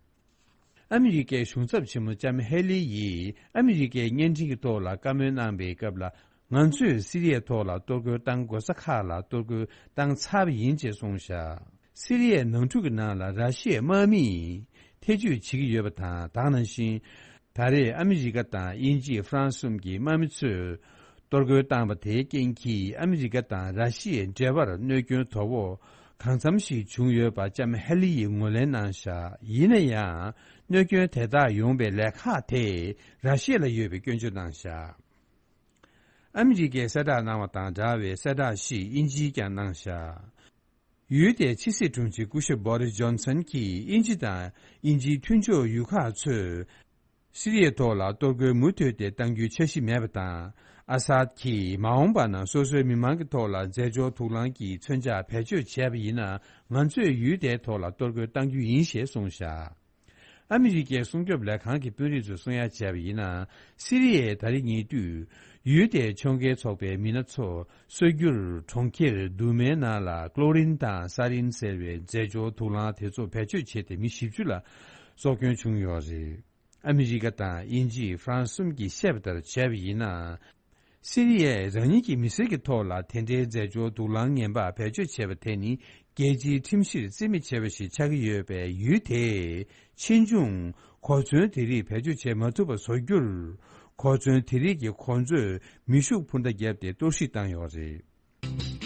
ཨ་མི་རི་ཀའི་གཞུང་ཚབ་ཆེན་མོ་ལྕམ་ཧེ་ལི་ཡིས་ཨ་མི་རི་ཀའི་བརྙན་འཕྲིན་གྱི་ཐོག་ལ་བཀའ་མོལ་གནང་པའི་སྐབས་ལ། ང་ཚོས་སི་རི་ཡའི་ཐོག་ལ་གཏོར་རྒོལ་བཏང་དགོས་ས་ཁག་ལ་གཏོར་རྒོལ་བཏང་ཚར་བ་ཡིན་ཅེས་གསུངས་བཞག་སི་རི་ཡའི་ནང་འཁྲུག་གི་ནང་ལ་ར་ཤི་ཡའི་དམག་མིས་ཐེ་ཇུས་བྱེད་ཀྱི་ཡོད་པ་དང་། དེ་ནང་བཞིན། ད་རེས་ཨ་མི་རི་ཀ་དང་དབྱིན་ཇི། ཧྥ་རན་སི་གསུམ་གྱི་དམག་མི་ཚོས་གཏོར་རྒོལ་བཏང་པ་དེའི་རྐྱེན་གྱིས་ཨ་མི་རི་ཀ་དང་ར་ཤི་ཡའི་འབྲེལ་བར་གནོད་སྐྱོན་དོ་ཕོག་གང་འཚམ་ཞིག་བྱུང་ཡོད་པ་ལྕམ་ཧེ་ལི་ཡིས་ངོས་ལེན་གནང་བཞག་ཡིན་ན་ཡང་། གནོད་སྐྱོན་དེ་དག་ཡོང་པའི་ལས་ཁག་དེ་ར་ཤི་ཡ་ལ་ཡོད་པའི་སྐྱོན་བརྗོད་གནང་བཞག་ཨ་མི་རི་ཀས་གསལ་བསྒྲགས་གནང་བ་དང་འདྲ་བའི་གསལ་བསྒྲགས་ཤིག་དབྱིན་ཇིས་ཀྱང་གནང་བཞག་ཡུལ་དེའི་ཕྱི་སྲིད་དྲུང་ཆེ་སྐུ་ཞབས་བྷོ་རིས་ཇོན་སན་གྱིས། དབྱིན་ཇི་དང་དབྱིན་ཇིའི་མཐུན་ཕྱོགས་ཡུལ་ཁག་ཚོས་སི་རི་ཡའི་ཐོག་ལ་གཏོར་རྒོལ་མུ་མཐུད་དེ་གཏང་རྒྱུའི་འཆར་གཞི་མེད་པ་དང་། ཨ་སཱད་ཀྱིས་མ་འོངས་པ་ན་སོ་སོའི་མི་མང་གི་ཐོག་ལ་རྫས་སྦྱོར་དུག་རླངས་ཀྱི་མཚོན་ཆ་བེད་སྤྱོད་བྱས་པ་ཡིན་ན། ང་ཚོས་ཡུལ་དེའི་ཐོག་ལ་གཏོར་རྒོལ་གཏང་རྒྱུ་ཡིན་ཞེས་གསུངས་བཞག་ཨ་མི་རི་ཀའི་སྲུང་སྐྱོབ་ལས་ཁང་གི་དཔོན་རིགས་ཚོས་གསུང་ཡ་བྱས་པ་ཡིན་ན། སི་རི་ཡས་ད་རེས་ཉེ་དུས་ཡུལ་དེའི་ཕྱོགས་འགལ་ཚོགས་པའི་མི་སྣ་ཚོ་གསོད་རྒྱུར་གྲོང་ཁྱེར་དུ་མའི་ནང་ལ་ཀློ་རིན་དང་ས་རིན་ཟེར་བའི་རྫས་སྦྱོར་དུག་རླངས་དེ་ཚོ་བེད་སྤྱོད་བྱས་ཏེ་མི་བཞི་བཅུ་ལ་སྲོག་སྐྱོན་བྱུང་ཡོད་རེད། ཨ་མི་རི་ཀ་དང་དབྱིན་ཇི། ཧྥ་རན་སི་གསུམ་གྱིས་བཤད་པ་ལྟར་བྱས་པ་ཡིན་ན། སི་རི་ཡས་རང་ཉིད་ཀྱི་མི་སེར་གྱི་ཐོག་ལ་དེ་འདྲའི་རྫས་སྦྱོར་དུག་རླངས་ངན་པ་བེད་སྤྱོད་བྱས་པ་དེ་ནི། རྒྱལ་སྤྱིའི་ཁྲིམས་གཞིར་བརྩི་མི་བྱེད་པ་ཞིག་ཆགས་ཀྱི་ཡོད་པས། ཡུལ་དེས་ཕྱིས་འབྱུང་གོ་མཚོན་དེ་རིགས་བེད་སྤྱོད་བྱེད་མ་ཐུབ་པ་བཟོ་རྒྱུར། གོ་མཚོན་དེ་རིགས་ཀྱིས་ཁོ་ཚོས་མེ་ཤུགས་འཕུར་མདའ་བརྒྱབ་སྟེ་གཏོར་བཤིག་བཏང་ཡོད་རེད།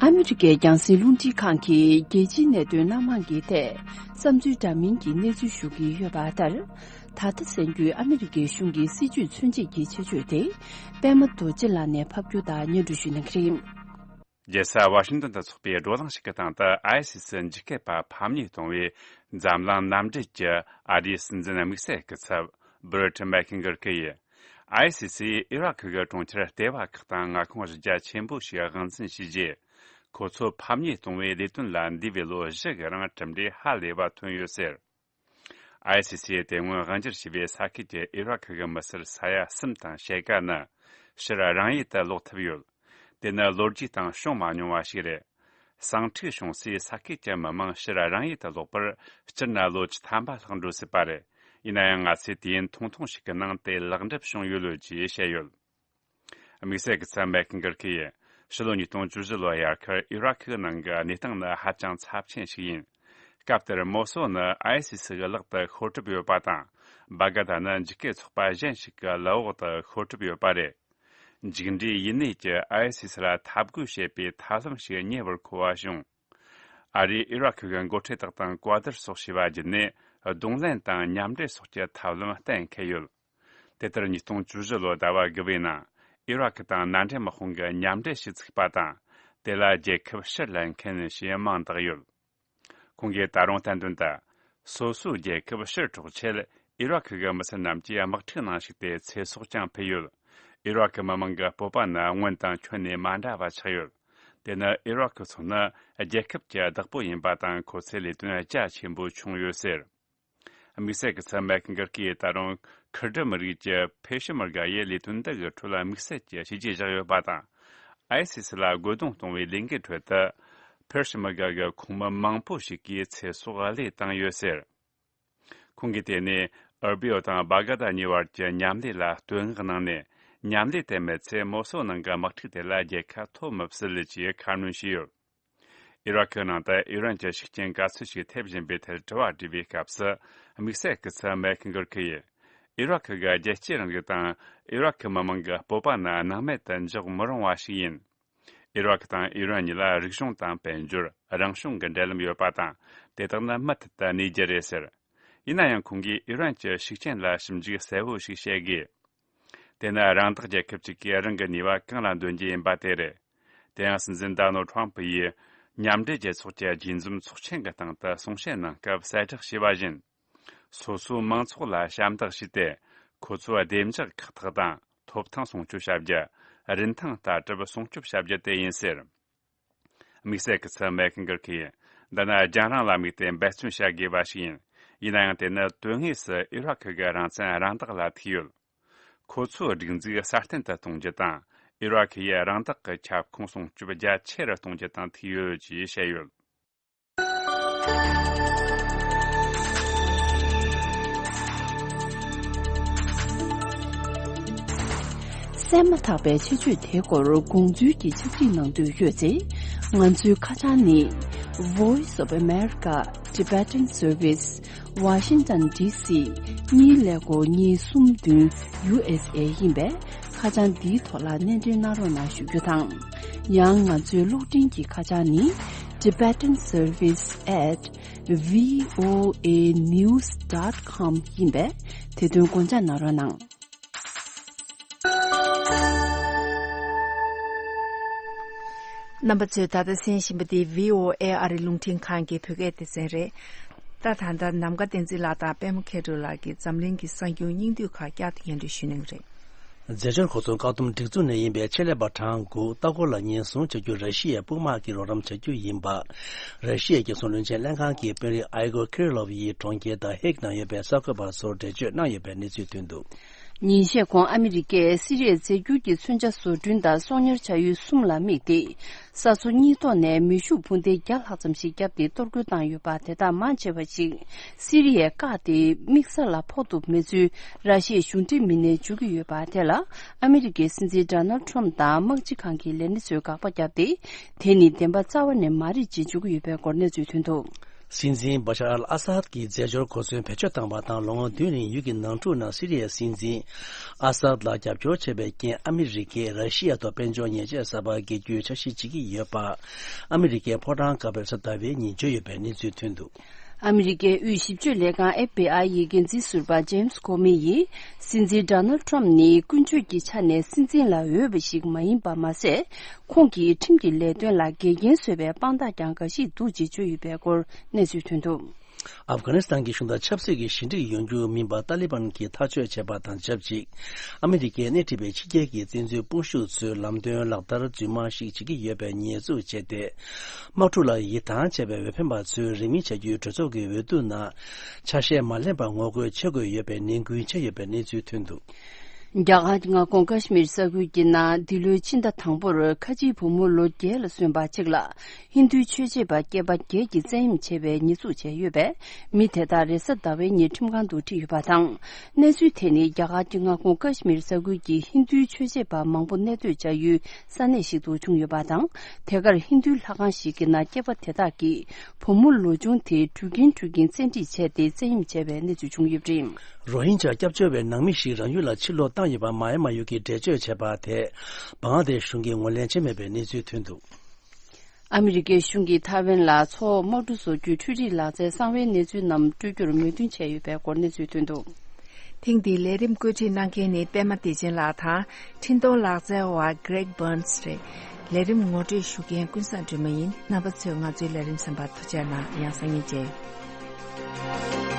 ཨ་མི་རི་ཀའི་རྒྱང་སྲིང་རླུང་འཕྲིན་ཁང་གིས་རྒྱལ་སྤྱིའི་གནད་དོན་སྣ་མང་གི་ཐད་བསམ་ཚུལ་འདྲ་མིན་གྱི་གནས་ཚུལ་ཞུ་གི་ཡོད་པ་ལྟར། ད་ལྟ་གསན་རྒྱུའི་ཨ་མི་རི་ཀའི་གཞུང་གི་སྲིད་བྱུས་མཚོན་བྱེད་ཀྱི་ཆེད་བརྗོད་དེ། པད་མ་རྡོ་རྗེ་ལགས་ནས་ཕབ་སྒྱུར་དང་སྙན་སྒྲོན་ཞུ་གནང་གི་རེད། རྒྱལ་ས་ཝ་ཤིང་ཏོན་དུ་འཚོགས་པའི་བགྲོ་གླེང་ཞིག་གི་སྟེང་དུ། ཨའི་སི་སི་འཇིགས་སྐུལ་པ་ཕམ་ཉེས་གཏོང་བའི་འཛམ་གླིང་མནའ་འབྲེལ་གྱི་ཨ་རིའི་སྲིད་འཛིན་དམིགས་བསལ་སྐུ་ཚབ་བྷི་རི་ཊི་མེག་ཁིན་གྷར་གྱིས། ཨའི་སི་སིས་ཨི་རག་གི་གྲོང་ཁྱེར་ལྟེ་བ་ཁག་དང་མངའ་ཁོངས་རྒྱ་ཆེན་པོ་ཞིག་དབང་འཛིན་བྱས་རྗེས། ཁོ་ཚོ་ཕམ་ཉེས་གཏོང་བའི་ལས་དོན་ལ་འདས་པའི་ལོ་བཞི་གི་རིང་གྲུབ་འབྲས་ཧ་ལས་པ་ཐོན་ཡོད་ཟེར། ཨའི་སི་སིས་དེ་སྔོན་དབང་སྒྱུར་བྱས་པའི་ས་ཁུལ་གྱི་ཨི་རག་གི་མི་སེར་ས་ཡ་གསུམ་དང་ཕྱེད་ཀ་ནི་ཕྱིར་རང་ཡུལ་དུ་ལོག་ཐུབ་ཡོད། དེ་ནི་ལོ་རྒྱུས་སྟེང་བྱུང་མ་མྱོང་བ་ཞིག་རེད། ཟིང་འཁྲུག་བྱུང་སའི་ས་ཁུལ་གྱི་མི་མང་ཕྱིར་རང་ཡུལ་དུ་ལོག་པར་སྤྱིར་ན་ལོ་བཅུ་ཐམ་པ་ལྷག་འགྲོ་སྲིད་པ་རེད། ཡིན་ན་ཡང་ང་ཚོས་དུས་ཡུན་ཐུང་ཐུང་ཞིག་གི་ནང་དེ་ལེགས་འགྲུབ་བྱུང་ཡོད་ལོས་ཅེས་བཤད་ཡོད། དམིགས་བསལ་སྐུ་ཚབ་མེག་ཁིན་གྷར་གྱིས། ཕྱི་ལོ་ཉིས་སྟོང་བཅུ་བཞི་ལོའི་དབྱར་ཁར་ཨི་རག་གི་ནང་གི་གནས་སྟངས་ནི་ཧ་ཅང་ཚབས་ཆེན་ཞིག་ཡིན། སྐབས་དེར་མོ་སོ་ནི་ཨའི་སི་སི་གི་ལག་ཏུ་ཤོར་གྲབས་ཡོད་པ་དང་། སྦ་ག་ད་ནི་འཇིགས་སྐུལ་ཚོགས་པ་གཞན་ཞིག་གི་ལག་འོག་ཏུ་ཤོར་གྲབས་ཡོད་པ་རེད། མཇུག་འབྲས་ཡིན་ནས་ཀྱི་ཨའི་སི་སི་ལ་འཐབ་རྒོལ་བྱེད་པའི་ཐབས་ལམ་ཞིག་རྙེད་པར་གོ་བ་བྱུང་ ཨ་རིས་ཨི་རག་གི་འགོ་ཁྲིད་དག་དང་བཀའ་བསྡུར་སོགས་བྱས་པ་བརྒྱུད་ནས་རྡུང་ལེན་དང་མཉམ་འབྲེལ་སོགས་ཀྱི་ཐབས་ལམ་གཏན་འཁེལ་ཡོད། དེ་ལྟར་ཉིས་སྟོང་བཅུ་བཞི་ལོ་ཟླ་བ་དགུ་པའི་ནང་ཨི་རག་དང་མནའ་འབྲེལ་དམག་དཔུང་གི་མཉམ་འབྲེལ་བྱས་ཚུགས་པ་དང་། དེ་ལ་རྒྱལ་ཁབ་ཕྱིར་ལེན་མཁན་ཞེས་མིང་བཏགས་ཡོད། ཁོང་གིས་ད་རུང་བསྟན་དོན་དུ། སོ་སོའི་རྒྱལ་ཁབ་ཕྱིར་འཕྲོག་ཆེད་ཨི་རག་གི་མི་སེར་རྣམས་ཀྱིས་དམག་འཁྲུག་ནང་ཞུགས་ཏེ་ཚེ་སྲོག་ཀྱང་ཕུལ་ཡོད། ཨི་རག་གི་མི་མང་གི་སྤོབས་པ་ནི་སྔོན་དང་ཁྱོན་ནས་མ་འདྲ་བ་ཆགས་ཡོད། དེ་ནི་ཨི་རག་གི་ཚོ་ནི་རྒྱལ་ཁབ་ཀྱི་བདག་པོ་ཡིན་པ་དང་ཁོ་ཚོའི་ལས་དོན་རྒྱ་ཆེན་པོ་བྱུང་ཡོད་ཟེར། དམིགས་བསལ་གྱི་ཚབ་མེག་གི་གིས་ད་རུང་ཁུར་ཌི་མི་རིགས་ཀྱི་ཕེ་ཤི་མར་ག་ཡི་ལས་དོན་འདི་གི་ཁྲོད་ལ་དམིགས་བསལ་གྱི་བྱས་རྗེས་བཞག་ཡོད་པ་དང་། ཨའི་སི་སི་ལ་རྒོལ་རྡུང་གཏོང་བའི་ལས་འགུལ་ཁྲོད་དུ། ཕེ་ཤི་མར་ག་གི་ཁོངས་མི་མང་པོ་ཞིག་གིས་ཚེ་སྲོག་བློས་བཏང་ཡོད་ཟེར། ཁོང་གིས་དེ་ནས་ཨར་བི་ཡོ་དང་སྦ་ག་དཱ་གཉིས་བར་གྱི་མཉམ་ལས་ལ་བསྟོད་བསྔགས་གནང་ནས། མཉམ་ལས་དེ་མེད་ཚེ་མོ་སོ་ནང་གི་དམག་འཁྲུག་དེ་ལ་རྒྱལ་ཁ་ཐོབ་མི་སྲིད་ཅེས་ཁ་སྣོན་བྱས་ཡོད། ཨི་རག་གི་ནང་དུ་ཨི་རན་གྱི་ཤུགས་རྐྱེན་ག་ཚོད་ཞིག་ཐེབས་བཞིན་པའི་ཐད་དྲི་བ་དྲིས་པའི་སྐབས་སུ། དམིགས་བསལ་སྐུ་ཚབ་མེག་གི་གིས། ཨི་རག་གི་རྒྱལ་གཅེས་རིང་ལུགས་དང་ཨི་རག་གི་མི་མང་གི་སྤོབས་པ་ནི་སྣང་མེད་དུ་འཇོག་མི་རུང་བ་ཞིག་ཡིན། ཨི་རག་དང་ཨི་རན་གཉིས་ལ་རིག་གཞུང་དང་དཔལ་འབྱོར། རང་བྱུང་གི་འབྲེལ་ལམ་ཡོད་པ་དང་། དེ་དག་ནི་མུ་མཐུད་དུ་གནས་རྒྱུ་རེད་ཟེར། ཡིན་ན་ཡང་ཁོང་གིས་ཨི་རན་གྱི་ཤུགས་རྐྱེན་ལ་ཞིབ་འཇུག་གསལ་བོ་ཞིག་བྱེད་དགོས། དེ་ནི་རང་བདག་རྒྱལ་ཁབ་ཅིག་གིས་རང་གི་ནུས་པ་གང་ལ་འདོན་རྒྱུ་ཡིན་པ་དེ་རེད། དེ་ཡང་སྲིད་འཛིན་ཌོ་ནལ་ཌི་ཊརམ་ཕུ་ཡིས་མཉམ་འབྲེལ་རྒྱལ་ཚོགས་ཀྱི་རྒྱས་འཛོམས་ཚོགས་ཆེན་གྱི་སྟེང་དུ་གསུང་བཤད་གནང་སྐབས་གསལ་བསྒྲགས་བྱས་པ་བཞིན། སོ་སོའི་མང་ཚོགས་ལ་ཞབས་འདེགས་ཞུས་ཏེ། ཁོ་ཚོའི་བདེ་འཇགས་ཁག་ཐེག་དང་ཐོབ་ཐང་སྲུང་སྐྱོབ་བྱ་རྒྱུ། རིན་ཐང་ལྟ་གྲུབ་སྲུང་སྐྱོབ་བྱ་རྒྱུ་དེ་ཡིན་ཟེར། དམིགས་བསལ་གྱི་ཚབ་མེག་གི་གིས། འདི་ནི་རྒྱང་རིང་ལ་དམིགས་ཏེ་འབད་བརྩོན་བྱ་དགོས་པ་ཞིག་ཡིན། ཡིན་ན་ཡང་དེ་ནི་དོན་དངོས་སུ་ཨི་རག་གི་རང་བཙན་རང་བདག་ལ་ཐུག་ཡོད། ཁོ་ཚོའི་སྒྲིག་འཛུགས་སྲ་བརྟན་དུ་གཏོང་རྒྱུ་དང་། ཨི་རག་གི་རང་བདག་གི་ཁྱབ་ཁོངས་སྲུང་སྐྱོབ་རྒྱ་ཆེ་རུ་གཏོང་རྒྱུ་དང་ཐུག་ཡོད་ཅེས་བཤད་ཡོད། གསན་མ་ཐག་པའི་ཆེད་བརྗོད་དེའི་སྐོར་དགོངས་ཚུལ་གྱི་ཕྱག་བྲིས་གནང་འདོད་ཡོད་ཚེ། ང་ཚོའི་ཁ་བྱང་ནི། Voice of America, Tibetan Service, Washington D C གཉིས་ཀླད་ཀོར་གཉིས་གསུམ་བདུན་ཡུ་ཨེས་ཨེ་ཡིན་པས། ཁ་བྱང་འདིའི་ཐོག་ལ་སྣེ་འདྲེན་གནང་རོགས་གནང་ཞུ་རྒྱུ་དང་། ཡང་ང་ཚོའི་གློག་འཕྲིན་གྱི་ཁ་བྱང་ནི། Tibetan Service at V O A news dot com ཡིན་པས། དེ་དོན་དགོངས་འཇགས་གནང་རོགས་གནང་། རྣམ་པ་ཚོས་ད་ལྟ་གསན་བཞིན་པ་འདི་V O A ཨ་རི་རླུང་འཕྲིན་ཁང་གི་བོད་སྐད་སྡེ་ཚན་རེད། ད་ད་ལྟ་ནམ་མཁའ་བསྟན་འཛིན་ལགས་དང་པད་མ་མཁས་གྲུབ་ལགས་ཀྱིས་འཛམ་གླིང་གི་གསར་འགྱུར་སྙིང་བསྡུས་ཁག་བསྐྱར་དུ་སྙན་སྒྲོན་ཞུ་གནང་གི་རེད། རྫས་སྦྱོར་གོ་མཚོན་བཀག་སྡོམ་སྒྲིག་འཛུགས་ནས་ཡིན་པའི་ཆེད་ལས་པ་གྲངས་དགུ་ལྟ་སྐོར་ལ་ཉེན་སྲུང་བྱ་རྒྱུར་ར་ཤི་ཡས་དཔུང་དམག་གིས་རོགས་རམ་བྱ་རྒྱུ་ཡིན་པ། ར་ཤི་ཡའི་རྒྱལ་སྲུང་བློན་ཆེན་ལྷན་ཁང་གི་དཔོན་རིགས་ཨའི་གོ་ཁི་རི་ལོབ་ཡིས་གྲོང་ཁྱེར་ད་ཧེག་ནང་ཡོད་པའི་གསར་འགོད་པ་ཚོར་འགྲེལ་བརྗོད་གནང་ཡོད་པའི་གནས་ཚུལ་ཐོན་འདུག། ཉིན་ཤས་གོང་ཨ་མི་རི་ཀས་སི་རི་ཡའི་རྫས་འགྱུར་གྱི་མཚོན་ཆ་བཟོ་སྐྲུན་དང་གསོག་ཉར་བྱ་ཡུལ་གསུམ་ལ་དམིགས་ཏེ། ས་མཚོ་གཉིས་ཐོག་ནས་མེ་ཤུགས་འཕུར་མདེལ་བརྒྱ་ལྷག་ཙམ་ཞིག་བརྒྱབ་སྟེ་གཏོར་རྒོལ་བཏང་ཡོད་པ། དེ་དག་མང་ཆེ་བ་ཞིག་སི་རི་ཡའི་བཀག་སྟེ་དམིགས་ས་ལ་འཕོག་ཐུབ་མེད་ཚུལ་ར་ཤི་ཡའི་གཞུང་འབྲེལ་མི་སྣས་བརྗོད་ཀྱི་ཡོད་པ། དེ་ལ་ཨ་མི་རི་ཀའི་སྲིད་འཛིན་ཌོ་ནལ་ཌི་ཊརམ་དང་དམག་སྤྱི་ཁང་གི་ལས་སྣེ་ཚོས་དགག་པ་བརྒྱབ་སྟེ། དེ་ནི་བདེན་པ་རྩ་བ་ནས་མ་རེད་ཅེས་བརྗོད་ཀྱི་ཡོད་པའི་སྐོར་གནས་ཚུལ་ཐོན་འདུག། སྲིད་འཛིན་བ་ཤར་ཨལ་ཨ་སཱད་ཀྱི་རྫས་སྦྱོར་གོ་མཚོན་བེད་སྤྱོད་བཏང་བ་དང་། ལོ་ངོ་བདུན་རིང་ཡུལ་གྱི་ནང་འཁྲུག་ནང་སི་རི་ཡའི་སྲིད་འཛིན་ཨ་སཱད་ལ་རྒྱབ་སྐྱོར་བྱས་པའི་རྐྱེན། ཨ་མི་རི་ཀས་ར་ཤི་ཡ་ཐོག་དཔལ་འབྱོར་ཉེས་ཆད་གསར་པ་འགེལ་རྒྱུའི་འཆར་གཞི་བྱེད་ཀྱི་ཡོད་པ། ཨ་མི་རི་ཀའི་ཕོ་བྲང་དཀར་པོས་གཟའ་ཟླ་བའི་ཉིན་བརྗོད་ཡོད་པའི་གནས་ཚུལ་ཐོན་འདུག། ཨ་མི་རི་ཀའི་དབུས་ཞིབ་དཔྱོད་ལས་ཁང་ཨེཕ་བི་ཨའི་ཡི་འགན་འཛིན་ཟུར་པ་ཇེམ་སི་ཀོ་མི་ཡིས། སྲིད་འཛིན་ཌོ་ནལ་ཌི་ཊརམ་ནི་ཀུན་སྤྱོད་ཀྱི་ཆ་ནས་སྲིད་འཛིན་ལ་འོས་པ་ཞིག་མ་ཡིན་པ་མ་ཟད། ཁོང་གིས་ཁྲིམས་ཀྱི་ལས་དོན་ལ་འགལ་རྐྱེན་བཟོས་པའི་དཔང་རྟགས་ཀྱང་འགའ་ཞིག་འདུག་ཅེས་བརྗོད་ཡོད་པའི་སྐོར་གནས་ཚུལ་ཐོན་འདུག། ཨབ་གྷ་ནི་སི་ཐན་གྱི་གཞུང་དང་ཆབ་སྲིད་ཀྱི་ཞི་འགྲིག་ཡོང་རྒྱུ་མིན་པ་ཏཱ་ལི་བན་གྱིས་ཐག་གཅོད་བྱས་པ་དང་ཆབས་ཅིག། ཨ་མི་རི་ཀས་སྣེ་ཁྲིད་པའི་ཕྱི་རྒྱལ་གྱི་བཙན་འཛུལ་དཔུང་ཤུགས་ཚོས་ལམ་སྟོན་ལག་བསྟར་རྫུན་མ་ཞིག་བྱེད་ཀྱི་ཡོད་པའི་ཉེས་འཛུགས་བྱས་ཏེ། དམག་འཁྲུག་ལ་ཡིད་ཐང་ཆད་པའི་འོས་འཕེན་པ་ཚོས་རིང་མིན་བྱ་རྒྱུའི་གྲོས་ཚོགས་ཀྱི་འོས་བསྡུ་ནང་ཆ་ཤས་མ་ལེན་པར་ངོ་རྒོལ་བྱེད་དགོས་ཡོད་པའི་ནན་སྐུལ་བྱས་ཡོད་པའི་གནས་ཚུལ་ཐོན་འདུག། རྒྱ་གར་གྱི་མངའ་ཁོངས་ཀ་ཤི་མིར་ས་ཁུལ་གྱི་ནང་འདི་ལོའི་ཕྱི་ཟླ་དང་པོར་ཁ་ཆེའི་བུ་མོ་ལོ་བརྒྱད་ལ་སོན་པ་གཅིག་ལ་ཧིན་རྡུའི་ཆོས་བྱེད་པ་སྐྱེས་པ་བརྒྱད་ཀྱིས་བཙན་གཡེམ་བྱས་པའི་ཉེས་འཛུགས་བྱས་ཡོད་པས། མི་དེ་དག་རེས་གཟའ་ཟླ་བའི་ཉིན་ཁྲིམས་ཁང་དུ་ཁྲིད་ཡོད་པ་དང་། གནས་ཚུལ་དེ་ནི་རྒྱ་གར་གྱི་མངའ་ཁོངས་ཀ་ཤི་མིར་ས་ཁུལ་གྱི་ཧིན་རྡུའི་ཆོས་བྱེད་པ་མང་པོ་གནས་སྡོད་བྱ་ཡུལ་ས་གནས་ཤིག་ཏུ་བྱུང་ཡོད་པ་དང་། དེ་གར་ཧིན་རྡུའི་ལྷ་ཁང་ཞིག་གི་ནང་སྐྱེས་པ་དེ་དག་གིས་བུ་མོ་ལོ་ཆུང་དེ་འགྲུལ་གྱིན་འགྲུལ་གྱིན་བཙན་ཁྲིད་བྱས་ཏེ་བཙན་གཡེམ་བྱས་པའི་གནས་ཚུལ་བྱུང་ཡོད་པ་རེད། རོ་ཧིན་ཇཱ་སྐྱབས་བཅོལ་བའི་ནང་མི་ཞིག་རང་ཡུལ་ལ་ཕྱིར་ལོག་བཏང་ཡོད་པ་མཱ་ཡན་མཱ་ཡུལ་གྱིས་འགྲེལ་བརྗོད་བྱས་པ་དེ་བང་ལ་དེ་ཤི་གཞུང་གིས་ངོས་ལེན་བྱས་མེད་པའི་གནས་ཚུལ་ཐོན་འདུག། ཨ་མི་རི་ཀའི་གཞུང་གིས་ཐའེ་ཝན་ལ་མཚོ་དམག་གྲུ་བཟོ་རྒྱུའི་འཕྲུལ་རིག་ལག་རྩལ་གསང་བའི་གནས་ཚུལ་རྣམས་སྤྲོད་རྒྱུར་མོས་མཐུན་བྱས་ཡོད་པའི་སྐོར་གནས་ཚུལ་ཐོན་འདུག། ཐེངས་འདིའི་ལས་རིམ་བཀོད་སྒྲིག་གནང་མཁན་ནི་པད་མ་བདེ་ཆེན་ལགས་དང་། འཕྲིན་གཏོང་ལག་རྩལ་བ་Greg Burns་རེད། ལས་རིམ་ངོ་སྤྲོད་ཞུ་མཁན་ཀུན་བཟང་སྒྲོལ་མ་ཡིན། རྣམ་པ་ཚོས་ང་ཚོའི་ལས་རིམ་གསན་པར་ཐུགས་རྗེ་གནང་། ཡང་སང་ཉིན་མཇལ།